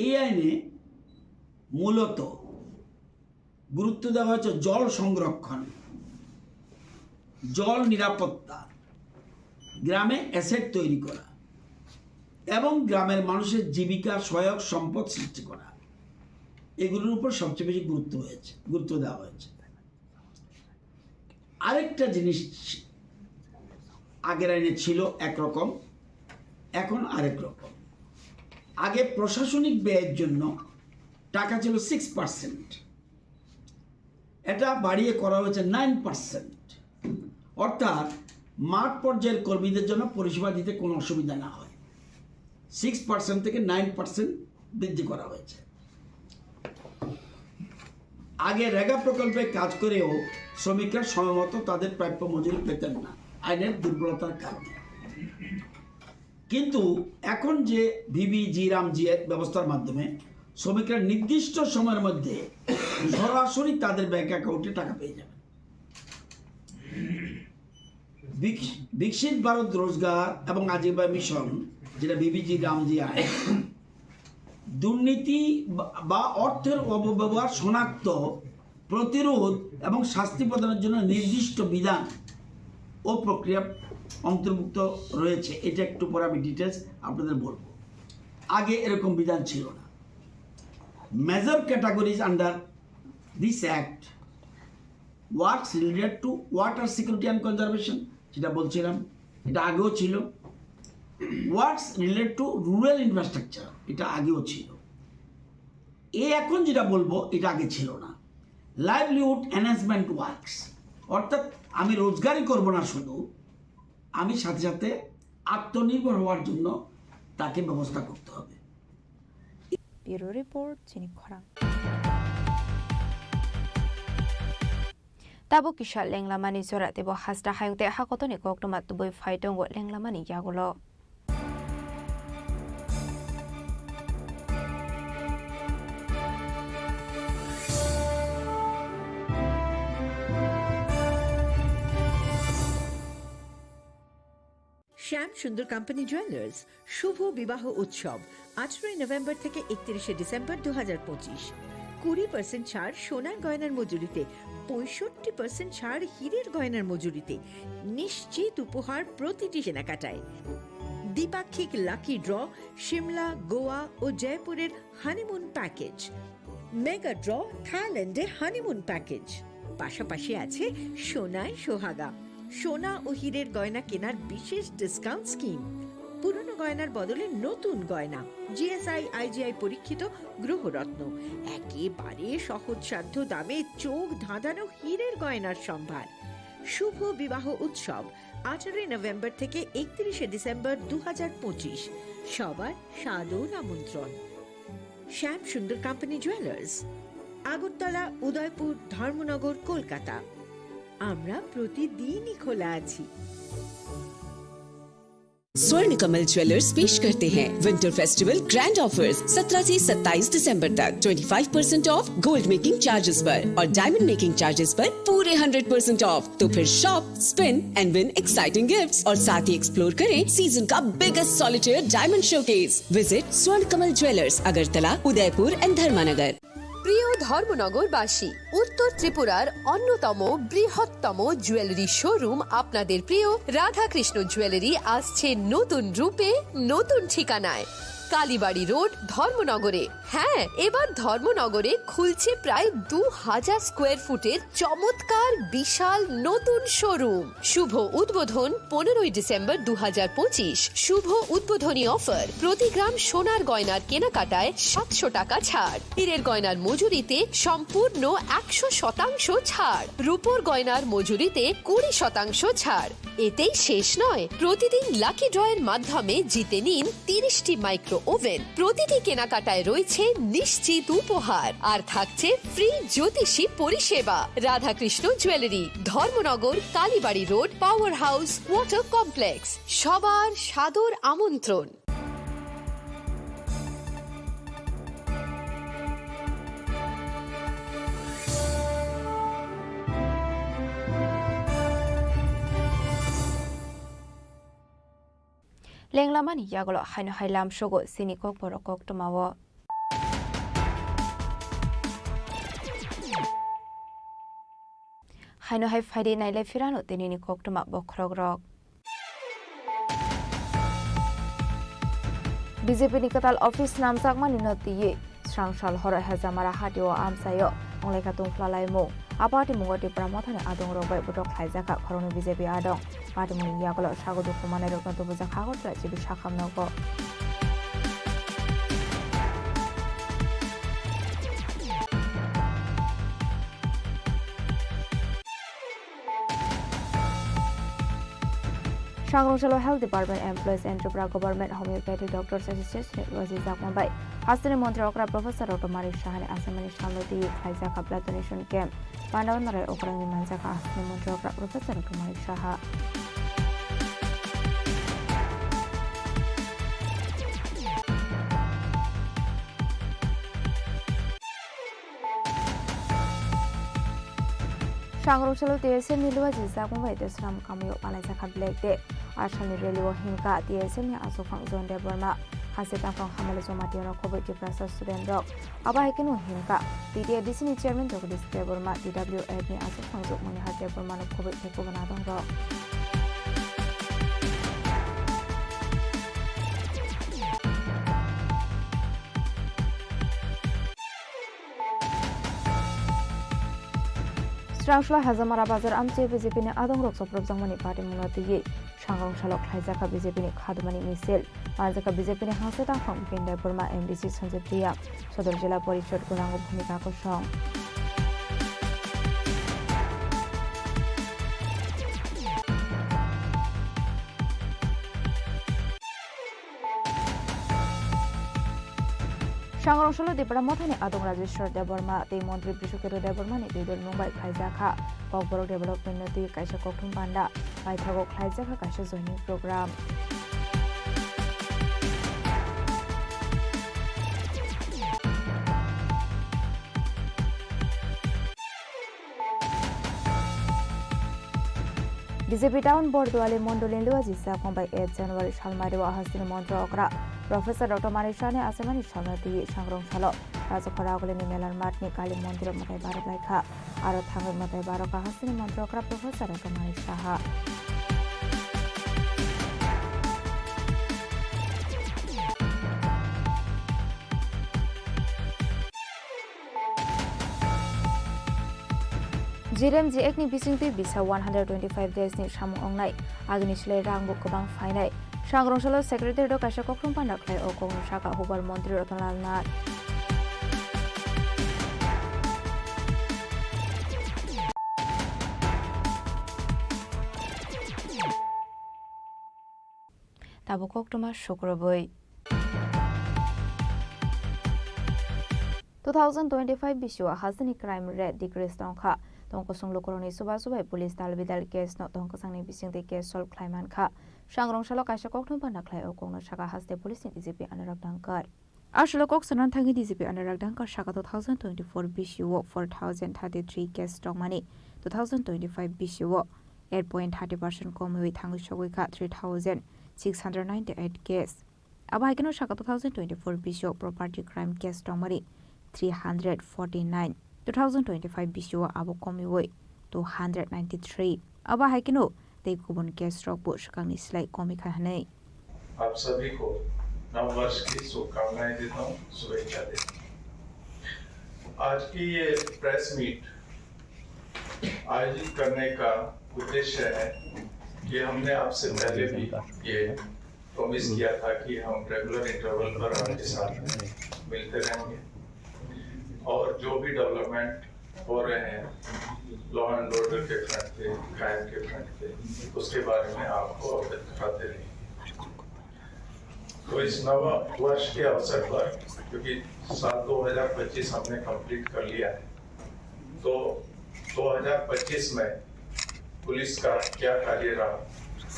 এই আইনে মূলত গুরুত্ব দেওয়া হয়েছে জল সংরক্ষণ, জল নিরাপত্তা, গ্রামে অ্যাসেট তৈরি করা এবং গ্রামের মানুষের জীবিকা সহায়ক সম্পদ সৃষ্টি করা, এগুলোর উপর সবচেয়ে বেশি গুরুত্ব হয়েছে, গুরুত্ব দেওয়া হয়েছে। আরেকটা জিনিস, আগের আইনে ছিল একরকম, এখন আরেক রকম। আগে প্রশাসনিক ব্যয়ের জন্য টাকা ছিল সিক্স পার্সেন্ট, এটা বাড়িয়ে করা হয়েছে নাইন পার্সেন্ট। অর্থাৎ মাঠ পর্যায়ের কর্মীদের জন্য পরিষেবা দিতে কোনো অসুবিধা না হয়, সিক্স পার্সেন্ট থেকে নাইন পার্সেন্ট বৃদ্ধি করা হয়েছে। আগে রেগা প্রকল্পে কাজ করেও শ্রমিকরা সময়মতো তাদের প্রাপ্য মজুরি পেতেন না আইনের দুর্বলতার কারণে। কিন্তু এখন যে ভিবিজি রামজি ব্যবস্থার মাধ্যমে শ্রমিকরা নির্দিষ্ট সময়ের মধ্যে সরাসরি তাদের ব্যাংক অ্যাকাউন্টে টাকা পেয়ে যাবেন। বিক-, বিকশিত ভারত রোজগার এবং আজীবিকা মিশন, যেটা ভিবিজি রামজি আইন, দুর্নীতি বা, বা অর্থের অপব্যবহার শনাক্ত, প্রতিরোধ এবং শাস্তি প্রদানের জন্য নির্দিষ্ট বিধান ও প্রক্রিয়া অন্তর্ভুক্ত রয়েছে। এটা একটু পরে আমি ডিটেলস আপনাদের বলবো। আগে এরকম বিধান ছিল না। Major categories under this act, works related to water security and conservation, যেটা বলছিলাম, এটা আগেও ছিল। Works related to rural infrastructure, এটা আগেও ছিল। এ এখন যেটা বলবো, এটা আগে ছিল না। লাইভলিহুড এনহ্যান্সমেন্ট ওয়ার্কস, অর্থাৎ আমি রোজগারই করব না শুধু, আমি সাথে সাথে আত্মনির্ভর হওয়ার জন্য তাকে ব্যবস্থা করতে হবে। Bureau Report, Chini Khorang. Tabuk kisa lenglamani jora teibo hasta hayung tei hakotoni koktwma tubui phai tongo lenglamani yagulo. শ্যাম সুন্দর কোম্পানি জুয়েলার্স শুভ বিবাহ উৎসব আঠারোই নভেম্বর থেকে একত্রিশে ডিসেম্বর দু হাজার পঁচিশ। কুড়ি পার্সেন্ট ছাড় সোনার গয়নার মজুরিতে, পঁয়ষট্টি পার্সেন্ট ছাড় হীরের গয়নার মজুরিতে, নিশ্চিত উপহার প্রতিটি কেনাকাটায়। দ্বিপাক্ষিক লাকি ড্র, সিমলা, গোয়া ও জয়পুরের হানিমুন প্যাকেজ। মেগা ড্র, থাইল্যান্ডে হানিমুন প্যাকেজ। পাশাপাশি আছে সোনায় সোহাগা, সোনা ও হীরের গয়না কেনার বিশেষ ডিসকাউন্ট স্কিম। পুরনো গয়নার বদলে নতুন গয়না, জিএসআই আইজিআই পরীক্ষিত গ্রহরত্ন, একেবারে সহজসাধ্য দামে চোখ ধাঁধানো হীরের গয়নার সম্ভার। শুভ বিবাহ উৎসব আঠারোই নভেম্বর থেকে একত্রিশে ডিসেম্বর দু হাজার পঁচিশ। সবার সাদর আমন্ত্রণ। শ্যাম সুন্দর কোম্পানি জুয়েলার্স, আগরতলা, উদয়পুর, ধর্মনগর, কলকাতা। আমরা প্রতিদিনই খোলা আছি। स्वर्ण कमल ज्वेलर्स पेश करते हैं विंटर फेस्टिवल ग्रैंड ऑफर्स। सत्रह से सत्ताईस दिसंबर तक twenty five percent of gold making charges पर और डायमंड मेकिंग चार्जेस पर पूरे हंड्रेड परसेंट ऑफ। तो फिर shop, spin and win exciting gifts और साथ ही एक्सप्लोर करें सीजन का biggest solitaire diamond showcase. Visit स्वर्ण कमल ज्वेलर्स, अगरतला, उदयपुर एंड धर्मानगर। প্রিয় ধর্মনগরবাসী, উত্তর ত্রিপুরার অন্যতম বৃহত্তম জুয়েলারি শোরুম আপনাদের প্রিয় রাধাকৃষ্ণ জুয়েলারি আসছে নতুন রূপে, নতুন ঠিকানায়। কালীবাড়ি রোড, ধর্মনগরে। হ্যাঁ, এবার ধর্মনগরে খুলছে প্রায় দু হাজার স্কোয়ার ফুটের চমৎকার বিশাল নতুন শোরুম। শুভ উদ্বোধন পনেরোই ডিসেম্বর দু হাজার পঁচিশ। শুভ উদ্বোধনী অফার, প্রতি গ্রাম সোনার গয়নার কেনাকাটায় সাতশো টাকা ছাড়, হীরের গয়নার মজুরিতে সম্পূর্ণ একশো শতাংশ ছাড়, রূপোর গয়নার মজুরিতে কুড়ি শতাংশ ছাড়। এতেই শেষ নয়, প্রতিদিন লাকি ড্রয়ের মাধ্যমে জিতে নিন তিরিশটি মাইক্রো ওভেন। প্রতিটি কেনাকাটায় রয়েছে নিশ্চিত উপহার, আর থাকছে ফ্রি জ্যোতিষী পরিষেবা। Radhakrishna jewellery, Dharmanagar, Kalibari road, power house, water complex. সবার সাদর আমন্ত্রণ। Lenglamani yagulo haino hai lamsogo chini kokborok koktwmao. Haino hai phaidi nailai phirano tinini koktwma bokhorokrok. B J P ni kwtal office namjakmani no twiwi Srangsal horo Hezamara hatio amchaio wnglaikha tungphla laimung. A party mungo Tipra Mothani adongrok bai botok khlaijakha khoroknwi B J P adong. Party mungni yagulo sago dukhu manai rokno tubujak Agartala G B sakham nogo. Sangrong salo Health Department Employees and Tripura Government Homeopathy Doctors Association ni rojijak mung bai hasteni montri okra Professor Doctor Manik Saha ni achaimani salno twi khlaijakha blood donation camp. Pandao narai okrangni manjakha hasteni montri okra Professor Doctor Manik Saha. Sangrong salo T S F ni luaji jakmung bai Desram kamio palaijakha Black Day. Asalni rally o hinkha T S F ni achukphang John Debbarma, Hanse Tangphang Hamale Jamatia no khobwi Tiprasa student rok. Abo hai kheno hinkha T T A D C ni chairman Jagadish Debbarma, T W F ni achukphang Jokmani Har Debbarma no khobwi tei kubun adong rok. Srangsla Hajamara Bazar amchwi B J P ni adongrok chopropjakmani party mungno twiwi sangrong salok khlaijakha B J P ni khadumani misil. Manjakha B J P ni hangse tangphang Bikin Debbarma, M D C Sanjay Priya, Sodor Jila Porishod gwnango bhumika kosong. Sangrong salo Tipra Mothani adong Rajeshwar Debbarma tei Montri Brishaketu Debbarma ni twi dol mung bai khlaijakha. Kokborok Development no twi kaisa kokthum panda paithago khlaijakha kaisa joining program. B J P town Borduali mondolni luaji jakmung bai eight January salmari o hasteni montri okra Professor Doctor Manik Saha ni achaimani salno twi sangrong salo Rajakhora Agulini Melar Math ni Kali mondiro mwtai barok laikha. Aro thangwi mwtai barok hasteni montri okra Professor Doctor Manik Saha. Jirem ji ekni bisingtwi bisa one hundred twenty-five days ni samung ongnai, agini slai rang bo kwbang phainai. Sangrong salo secretary rok kaisa kokthum panda khlai o kokni saka hubar montri Ratan Lal Nath. Tabuk koktwma sukrubwi. Two thousand twenty-five bisio hasteni crime rate decrease tongkha. Tongkosong lukurokni chubachu bai police dalbidal case no tongkwchangni bisingtwi case solve khlai mankha. Sangrong salo kaisa kokthum panda khlai o kokno saka haste police ni D G P Anurag Dangkar. Aswk kok sanan thangwi D G P Anurag Dangkar saka two thousand twenty-four bisio four thousand thirty-three case tongmani, two thousand twenty-five bisio eight point thirty percent komwi thangwi sogwi kha three thousand six hundred ninety-eight case. Abo hai kheno saka two thousand twenty-four bisio property crime case tongmani three hundred forty-nine, two thousand twenty-five bisio abo komiwi two hundred ninety-three. Abo hai kheno tei kubun case rok bo swkangni slai komi kha hwnwi. आप सभी को नववर्ष की शुभकामनाएं देता हूँ, शुभेच्छा देता हूँ। आज की ये प्रेस मीट आयोजित करने का उद्देश्य है कि हमने आपसे पहले भी ये प्रॉमिस किया था कि हम रेगुलर इंटरवल पर आपके साथ में मिलते रहेंगे और जो भी डेवलपमेंट हो रहे हैं लॉ एंड ऑर्डर के फ्रंट पे, क्राइम के फ्रंट पे, उसके बारे में आपको अवगत कराते रहेंगे। तो इस नव वर्ष के अवसर पर, क्योंकि साल दो हज़ार पच्चीस हमने कंप्लीट कर लिया है, तो दो हज़ार पच्चीस में पुलिस का क्या कार्य रहा,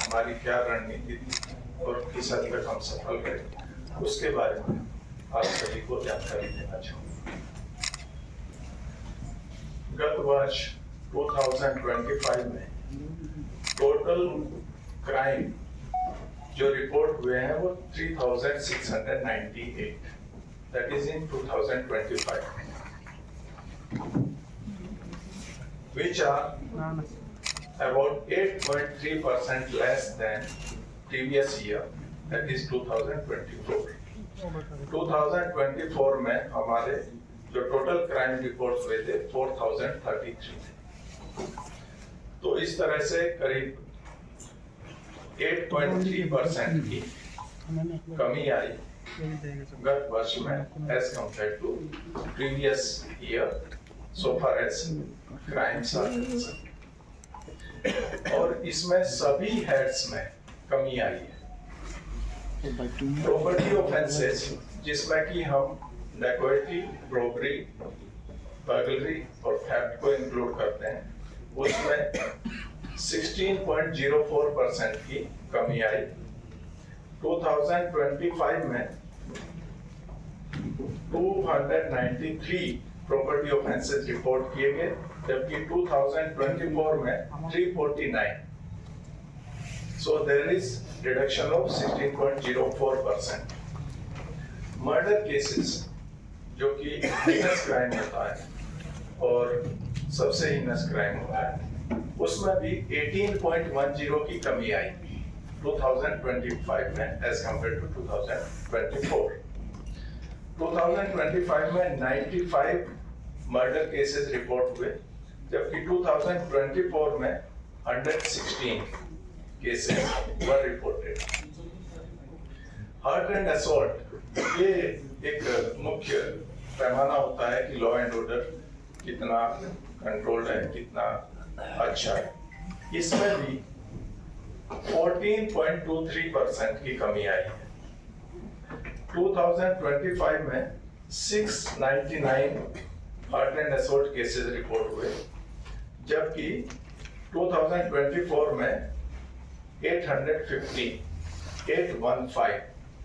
हमारी क्या रणनीति थी और किस हद तक हम सफल रहे, उसके बारे में आप सभी को जानकारी देना चाहूँगा। गत वर्ष दो हज़ार पच्चीस में टोटल क्राइम जो रिपोर्ट हुए हैं वो three thousand six hundred ninety eight, that is in two thousand twenty-five, which are about eight point three percent less than previous year, that is two thousand twenty-four. Twenty twenty four में हमारे जो total crime report हुए थे, four thousand thirty three थे। तो इस तरह से करीब एट पॉइंट थ्री परसेंट की कमी आई गत वर्ष में, as compared to previous year, so far as crimes are concerned. और इसमें सभी हेड्स में कमी आई है। प्रॉपर्टी ऑफेंसेस, जिसमें कि हम डकैती, रॉबरी, बर्गलरी और थेफ्ट को इंक्लूड करते हैं, उसमें sixteen point zero four percent की कमी आई। ट्वेंटी ट्वेंटी फ़ाइव में two hundred ninety three property offences report किए गए, जबकि ट्वेंटी ट्वेंटी फ़ोर में three forty nine. So there is reduction of sixteen point zero four percent. Murder cases, जो कि हीनस क्राइम होता है और सबसे हीनस क्राइम होता है, उसमें भी एटीन पॉइंट वन ज़ीरो की कमी आई ट्वेंटी ट्वेंटी फ़ाइव में, as compared to twenty twenty four. Twenty twenty five में ninety five murder cases report हुए, जबकि ट्वेंटी ट्वेंटी फ़ोर में hundred sixteen cases were reported. Hurt and assault, ये एक मुख्य पैमाना होता है कि लॉ एंड ऑर्डर कितना कंट्रोल्ड है, कितना अच्छा है। इसमें भी fourteen point two three percent की कमी आई है। ट्वेंटी ट्वेंटी फ़ाइव में six ninety nine hurt and assault cases report हुए, जबकि ट्वेंटी ट्वेंटी फ़ोर में eight hundred fifty, eight one five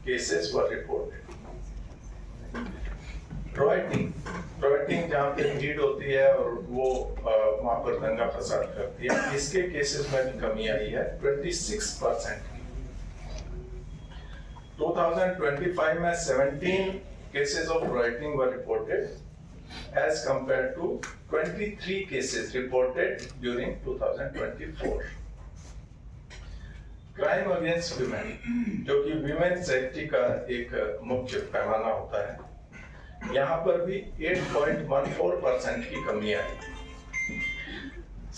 cases were reported. Rioting, rioting जहाँ पे भीड़ होती है और वो, अ, वहाँ पर दंगा फसाद करती है, इसके केसेस में भी कमी आई है ट्वेंटी सिक्स परसेंट की। ट्वेंटी ट्वेंटी फ़ाइव में seventeen cases of writing were reported, as compared to twenty three cases reported during twenty twenty four. Crime against women, जो कि वीमेन सेफ्टी का एक मुख्य पैमाना होता है, यहाँ पर भी eight point one four percent की कमी आई।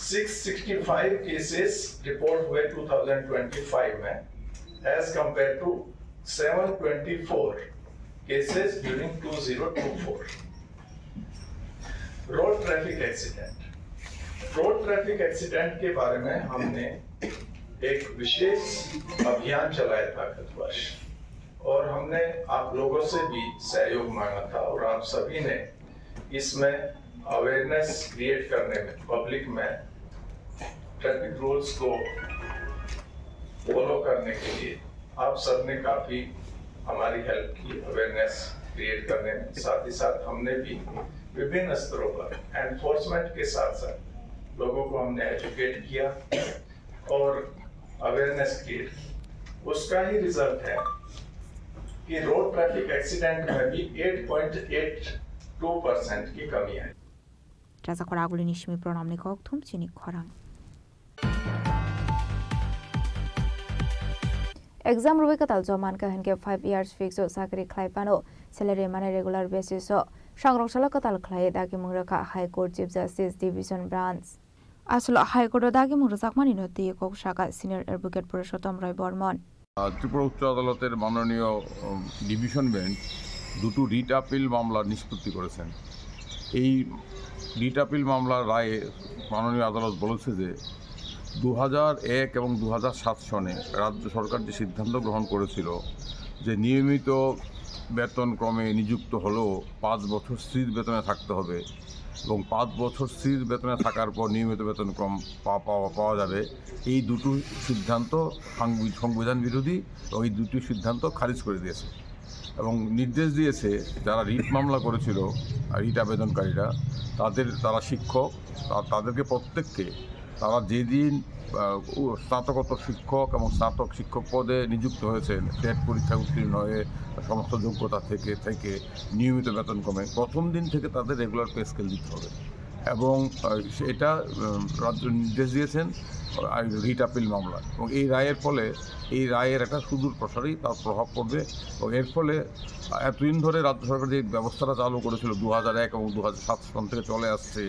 Six sixty five cases report हुए ट्वेंटी ट्वेंटी फ़ाइव में, as compared to seven twenty four cases during twenty twenty four. Road traffic accident, road traffic accident के बारे में हमने एक विशेष अभियान चलाया था गत वर्ष, और हमने आप लोगों से भी सहयोग मांगा था और आप सभी ने इसमें अवेयरनेस क्रिएट करने में, पब्लिक में ट्रैफिक रूल्स को फॉलो करने के लिए आप सबने काफी हमारी हेल्प की, अवेयरनेस क्रिएट करने में। साथ ही साथ हमने भी विभिन्न स्तरों पर एनफोर्समेंट के साथ साथ लोगों को हमने एजुकेट किया और अवेयरनेस क्रिएट की। उसका ही रिजल्ट है कि रोड ट्रैफिक एक्सीडेंट में भी eight point eight two percent की कमी आई। Rajakhor agulini simi pronamni kok thum chini khorang. Exam rwui kwtal joman khe hinkhe five years fix o chakri khlai phano salary mane regular basis o sangrong salo kwtal khlai dagimung rwkha High Court Chief Justice Division Branch. Aswk High Court o dagimung rwjakmani no twi kok saka Senior Advocate Purushottom Roy Bormon. আহ, ত্রিপুরা উচ্চ আদালতের মাননীয়, উম, division bench দুটো writ appeal মামলা নিষ্পত্তি করেছেন। এই writ appeal মামলার রায়ে মাননীয় আদালত বলেছে যে দু হাজার এক এবং দু হাজার সাত সনে রাজ্য সরকার যে সিদ্ধান্ত গ্রহণ করেছিল যে নিয়মিত বেতন ক্রমে নিযুক্ত হলেও পাঁচ বছর স্থির বেতনে থাকতে হবে এবং পাঁচ বছর স্থির বেতনে থাকার পর নিয়মিত বেতন ক্রম পা-, পাওয়া, পাওয়া যাবে, এই দুটো সিদ্ধান্ত সাংবি-, সংবিধান বিরোধী এবং এই দুটি সিদ্ধান্ত খারিজ করে দিয়েছে এবং নির্দেশ দিয়েছে যারা রিট মামলা করেছিল, আহ, রিট আবেদনকারীরা, তাদের, তারা শিক্ষক, তা-, তাদেরকে প্রত্যেককে তারা যেদিন, আহ, উ-, স্নাতকোত্তর শিক্ষক এবং স্নাতক শিক্ষক পদে নিযুক্ত হয়েছেন, টেট পরীক্ষা উত্তীর্ণ হয়ে সমস্ত যোগ্যতা থেকে, থেকে নিয়মিত বেতন ক্রমে প্রথম দিন থেকে তাদের রেগুলার পে স্কেল দিতে হবে। এবং, আহ, সে-, এটা, উম, রাজ্য নির্দেশ দিয়েছেন, আহ, রিট আপিল মামলা। এবং এই রায়ের ফলে, এই রায়ের একটা সুদূর প্রসারী তার প্রভাব পড়বে। এবং এর ফলে, আহ, এতদিন ধরে রাজ্য সরকার যে ব্যবস্থাটা চালু করেছিল দু হাজার এক এবং দু হাজার সাত সন থেকে চলে আসছে,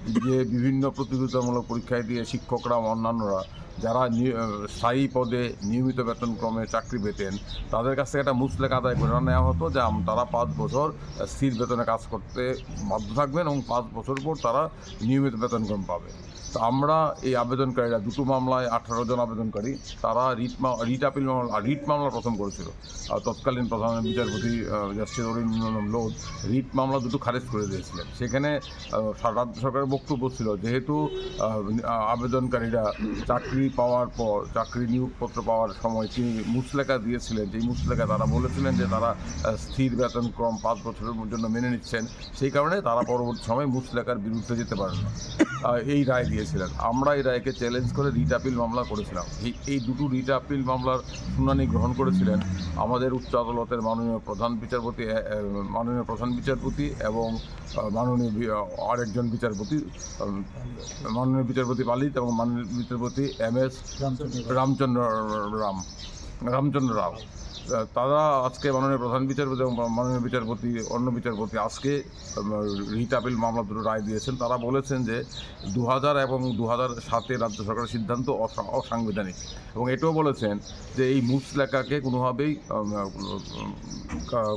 যে বিভিন্ন প্রতিযোগিতামূলক পরীক্ষায় দিয়ে শিক্ষকরা এবং অন্যান্যরা যারা নি-, আহ, স্থায়ী পদে নিয়মিত বেতন ক্রমে চাকরি পেতেন, তাদের কাছ থেকে একটা মুচলেকা আদায় করে নেওয়া হতো যে আম-, তারা পাঁচ বছর, আহ, স্থির বেতনে কাজ করতে বাধ্য থাকবেন এবং পাঁচ বছর পর তারা নিয়মিত বেতন ক্রম পাবে। তো আমরা এই আবেদনকারীরা, দুটো মামলায় আঠারো জন আবেদনকারী, তারা রিট মা-, রিট আপিল মামলা, রিট মামলা প্রথম করেছিল। আহ, তৎকালীন প্রধান বিচারপতি, আহ, জাস্টিস অরিন্দ লোধ রিট মামলা দুটো খারিজ করে দিয়েছিলেন। সেখানে, আহ, সা-, রাজ্য সরকারের বক্তব্য ছিল, যেহেতু, আহ, আবেদনকারীরা চাকরি পাওয়ার পর, চাকরি নিয়োগপত্র পাওয়ার সময় তিনি মুচলেকা দিয়েছিলেন, যে মুচলেকা তারা বলেছিলেন যে তারা, আহ, স্থির বেতন ক্রম পাঁচ বছরের জন্য মেনে নিচ্ছেন, সেই কারণে তারা পরবর্তী সময় মুচলেকার বিরুদ্ধে যেতে পারেন না। আহ, এই রায় দিয়েছিলেন। আমরা এই রায়কে চ্যালেঞ্জ করে রিট আপিল মামলা করেছিলাম। এই, এই দুটো রিট আপিল মামলার শুনানি গ্রহণ করেছিলেন আমাদের উচ্চ আদালতের মাননীয় প্রধান বিচারপতি, এ, এ, মাননীয় প্রধান বিচারপতি এবং, আহ, মাননীয় বি-, আহ, আরেকজন বিচারপতি, আহ, মাননীয় বিচারপতি পালিত এবং মাননীয় বিচারপতি এম এস রামচন্দ্র রায়। রামচন্দ্র রাম, রামচন্দ্র রাও। আহ, তারা আজকে মাননীয় প্রধান বিচারপতি এবং মাননীয় বিচারপতি, অন্য বিচারপতি আজকে, আহ, রিট আপিল মামলা দুটো রায় দিয়েছেন। তারা বলেছেন যে দু হাজার এবং দু হাজার সাতে রাজ্য সরকারের সিদ্ধান্ত অসা-, অসাংবিধানিক এবং এটাও বলেছেন যে এই মুচলেকাকে কোনোভাবেই, আহ, উম, কা-,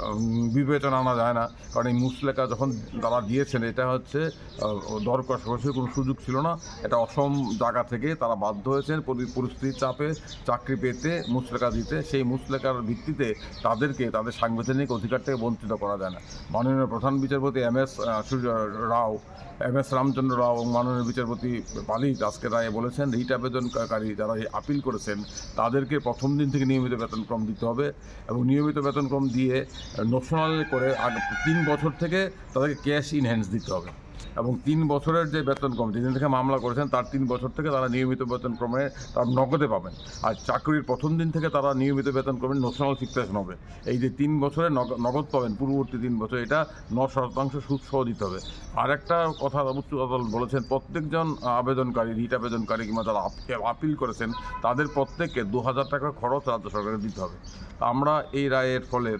উম, বিবেচনা আনা যায় না, কারণ এই মুচলেকা যখন তারা দিয়েছেন, এটা হচ্ছে, আহ, দর কষাকষির কোনো সুযোগ ছিল না। এটা অসম জায়গা থেকে তারা বাধ্য হয়েছেন, পরি-, পরিস্থিতির চাপে চাকরি পেতে মুচলেকা দিতে। সেই মুচলেকার ভিত্তিতে তাদেরকে তাদের সাংবিধানিক অধিকার থেকে বঞ্চিত করা যায় না। মাননীয় প্রধান বিচারপতি এম এস, আহ, সূর্য রাও, এম এস রামচন্দ্র রাও এবং মাননীয় বিচারপতি পালিত আজকে রায়ে বলেছেন, রিট আবেদনকারী যারা এই আপিল করেছেন, তাদেরকে প্রথম দিন থেকে নিয়মিত বেতনক্রম দিতে হবে এবং নিয়মিত বেতনক্রম দিয়ে নোশনাল করে আগে তিন বছর থেকে তাদেরকে ক্যাশ ইন হ্যান্ডস দিতে হবে। এবং তিন বছরের যে বেতনক্রম, যেদিন থেকে মামলা করেছেন, তার তিন বছর থেকে তারা নিয়মিত বেতনক্রমে তার নগদে পাবেন। আর চাকরির প্রথম দিন থেকে তারা নিয়মিত বেতনক্রমে নোশনাল ফিক্সেশন হবে। এই যে তিন বছরে নগ-, নগদ পাবেন পূর্ববর্তী তিন বছর, এটা নয় শতাংশ সুদ সহ দিতে হবে। আর একটা কথা উচ্চ আদালত বলেছেন, প্রত্যেকজন আবেদনকারী, রিট আবেদনকারী কিংবা যারা আপ-, আপিল করেছেন, তাদের প্রত্যেককে দু হাজার টাকা খরচ রাজ্য সরকারকে দিতে হবে। আমরা এই রায়ের ফলে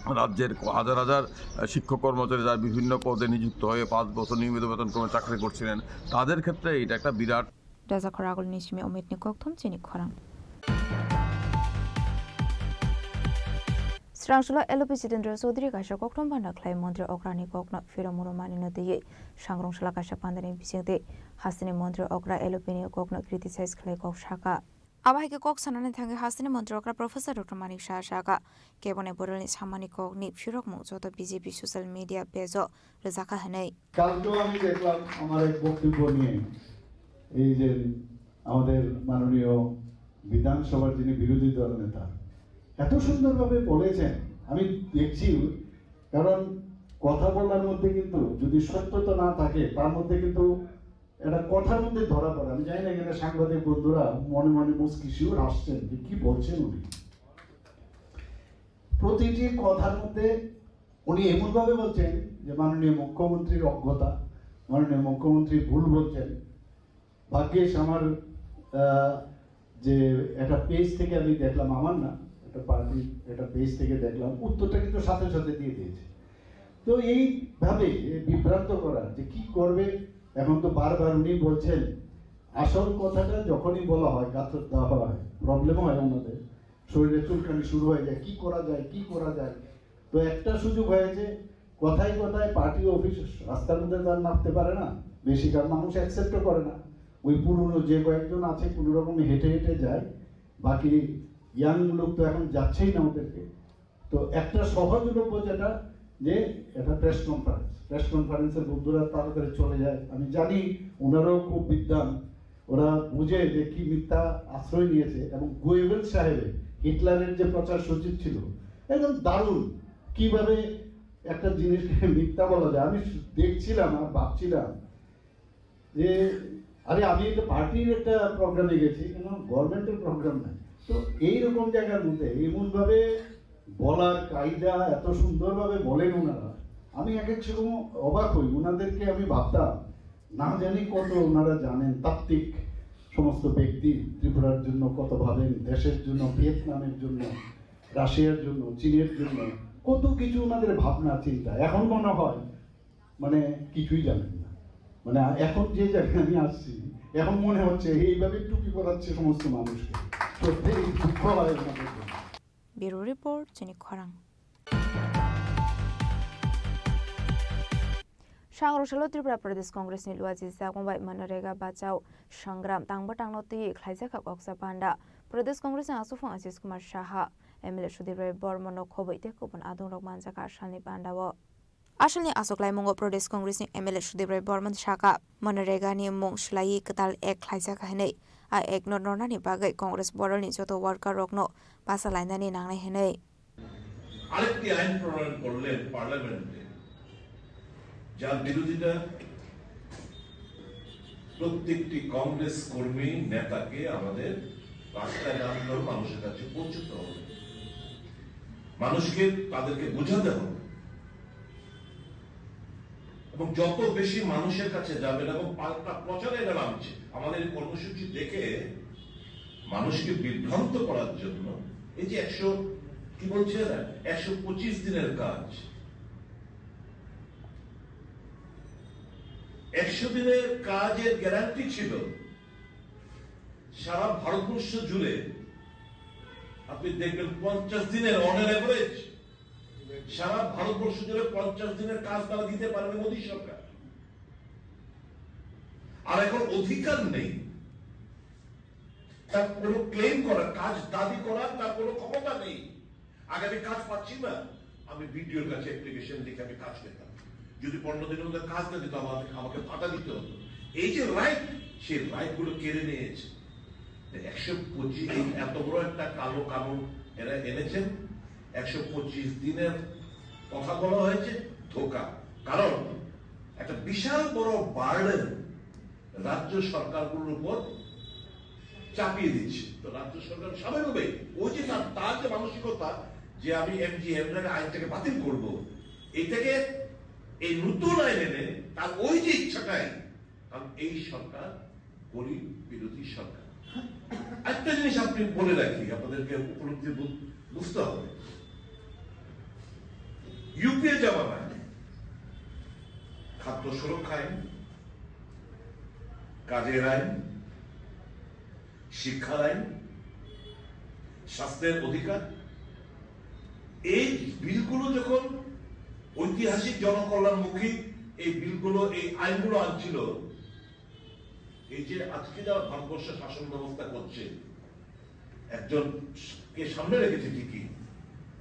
রাজ্যের হাজার হাজার শিক্ষক কর্মচারী যারা বিভিন্ন পদে নিযুক্ত হয়ে পাঁচ বছর নিয়মিত বেতন ক্রমে চাকরি করছিলেন, তাদের ক্ষেত্রে এটা একটা বিরাট Rajakhor agulini simi Omitni kokthum chini khorang. Srangsola L O P Jitendra Chaudhary kaisa kokthum bana khlai montri okrani kokno phiromuro manino twiwi sangrong sala kaisa pandani bisingtwi hasteni montri okra L O P ni kokno criticize khlai kok saka. Abo hai khe kok sanani thangwi hasteni montri okra Professor Doctor Manik Saha saka, keboni bororni samani kokni phirokmung joto B J P social media page o rwjakha hwnwi. কালকেও আমি দেখলাম আমার এক বক্তব্য নিয়ে এই যে আমাদের মাননীয় বিধানসভার যিনি বিরোধী দল নেতা, এত সুন্দরভাবে বলেছেন, আমি দেখছি। কারণ কথা বলার মধ্যে কিন্তু যদি সত্যতা না থাকে, তার মধ্যে কিন্তু এটা কথার মধ্যে ধরা পড়ে। আমি জানি না এখানে সাংবাদিক বন্ধুরা মনে মনে মুচকি শিউর হাসছেন যে কি বলছেন উনি। প্রতিটি কথার মধ্যে উনি এমনভাবে বলছেন যে মাননীয় মুখ্যমন্ত্রীর অজ্ঞতা, মাননীয় মুখ্যমন্ত্রী ভুল বলছেন। ভাগ্যিস আমার, আহ, যে একটা পেজ থেকে আমি দেখলাম, আমার না, একটা পার্টির একটা পেজ থেকে দেখলাম, উত্তরটা কিন্তু সাথে সাথে দিয়ে দিয়েছে। তো এইভাবে বিভ্রান্ত করা যে কি করবে, এখন তো বারবার উনি বলছেন, আসল কথাটা যখনই বলা হয়, গাছের দেওয়া হয়, প্রবলেম হয় ওনাদের, শরীরে চুলকানি শুরু হয়ে যায়, কি করা যায়, কি করা যায়। তো একটা সুযোগ হয়েছে, কথায় কথায় পার্টি অফিস রাস্তার মধ্যে তো আর নামতে পারে না, বেশিরভাগ মানুষ অ্যাকসেপ্টও করে না। ওই পুরনো যে কয়েকজন আছে কোনো রকমে হেঁটে হেঁটে যায়, বাকি ইয়াং লোক তো এখন যাচ্ছেই না ওদেরকে। তো একটা সহজলভ্য যেটা, যে এটা প্রেস কনফারেন্স, প্রেস কনফারেন্সের বন্ধুরা তাড়াতাড়ি চলে যায়। আমি জানি ওনারাও খুব বিদ্বান, ওরা বুঝে যে কি মিথ্যা আশ্রয় নিয়েছে। এবং গোয়েবেলস সাহেবের, হিটলারের যে প্রচার সচিব ছিল, একদম দারুণ, কিভাবে একটা জিনিসকে মিথ্যা বলা যায়। আমি দেখছিলাম আর ভাবছিলাম যে, আরে, আমি একটা পার্টির একটা প্রোগ্রামে গেছি, কেন গভর্নমেন্টের প্রোগ্রাম নাই। তো এইরকম জায়গার মধ্যে এমনভাবে বলার কায়দা, এত সুন্দরভাবে বলেন ওনারা, আমি এক এক সময় অবাক হই। ওনাদেরকে আমি ভাবতাম, না জানি কত ওনারা জানেন, তাত্ত্বিক সমস্ত ব্যক্তি, ত্রিপুরার জন্য কত ভাবেন, দেশের জন্য, ভিয়েতনামের জন্য, রাশিয়ার জন্য, চীনের জন্য, কত কিছু ওনাদের ভাবনা চিন্তা। এখন মনে হয় মানে কিছুই জানেন না। মানে এখন যে জায়গায় আমি আসছি, এখন মনে হচ্ছে এইভাবে টুপি পরাচ্ছে সমস্ত মানুষকে। সত্যি দুঃখ হয় ওনাদের জন্য। Bureau Report, Chini Khorang. Sangrosalo Tripura Pradesh Congress ni luaji jagong bai Manrega bachao sangram tangbo tangno twi khlaijak kha koksa panda. Pradesh Congress ni aswk phang Ashish Kumar Saha, M L A Sudip Roy Bormano khobwi tei kubun adongrok manjak kha salni pandao. Asalni achuk laimungo Pradesh Congress ni M L A Sudip Roy Borman saka, Manrega ni mung swlaiwi kwtal ek khlaijak hinwi. A ek no nornani bagwi Congress borol ni joto worker rokno basa lainani nangnai hinwi. আরেকটি আইন প্রণয়ন করলেন পার্লামেন্টে, যার বিরোধিতা প্রত্যেকটি কংগ্রেস কর্মী নেতাকে আমাদের রাস্তায় নামতে হবে, মানুষের কাছে পৌঁছতে হবে, মানুষকে, তাদেরকে বোঝাতে হবে। এবং যত বেশি মানুষের কাছে যাবেন এবং পাল্টা প্রচারে এরা নামছে, আমাদের এই কর্মসূচি দেখে মানুষকে বিভ্রান্ত করার জন্য এই যে একশো, কি বলছে এরা, একশো পঁচিশ দিনের কাজ, একশো দিনের কাজের গ্যারান্টি ছিল সারা ভারতবর্ষ জুড়ে। আপনি দেখবেন পঞ্চাশ দিনের on an average সারা ভারতবর্ষ জুড়ে পঞ্চাশ দিনের কাজ তারা দিতে পারবে মোদী সরকার। আর এখন অধিকার নেই, তার কোনো ক্লেম করার, কাজ দাবি করার তার কোনো ক্ষমতা নেই। আগে আমি কাজ পাচ্ছি না, আমি বিডিওর কাছে অ্যাপ্লিকেশন লিখে আমি কাজ পেতাম। যদি পনেরো দিনের মধ্যে কাজ না দিত, আমাকে, আমাকে ভাতা দিতে হতো। এই যে রাইট, সেই রাইটগুলো কেড়ে নিয়েছে। তো একশো পঁচিশ, এই এত বড় একটা কালো কানুন এরা এনেছেন, একশো পঁচিশ দিনের কথা বলা হয়েছে, ধোঁকা। কারণ একটা বিশাল বড় বার্ডেন রাজ্য সরকারগুলোর উপর চাপিয়ে দিচ্ছে। তো রাজ্য সরকার স্বাভাবিকভাবেই ওই যে তার, তার যে মানসিকতা যে আমি এমজি এমরার আইনটাকে বাতিল করব, এটাকে এই নতুন আইন এনে তার ওই যে ইচ্ছাটাই, কারণ এই সরকার গরিব বিরোধী সরকার। একটা জিনিস আপনি বলে রাখি, আপনাদেরকে উপলব্ধি বু-, বুঝতে হবে। ইউপিএ জমানায় খাদ্য সুরক্ষা আইন, কাজের আইন, শিক্ষার আইন, স্বাস্থ্যের অধিকার, এই বিলগুলো যখন ঐতিহাসিক জনকল্যাণমুখী এই বিলগুলো, এই আইনগুলো আনছিল, এই যে আজকে যারা ভারতবর্ষের শাসন ব্যবস্থা করছে, একজন কে সামনে রেখেছে ঠিকই,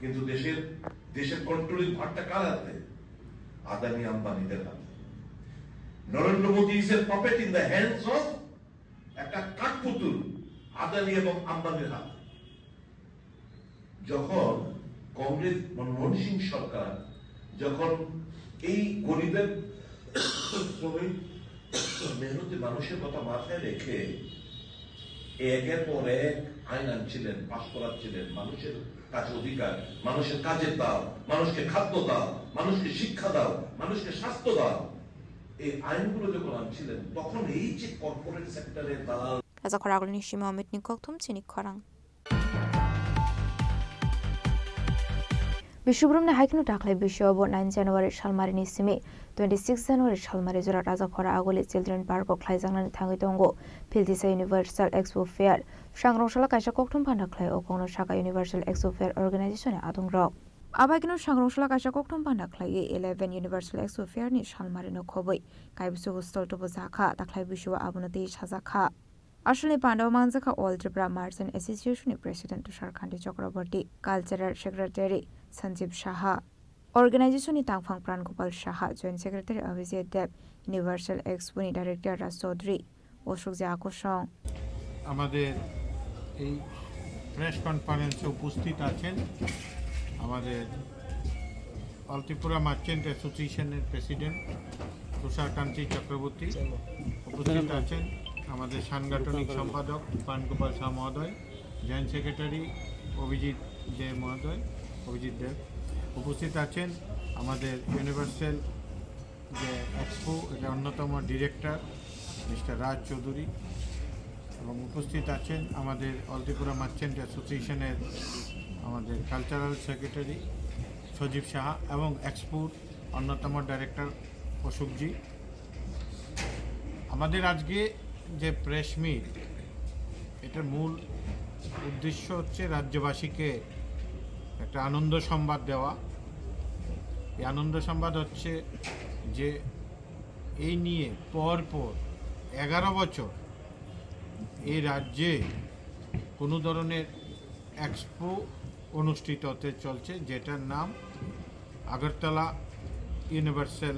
কিন্তু দেশের, দেশের কন্ট্রোলিং ভারটা কার হাতে? আদানি আম্বানিদের হাতে। নরেন্দ্র Modi is a puppet in the hands of একটা কাঠপুতুল। আদানি এবং আম্বানির হাত। যখন কংগ্রেস মনমোহন সিং সরকার যখন এই গরিবের শ্রমিক মেহনতি মানুষের কথা মাথায় রেখে একের পর এক আইন আনছিলেন, পাশ করাচ্ছিলেন, মানুষের কাছে অধিকার, মানুষের কাজের দাও, মানুষকে খাদ্য দাও, মানুষকে শিক্ষা দাও, মানুষকে স্বাস্থ্য দাও, এই আইনগুলো যখন আনছিলেন তখন এই যে কর্পোরেট সেক্টরের দালাল Rajakhor Agulni simi Amit ni kokthum chini khorang. Bisubrum ni haikno daklai bisio bo nine January salmari ni simi twenty six January salmari jora Rajakhor Aguli Children Park o khlaijaknani thangwi tongo Philtisa Universal Expo Fair. Sangrong sala kaisa kokthum phanda khlai o kokno saka Universal Expo Fair Organization ni adong rok. Abaikno sangrong sala kaisa kokthum phanda khlai eleven Universal Expo Fair ni salmari no khobwi kaibisu stall tubu jakha, daklai bisio abono tei sajak kha. Aswlni pandao manjakha All Tripura Merchant Association ni President Tushar Kanti Chakraborty, Cultural Secretary Sanjeev Saha, Organization ni tangphang Pran Gopal Saha, Joint Secretary Abhijit Deb, Universal Expo ni Director Raj Chaudhary, Osukji Akosong. আমাদের এই প্রেস কনফারেন্সে উপস্থিত আছেন আমাদের অল ত্রিপুরা মার্চেন্ট অ্যাসোসিয়েশনের প্রেসিডেন্ট তুষার কান্তি চক্রবর্তী, উপস্থিত আছেন আমাদের সাংগঠনিক সম্পাদক পান গোপাল শাহ মহোদয়, জয়েন্ট সেক্রেটারি অভিজিৎ দে মহোদয়, অভিজিৎ দেব, উপস্থিত আছেন আমাদের ইউনিভার্সাল যে এক্সপো, এটা অন্যতম ডিরেক্টর মিস্টার রাজ চৌধুরী, এবং উপস্থিত আছেন আমাদের অল ত্রিপুরা মার্চেন্ট অ্যাসোসিয়েশনের আমাদের কালচারাল সেক্রেটারি সজীব সাহা এবং এক্সপোর অন্যতম ডাইরেক্টর অশোকজি। আমাদের আজকে যে প্রেস মিট, এটার মূল উদ্দেশ্য হচ্ছে রাজ্যবাসীকে একটা আনন্দ সংবাদ দেওয়া। এই আনন্দ সংবাদ হচ্ছে যে এই নিয়ে পর পর এগারো বছর এই রাজ্যে কোনো ধরনের এক্সপো অনুষ্ঠিত হতে চলছে, যেটার নাম আগরতলা ইউনিভার্সাল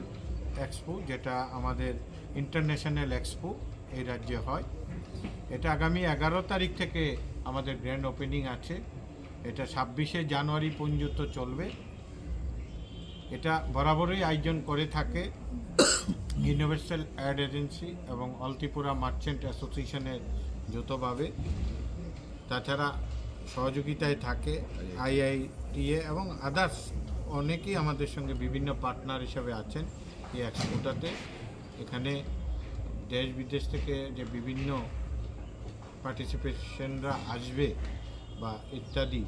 এক্সপো, যেটা আমাদের ইন্টারন্যাশনাল এক্সপো এই রাজ্যে হয়। এটা আগামী এগারো তারিখ থেকে আমাদের গ্র্যান্ড ওপেনিং আছে। এটা ছাব্বিশে জানুয়ারি পর্যন্ত চলবে। এটা বরাবরই আয়োজন করে থাকে ইউনিভার্সাল অ্যাড এজেন্সি এবং অল ত্রিপুরা মার্চেন্ট অ্যাসোসিয়েশনের যৌথভাবে। তাছাড়া সহযোগিতায় থাকে আইআইটিএ এবং আদার্স অনেকেই আমাদের সঙ্গে বিভিন্ন পার্টনার হিসাবে আছেন এই এক্সপোটাতে। এখানে দেশ বিদেশ থেকে যে বিভিন্ন পার্টিসিপেশনরা আসবে বা ইত্যাদি।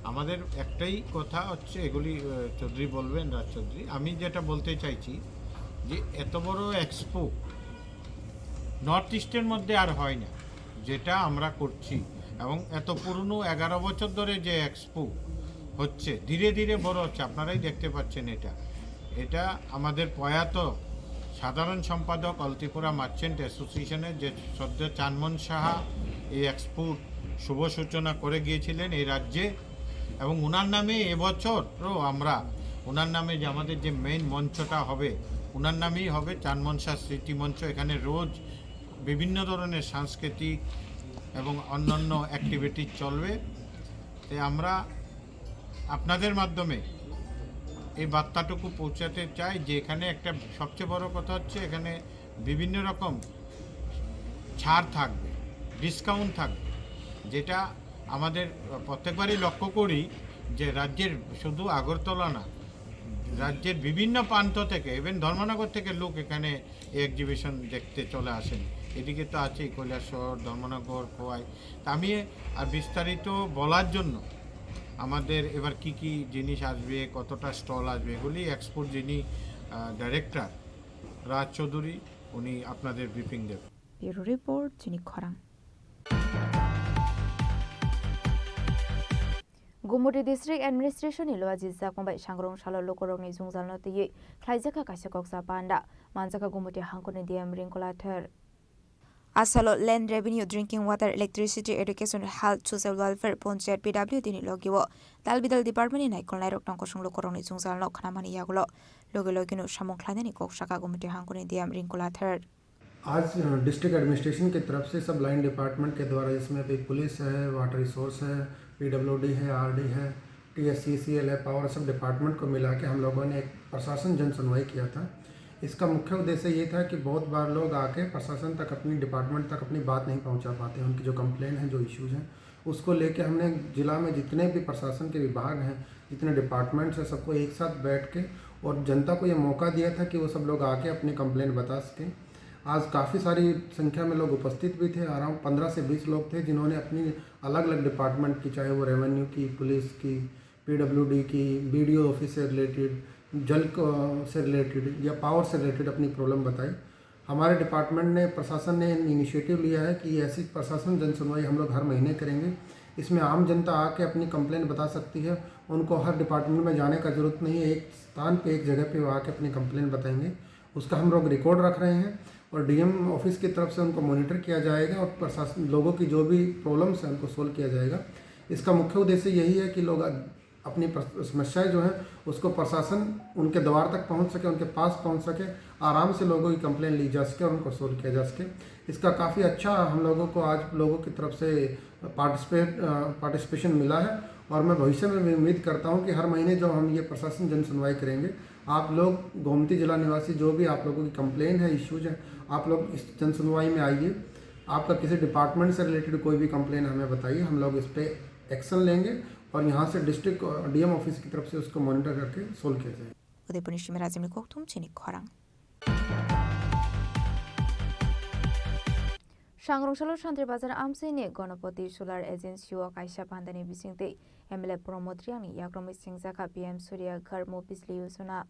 আমাদের একটাই কথা হচ্ছে, এগুলি, আহ, চৌধুরী বলবেন, রাজ চৌধুরী। আমি যেটা বলতে চাইছি যে এত বড় এক্সপো নর্থ ইস্টের মধ্যে আর হয় না, যেটা আমরা করছি। এবং এত পুরনো, এগারো বছর ধরে যে এক্সপো হচ্ছে, ধীরে ধীরে বড় হচ্ছে, আপনারাই দেখতে পাচ্ছেন এটা। এটা আমাদের প্রয়াত সাধারণ সম্পাদক অল ত্রিপুরা মার্চেন্ট অ্যাসোসিয়েশনের যে শ্রদ্ধেয় চানমন সাহা এই এক্সপোর শুভ সূচনা করে গিয়েছিলেন এই রাজ্যে, এবং ওনার নামে এবছরও আমরা ওনার নামে যে আমাদের যে মেইন মঞ্চটা হবে, ওনার নামেই হবে চানমন শাহ স্মৃতি মঞ্চ। এখানে রোজ বিভিন্ন ধরনের সাংস্কৃতিক এবং অন্যান্য অ্যাক্টিভিটি চলবে। তাই আমরা আপনাদের মাধ্যমে এই বার্তাটুকু পৌঁছাতে চাই যে এখানে একটা সবচেয়ে বড় কথা হচ্ছে এখানে বিভিন্ন রকম ছাড় থাকবে, ডিসকাউন্ট থাকবে, যেটা আমাদের প্রত্যেকবারই লক্ষ্য করি যে রাজ্যের শুধু আগরতলা না, রাজ্যের বিভিন্ন প্রান্ত থেকে, ইভেন ধর্মনগর থেকে লোক এখানে এই এক্সিবিশন দেখতে চলে আসেন। এদিকে তো আছেই কৈলাসহর, ধর্মনগর, খোয়াই। তা আমি আর বিস্তারিত বলার জন্য আমাদের এবার কি কি জিনিস আসবে, কতটা স্টল আসবে, এগুলি এক্সপোর যিনি, আহ, ডাইরেক্টর রাজ চৌধুরী, উনি আপনাদের ব্রিফিং দেবেন। Bureau Report, Chini Khorang. Gumoti District Administration ni luaji jakma bai sangrong salo lukurokni jwngjalno twiwi khlaijakha kaisa koksa panda, manjakha Gumoti hangkoni D M Ringkula Ther. Asalo Land Revenue, Drinking Water, Electricity, Education, Health, Social Welfare, Panchayat, P W D ni logio dal bidal department ni naikolnairok tongkosong lukurokni jwngjalno khnamani yagulo logi logino samung khlainani kok saka Gumoti hangkoni D M Ringkula Ther. आज, अ, district administration की तरफ से सब line department के द्वारा, जिसमें अभी पुलिस है, वाटर रिसोर्स है, पीडब्ल्यूडी है, आरडी है, टीएससीसीएल है, पावर, सब डिपार्टमेंट को मिला के हम लोगों ने एक प्रशासन जन सुनवाई किया था। इसका मुख्य उद्देश्य ये था कि बहुत बार लोग आके प्रशासन तक, अपनी डिपार्टमेंट तक अपनी बात नहीं पहुंचा पाते हैं, उनकी जो कंप्लेन है, जो इश्यूज हैं, उसको लेके हमने जिला में जितने भी प्रशासन के विभाग हैं, जितने डिपार्टमेंट्स हैं, सबको एक साथ बैठ के और जनता को ये मौका दिया था कि वो सब लोग आके अपनी कंप्लेन बता सकें। आज काफ़ी सारी संख्या में लोग उपस्थित भी थे, अराउंड पन्द्रह से बीस लोग थे, जिन्होंने अपनी अलग-अलग डिपार्टमेंट की, चाहे वो रेवेन्यू की, पुलिस की, पीडब्ल्यूडी की, बीडीओ ऑफिस से रिलेटेड, जल क-, से रिलेटेड या पावर से रिलेटेड अपनी प्रॉब्लम बताई। हमारे डिपार्टमेंट ने, प्रशासन ने इनिशिएटिव लिया है कि ऐसी प्रशासन जन सुनवाई हम लोग हर महीने करेंगे। इसमें आम जनता आके अपनी कंप्लेंट बता सकती है, उनको हर डिपार्टमेंट में जाने का ज़रूरत नहीं है, एक स्थान पे, एक जगह पे वो आके अपनी कंप्लेंट बताएंगे। उसका हम लोग रिकॉर्ड रख रहे हैं और डीएम ऑफिस की तरफ से उनको मॉनिटर किया जाएगा और प्रशासन, लोगों की जो भी प्रॉब्लम्स हैं, उनको सॉल्व किया जाएगा। इसका मुख्य उद्देश्य यही है कि लोग अपनी प्रस-, समस्याएं जो हैं, उसको प्रशासन उनके द्वार तक पहुंच सके, उनके पास पहुंच सके, आराम से लोगों की कंप्लेन ली जा सके और उनको सॉल्व किया जा सके। इसका काफ़ी अच्छा हम लोगों को आज लोगों की तरफ से पार्टिसिपेट, अ, पार्टिसिपेशन मिला है और मैं भविष्य में भी उम्मीद करता हूं कि हर महीने जो हम ये प्रशासन जन सुनवाई करेंगे, आप लोग गोमती जिला निवासी जो भी आप लोगों की कंप्लेन है, इश्यूज हैं, आप लोग इस जन सुनवाई में आइए। आपका किसी डिपार्टमेंट से रिलेटेड कोई भी कंप्लेन हमें बताइए, हम लोग इस पे एक्शन लेंगे और यहाँ से डिस्ट्रिक्ट, अ, डीएम ऑफिस की तरफ से उसको मॉनिटर करके सॉल्व किया जाएगा। Udaipurni simi Rajimni kokthum chini khorang. Sangrong salo Santri Bazar amchini Ganapati Solar Agency o kaisa pandani bisingtwi M L A Pramod Riyangni yakromwi sengjakha P M Surya Ghar Mufat Bijli Yojana.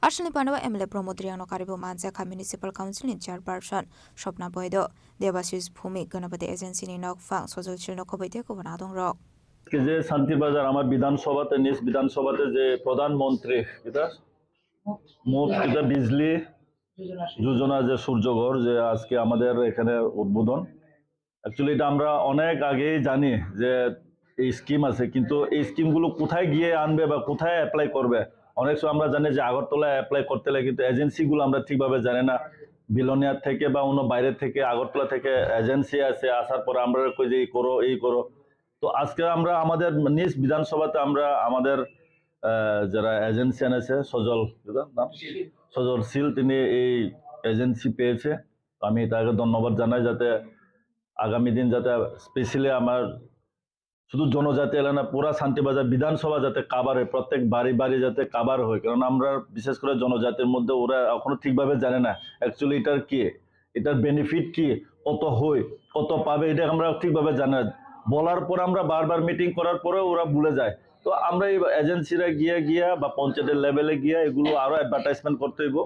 Aswlni pandao M L A Pramod Riyangno karibo manjakha Municipal Council ni Chairperson Swapna Boido, Debashish Bhumik, Ganapati Agency ni nokphang Sojol Sil nokho bai tei kubun adongrok. আজকে যে শান্তিবাজার আমার বিধানসভাতে, নিজ বিধানসভাতে যে প্রধানমন্ত্রী, এটা মুফত, এটা বিজলি যোজনা, যে সূর্যঘর, যে আজকে আমাদের এখানে উদ্বোধন। অ্যাকচুয়ালি এটা আমরা অনেক আগেই জানি যে এই স্কিম আছে, কিন্তু এই স্কিমগুলো কোথায় গিয়ে আনবে বা কোথায় অ্যাপ্লাই করবে। অনেক সময় আমরা জানি যে আগরতলায় অ্যাপ্লাই করতে লাগে, কিন্তু এজেন্সিগুলো আমরা ঠিকভাবে জানি না। বিলোনিয়া থেকে বা অন্য বাইরে থেকে, আগরতলা থেকে এজেন্সি আছে, আসার পরে আমরা কই যে এই করো, এই করো। তো আজকে আমরা আমাদের নিজ বিধানসভাতে আমরা আমাদের, আহ, যারা এজেন্সিয়ান আছে, সজল, কি তার নাম? সজল শীল, তিনি এই এজেন্সি পেয়েছে। তো আমি তাকে ধন্যবাদ জানাই, যাতে আগামী দিন যাতে স্পেশালি আমার শুধু জনজাতি এলাকা না, পুরা শান্তিবাজার বিধানসভা যাতে কাভার হয়, প্রত্যেক বাড়ি বাড়ি যাতে কাভার হয়, কারণ আমরা বিশেষ করে জনজাতির মধ্যে ওরা এখনো ঠিকভাবে জানে না অ্যাকচুয়ালি এটার কি, এটার বেনিফিট কি, কত হয়, কত পাবে, এটা আমরা ঠিকভাবে জানি না। বলার পর আমরা বারবার মিটিং করার পরেও ওরা ভুলে যায়। তো আমরা এই এজেন্সিরা গিয়া গিয়া বা পঞ্চায়েতের লেভেলে গিয়া এগুলো আরো অ্যাডভার্টাইজমেন্ট করতে হইব।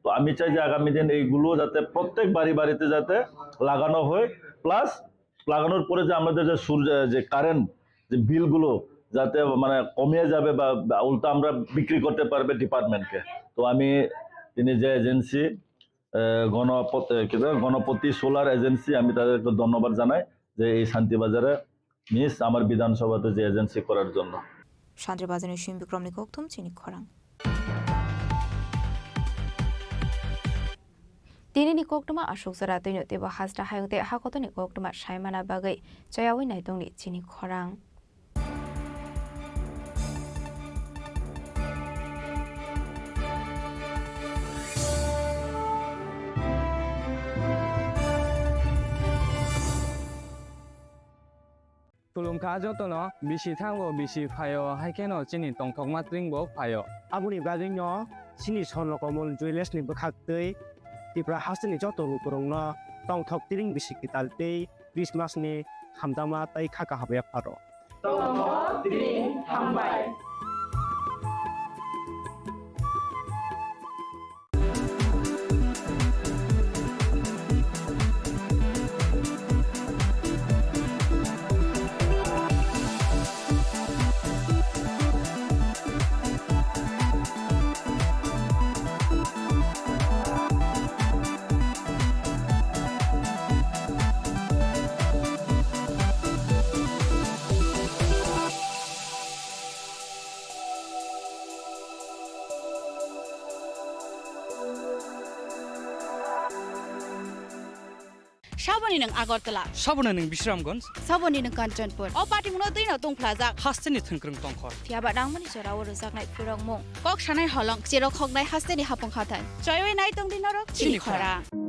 তো আমি চাই যে আগামী দিন এইগুলো যাতে প্রত্যেক বাড়ি বাড়িতে যাতে লাগানো হয়, প্লাস লাগানোর পরে যে আমাদের যে সূর্য, যে কারেন্ট, যে বিলগুলো যাতে মানে কমিয়ে যাবে বা, বা উল্টা আমরা বিক্রি করতে পারবে ডিপার্টমেন্টকে। তো আমি তিনি যে এজেন্সি, আহ, গণপত-, আহ, কি বলে, গণপতি সোলার এজেন্সি, আমি তাদেরকে ধন্যবাদ জানাই যে এই শান্তিবাজারে নিজ আমার বিধানসভাতে যে এজেন্সি করার জন্য। Santri Bazarni Simi Bikramni kokthum chini khorang. Tinini koktwma aswk jora twino teibo hasta hayung tei hakotoni koktwma saimana bagwi chayawi naitongni chini khorang. Khulumkha jotono, bisi thango, bisi phaio, hai kheno chini tongthokma tringbo phaio. Aboni bagwino chini Swarno Komol Jewellers ni bwkhaktwi Tripura hasteni joto lukurokno tongthok tring bisi kwtal tei Christmas ni hamjakma tei kha kaham yapharo. Tongthok tring hambai. Saboni nwng Agartala. Saboni nwng Bisramganj. Saboni nwng Kanchanpur. O patimungno twino tungphlajak. Hasteni thwngkwrwng tongkhor. Phiyaba nangmani jorao rwjaknai phwrwngmung. Kok sanai holong, cherok hoknai hasteni hapung hathai. Choiwi nai tongdi norok chini chini khorang. Khorang.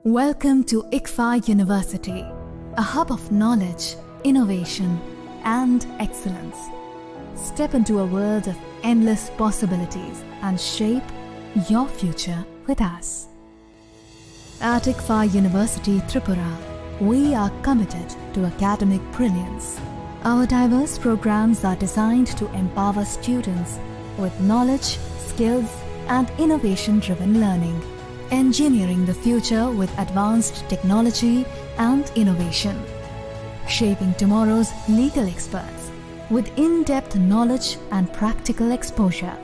Welcome to ICFAI University, a hub of knowledge, innovation, and excellence. Step into a world of endless possibilities and shape your future with us. At ICFAI University Tripura, we are committed to academic brilliance. Our diverse programs are designed to empower students with knowledge, skills, and innovation-driven learning, engineering the future with advanced technology and innovation, shaping tomorrow's legal experts with in-depth knowledge and practical exposure,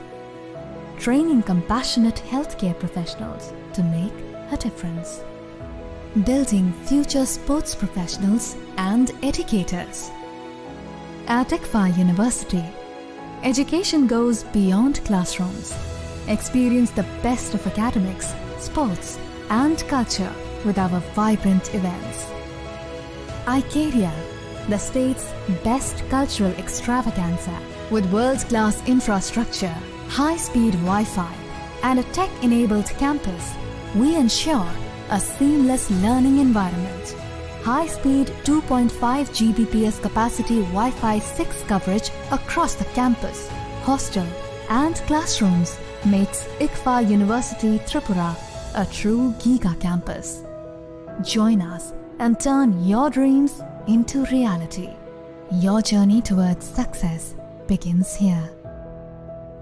training compassionate healthcare professionals to make a difference, building future sports professionals and educators. At ICFAI University, education goes beyond classrooms. Experience the best of academics, sports, and culture with our vibrant events. Icaria, the state's best cultural extravaganza. With world-class infrastructure, high-speed Wi-Fi, and a tech-enabled campus, we ensure a seamless learning environment. High-speed two point five G B P S capacity Wi-Fi six coverage across the campus, hostel, and classrooms makes ICFAI University Tripura a true giga campus. Join us and turn your dreams into reality. Your journey towards success begins here.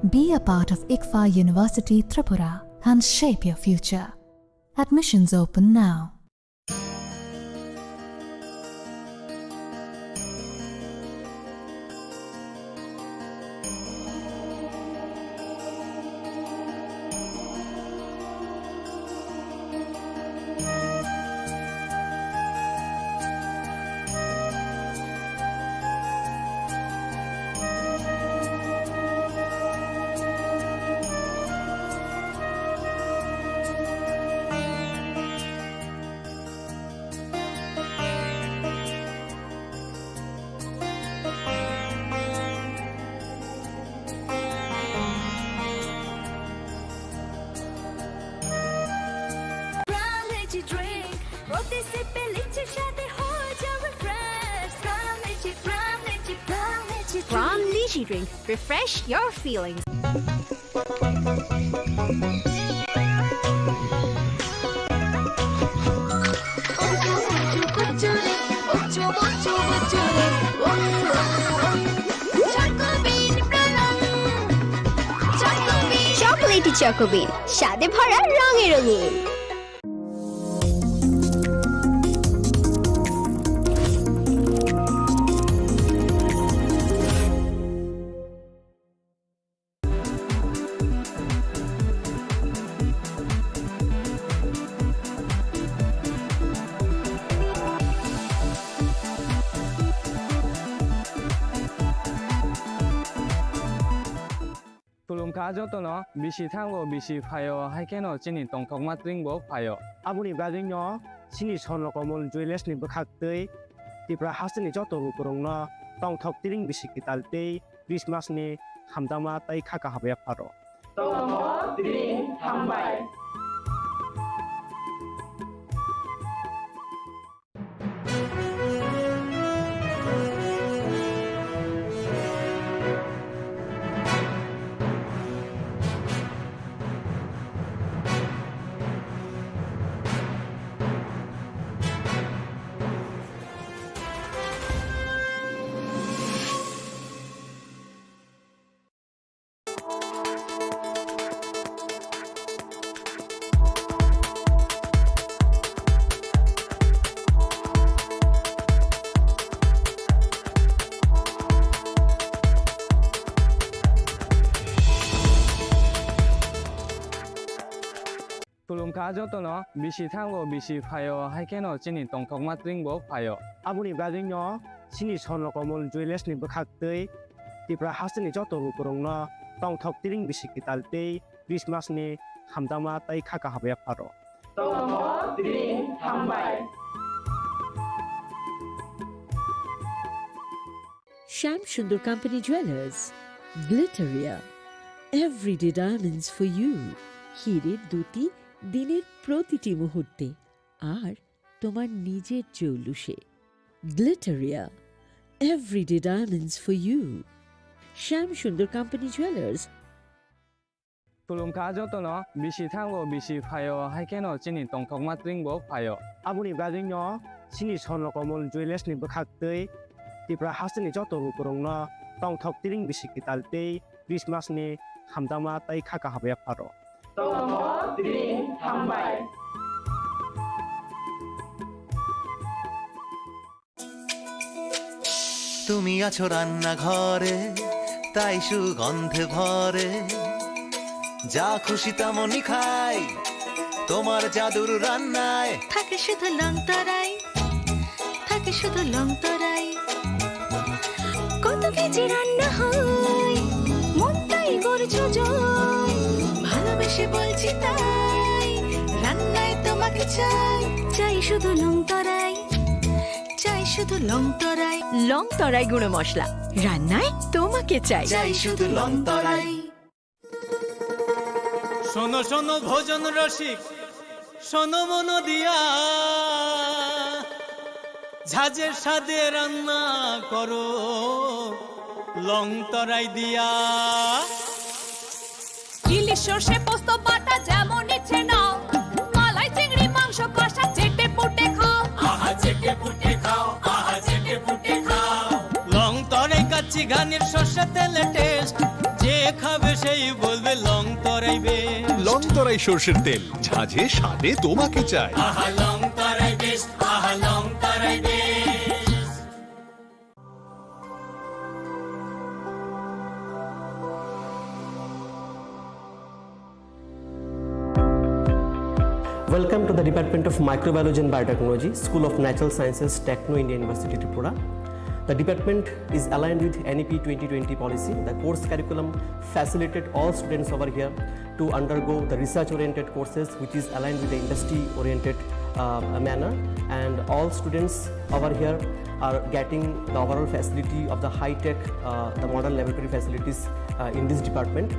Be a part of ICFAI University Tripura and shape your future. Admissions open now. Crown Lychee drink, প্রতি সিপে লিচির স্বাদে হয়ে যাও refresh। Crown Lychee, Crown Lychee, Crown Lychee drink। Crown Lychee drink, refresh your feelings. Chocolatey Choco Bean, স্বাদে ভরা রঙে রঙিন। Khulumkha jotono, bisi thango, bisi phaio, hai kheno chini tongthokma twingbo phaio. Aboni bagwino chini Swarno Komol Jewellers ni bwkhaktwi Tripura hasteni joto lukurokno tongthok twring bisi kwtal tei Christmas ni hamjakma tei kha kaham yapharo. Tongthok twring hambai. Khulumkha jotono, bisi thango, bisi phaio, hai kheno chini tongthokma tring bo phaio. Aboni bagwino chini Swarno Komol Jewellers ni bwkhak twi Tripura hasteni joto lukurokno tongthok tring bisi kwtal tei Christmas ni hamjakma tei kha kaham yapharw. Tongthok tring hambai. Shyam Sundar Company Jewellers, Glitteria, everyday diamonds for you. হীরের দ্যুতি দিনের প্রতিটি মুহূর্তে আর তোমার নিজের জৌলুসে। Glitteria, everyday diamonds for you. Shyam Sundar Company Jewellers. Khulumkha jotono, bisi thango, bisi phaio, hai kheno chini tongthokma tring bo phaio. Aboni bagwino chini Swarno Komol Jewellers ni bwkhak twi Tripura hasteni joto lukurokno tongthok tring bisi kwtal tei Christmas ni hamjakma tei kha kaham yapharw. Tongthok tring hambai. তুমি আছো রান্নাঘরে, তাই সুগন্ধে ভরে। যা খুশি তেমনই খাই, তোমার জাদুর রান্নায়। থাকে শুধু লং তরাই, থাকে শুধু লং তরাই। কত কেজি রান্না হয়, মনটাই করছো জয়। ভালোবেসে বলছি তাই, রান্নায় তোমাকে চাই। চাই শুধু লং তরাই, চাই শুধু লং তরাই। লং তরাই গুঁড়ো মশলা, রান্নায় তোমাকে চাই। চাই শুধু লং তরাই। শোনো শোনো ভোজন রসিক, শোনো মন দিয়া, ঝাঁঝের স্বাদে রান্না করো লং তরাই দিয়া। ইলিশ সর্ষে পোস্ত বাটা যেমন ইচ্ছে নাও, মালাই চিংড়ি মাংস কষা চেটে পুটে খাও। আহা চেটে পুটে খাও, আহা চেটে পুটে খাও। লং তরাই কাচ্চি ঘানির সর্ষে তেলে টেস্ট, যে খাবে সেই বলবে লং তরাই বেস্ট। লং তরাই সর্ষের তেল, ঝাঁঝে স্বাদে তোমাকে চাই। আহা লং তরাই বেস্ট, আহা লং তরাই best. Welcome to the Department of Microbiology and Biotechnology, School of Natural Sciences, Techno India University, Tripura. The department is aligned with N E P twenty twenty policy. The course curriculum facilitate all students over here to undergo the research-oriented courses, which is aligned with the industry-oriented, uh, manner. And all students over here are getting the overall facility of the high-tech, uh, the modern laboratory facilities, uh, in this department.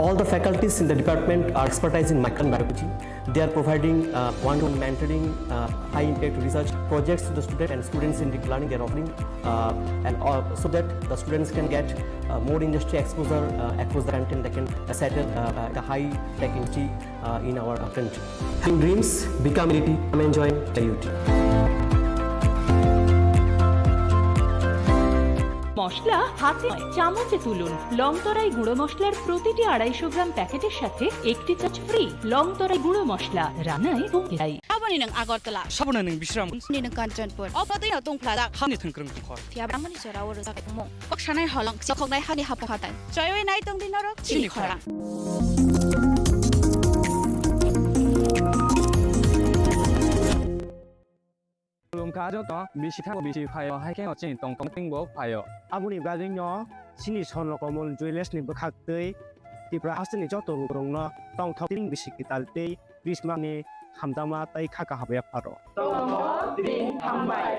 All the faculties in the department are expertise in microbiology. They are providing, uh, one-to-one mentoring, uh, high-impact research projects to the student and students in deep learning. They are offering, uh, and, uh, so that the students can get, uh, more industry exposure, uh, across the country, and they can, uh, settle, uh, uh, the high-tech industry, uh, in our country. Having dreams, become reality. Come and join I U T. মশলা হাতে নয়, চামচে তুলুন। লং তরাই গুঁড়ো মশলার প্রতিটি আড়াইশো গ্রাম প্যাকেটের সাথে একটি চামচ ফ্রি। লং তরাই গুঁড়ো মশলা, রান্নায় হুমকি দেয়। Saboni nwng Agartala. Saboni nwng Bisramganj. Ni nwng Kanchanpur. O phatwi no tongphlajak. Hani thwngkwrwng tongkhor. Phiya bangmani jora o rwjak tongmung. Kok sanai holong, sokhoknai hani hapung hatai. Choiwi nai tongdi norok chini khorang. Khulumkha joto, bisi thango, bisi phaio, hai kheno chini tongthok tring bo phaio. Aboni bagwino chini Swarno Komol Jewellers ni bwkhak twi Tripura hasteni joto lukurokno tongthok tring bisi kwtal tei Christmas ni hamjakma tei kha kaham yapharw. Tongthok tring hambai.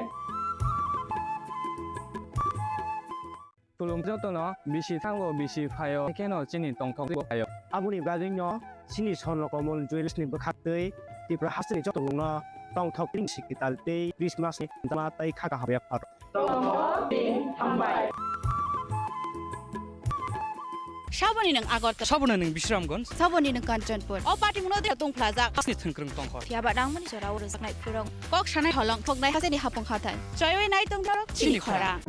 Khulumkha jotono, bisi thango, bisi phaio, hai kheno chini tongthok tring bo phaio. Aboni bagwino chini Swarno Komol Jewellers ni bwkhak twi Tripura hasteni joto lukurokno tongthok tring bisi kwtal tei Christmas ni hamjakma tei kha kaham yapharw. Tongthok tring hambai. Saboni nwng Agartala. Saboni nwng Bisramganj. Saboni nwng Kanchanpur. O phatwi no tongphlajak. Hani thwngkwrwng tongkhor. Phiya bangmani jora o rwjaknai phurung. Kok sanai holong, sokhoknai hasteni hapung hatai. Choiwi nai tongdi norok chini khorang.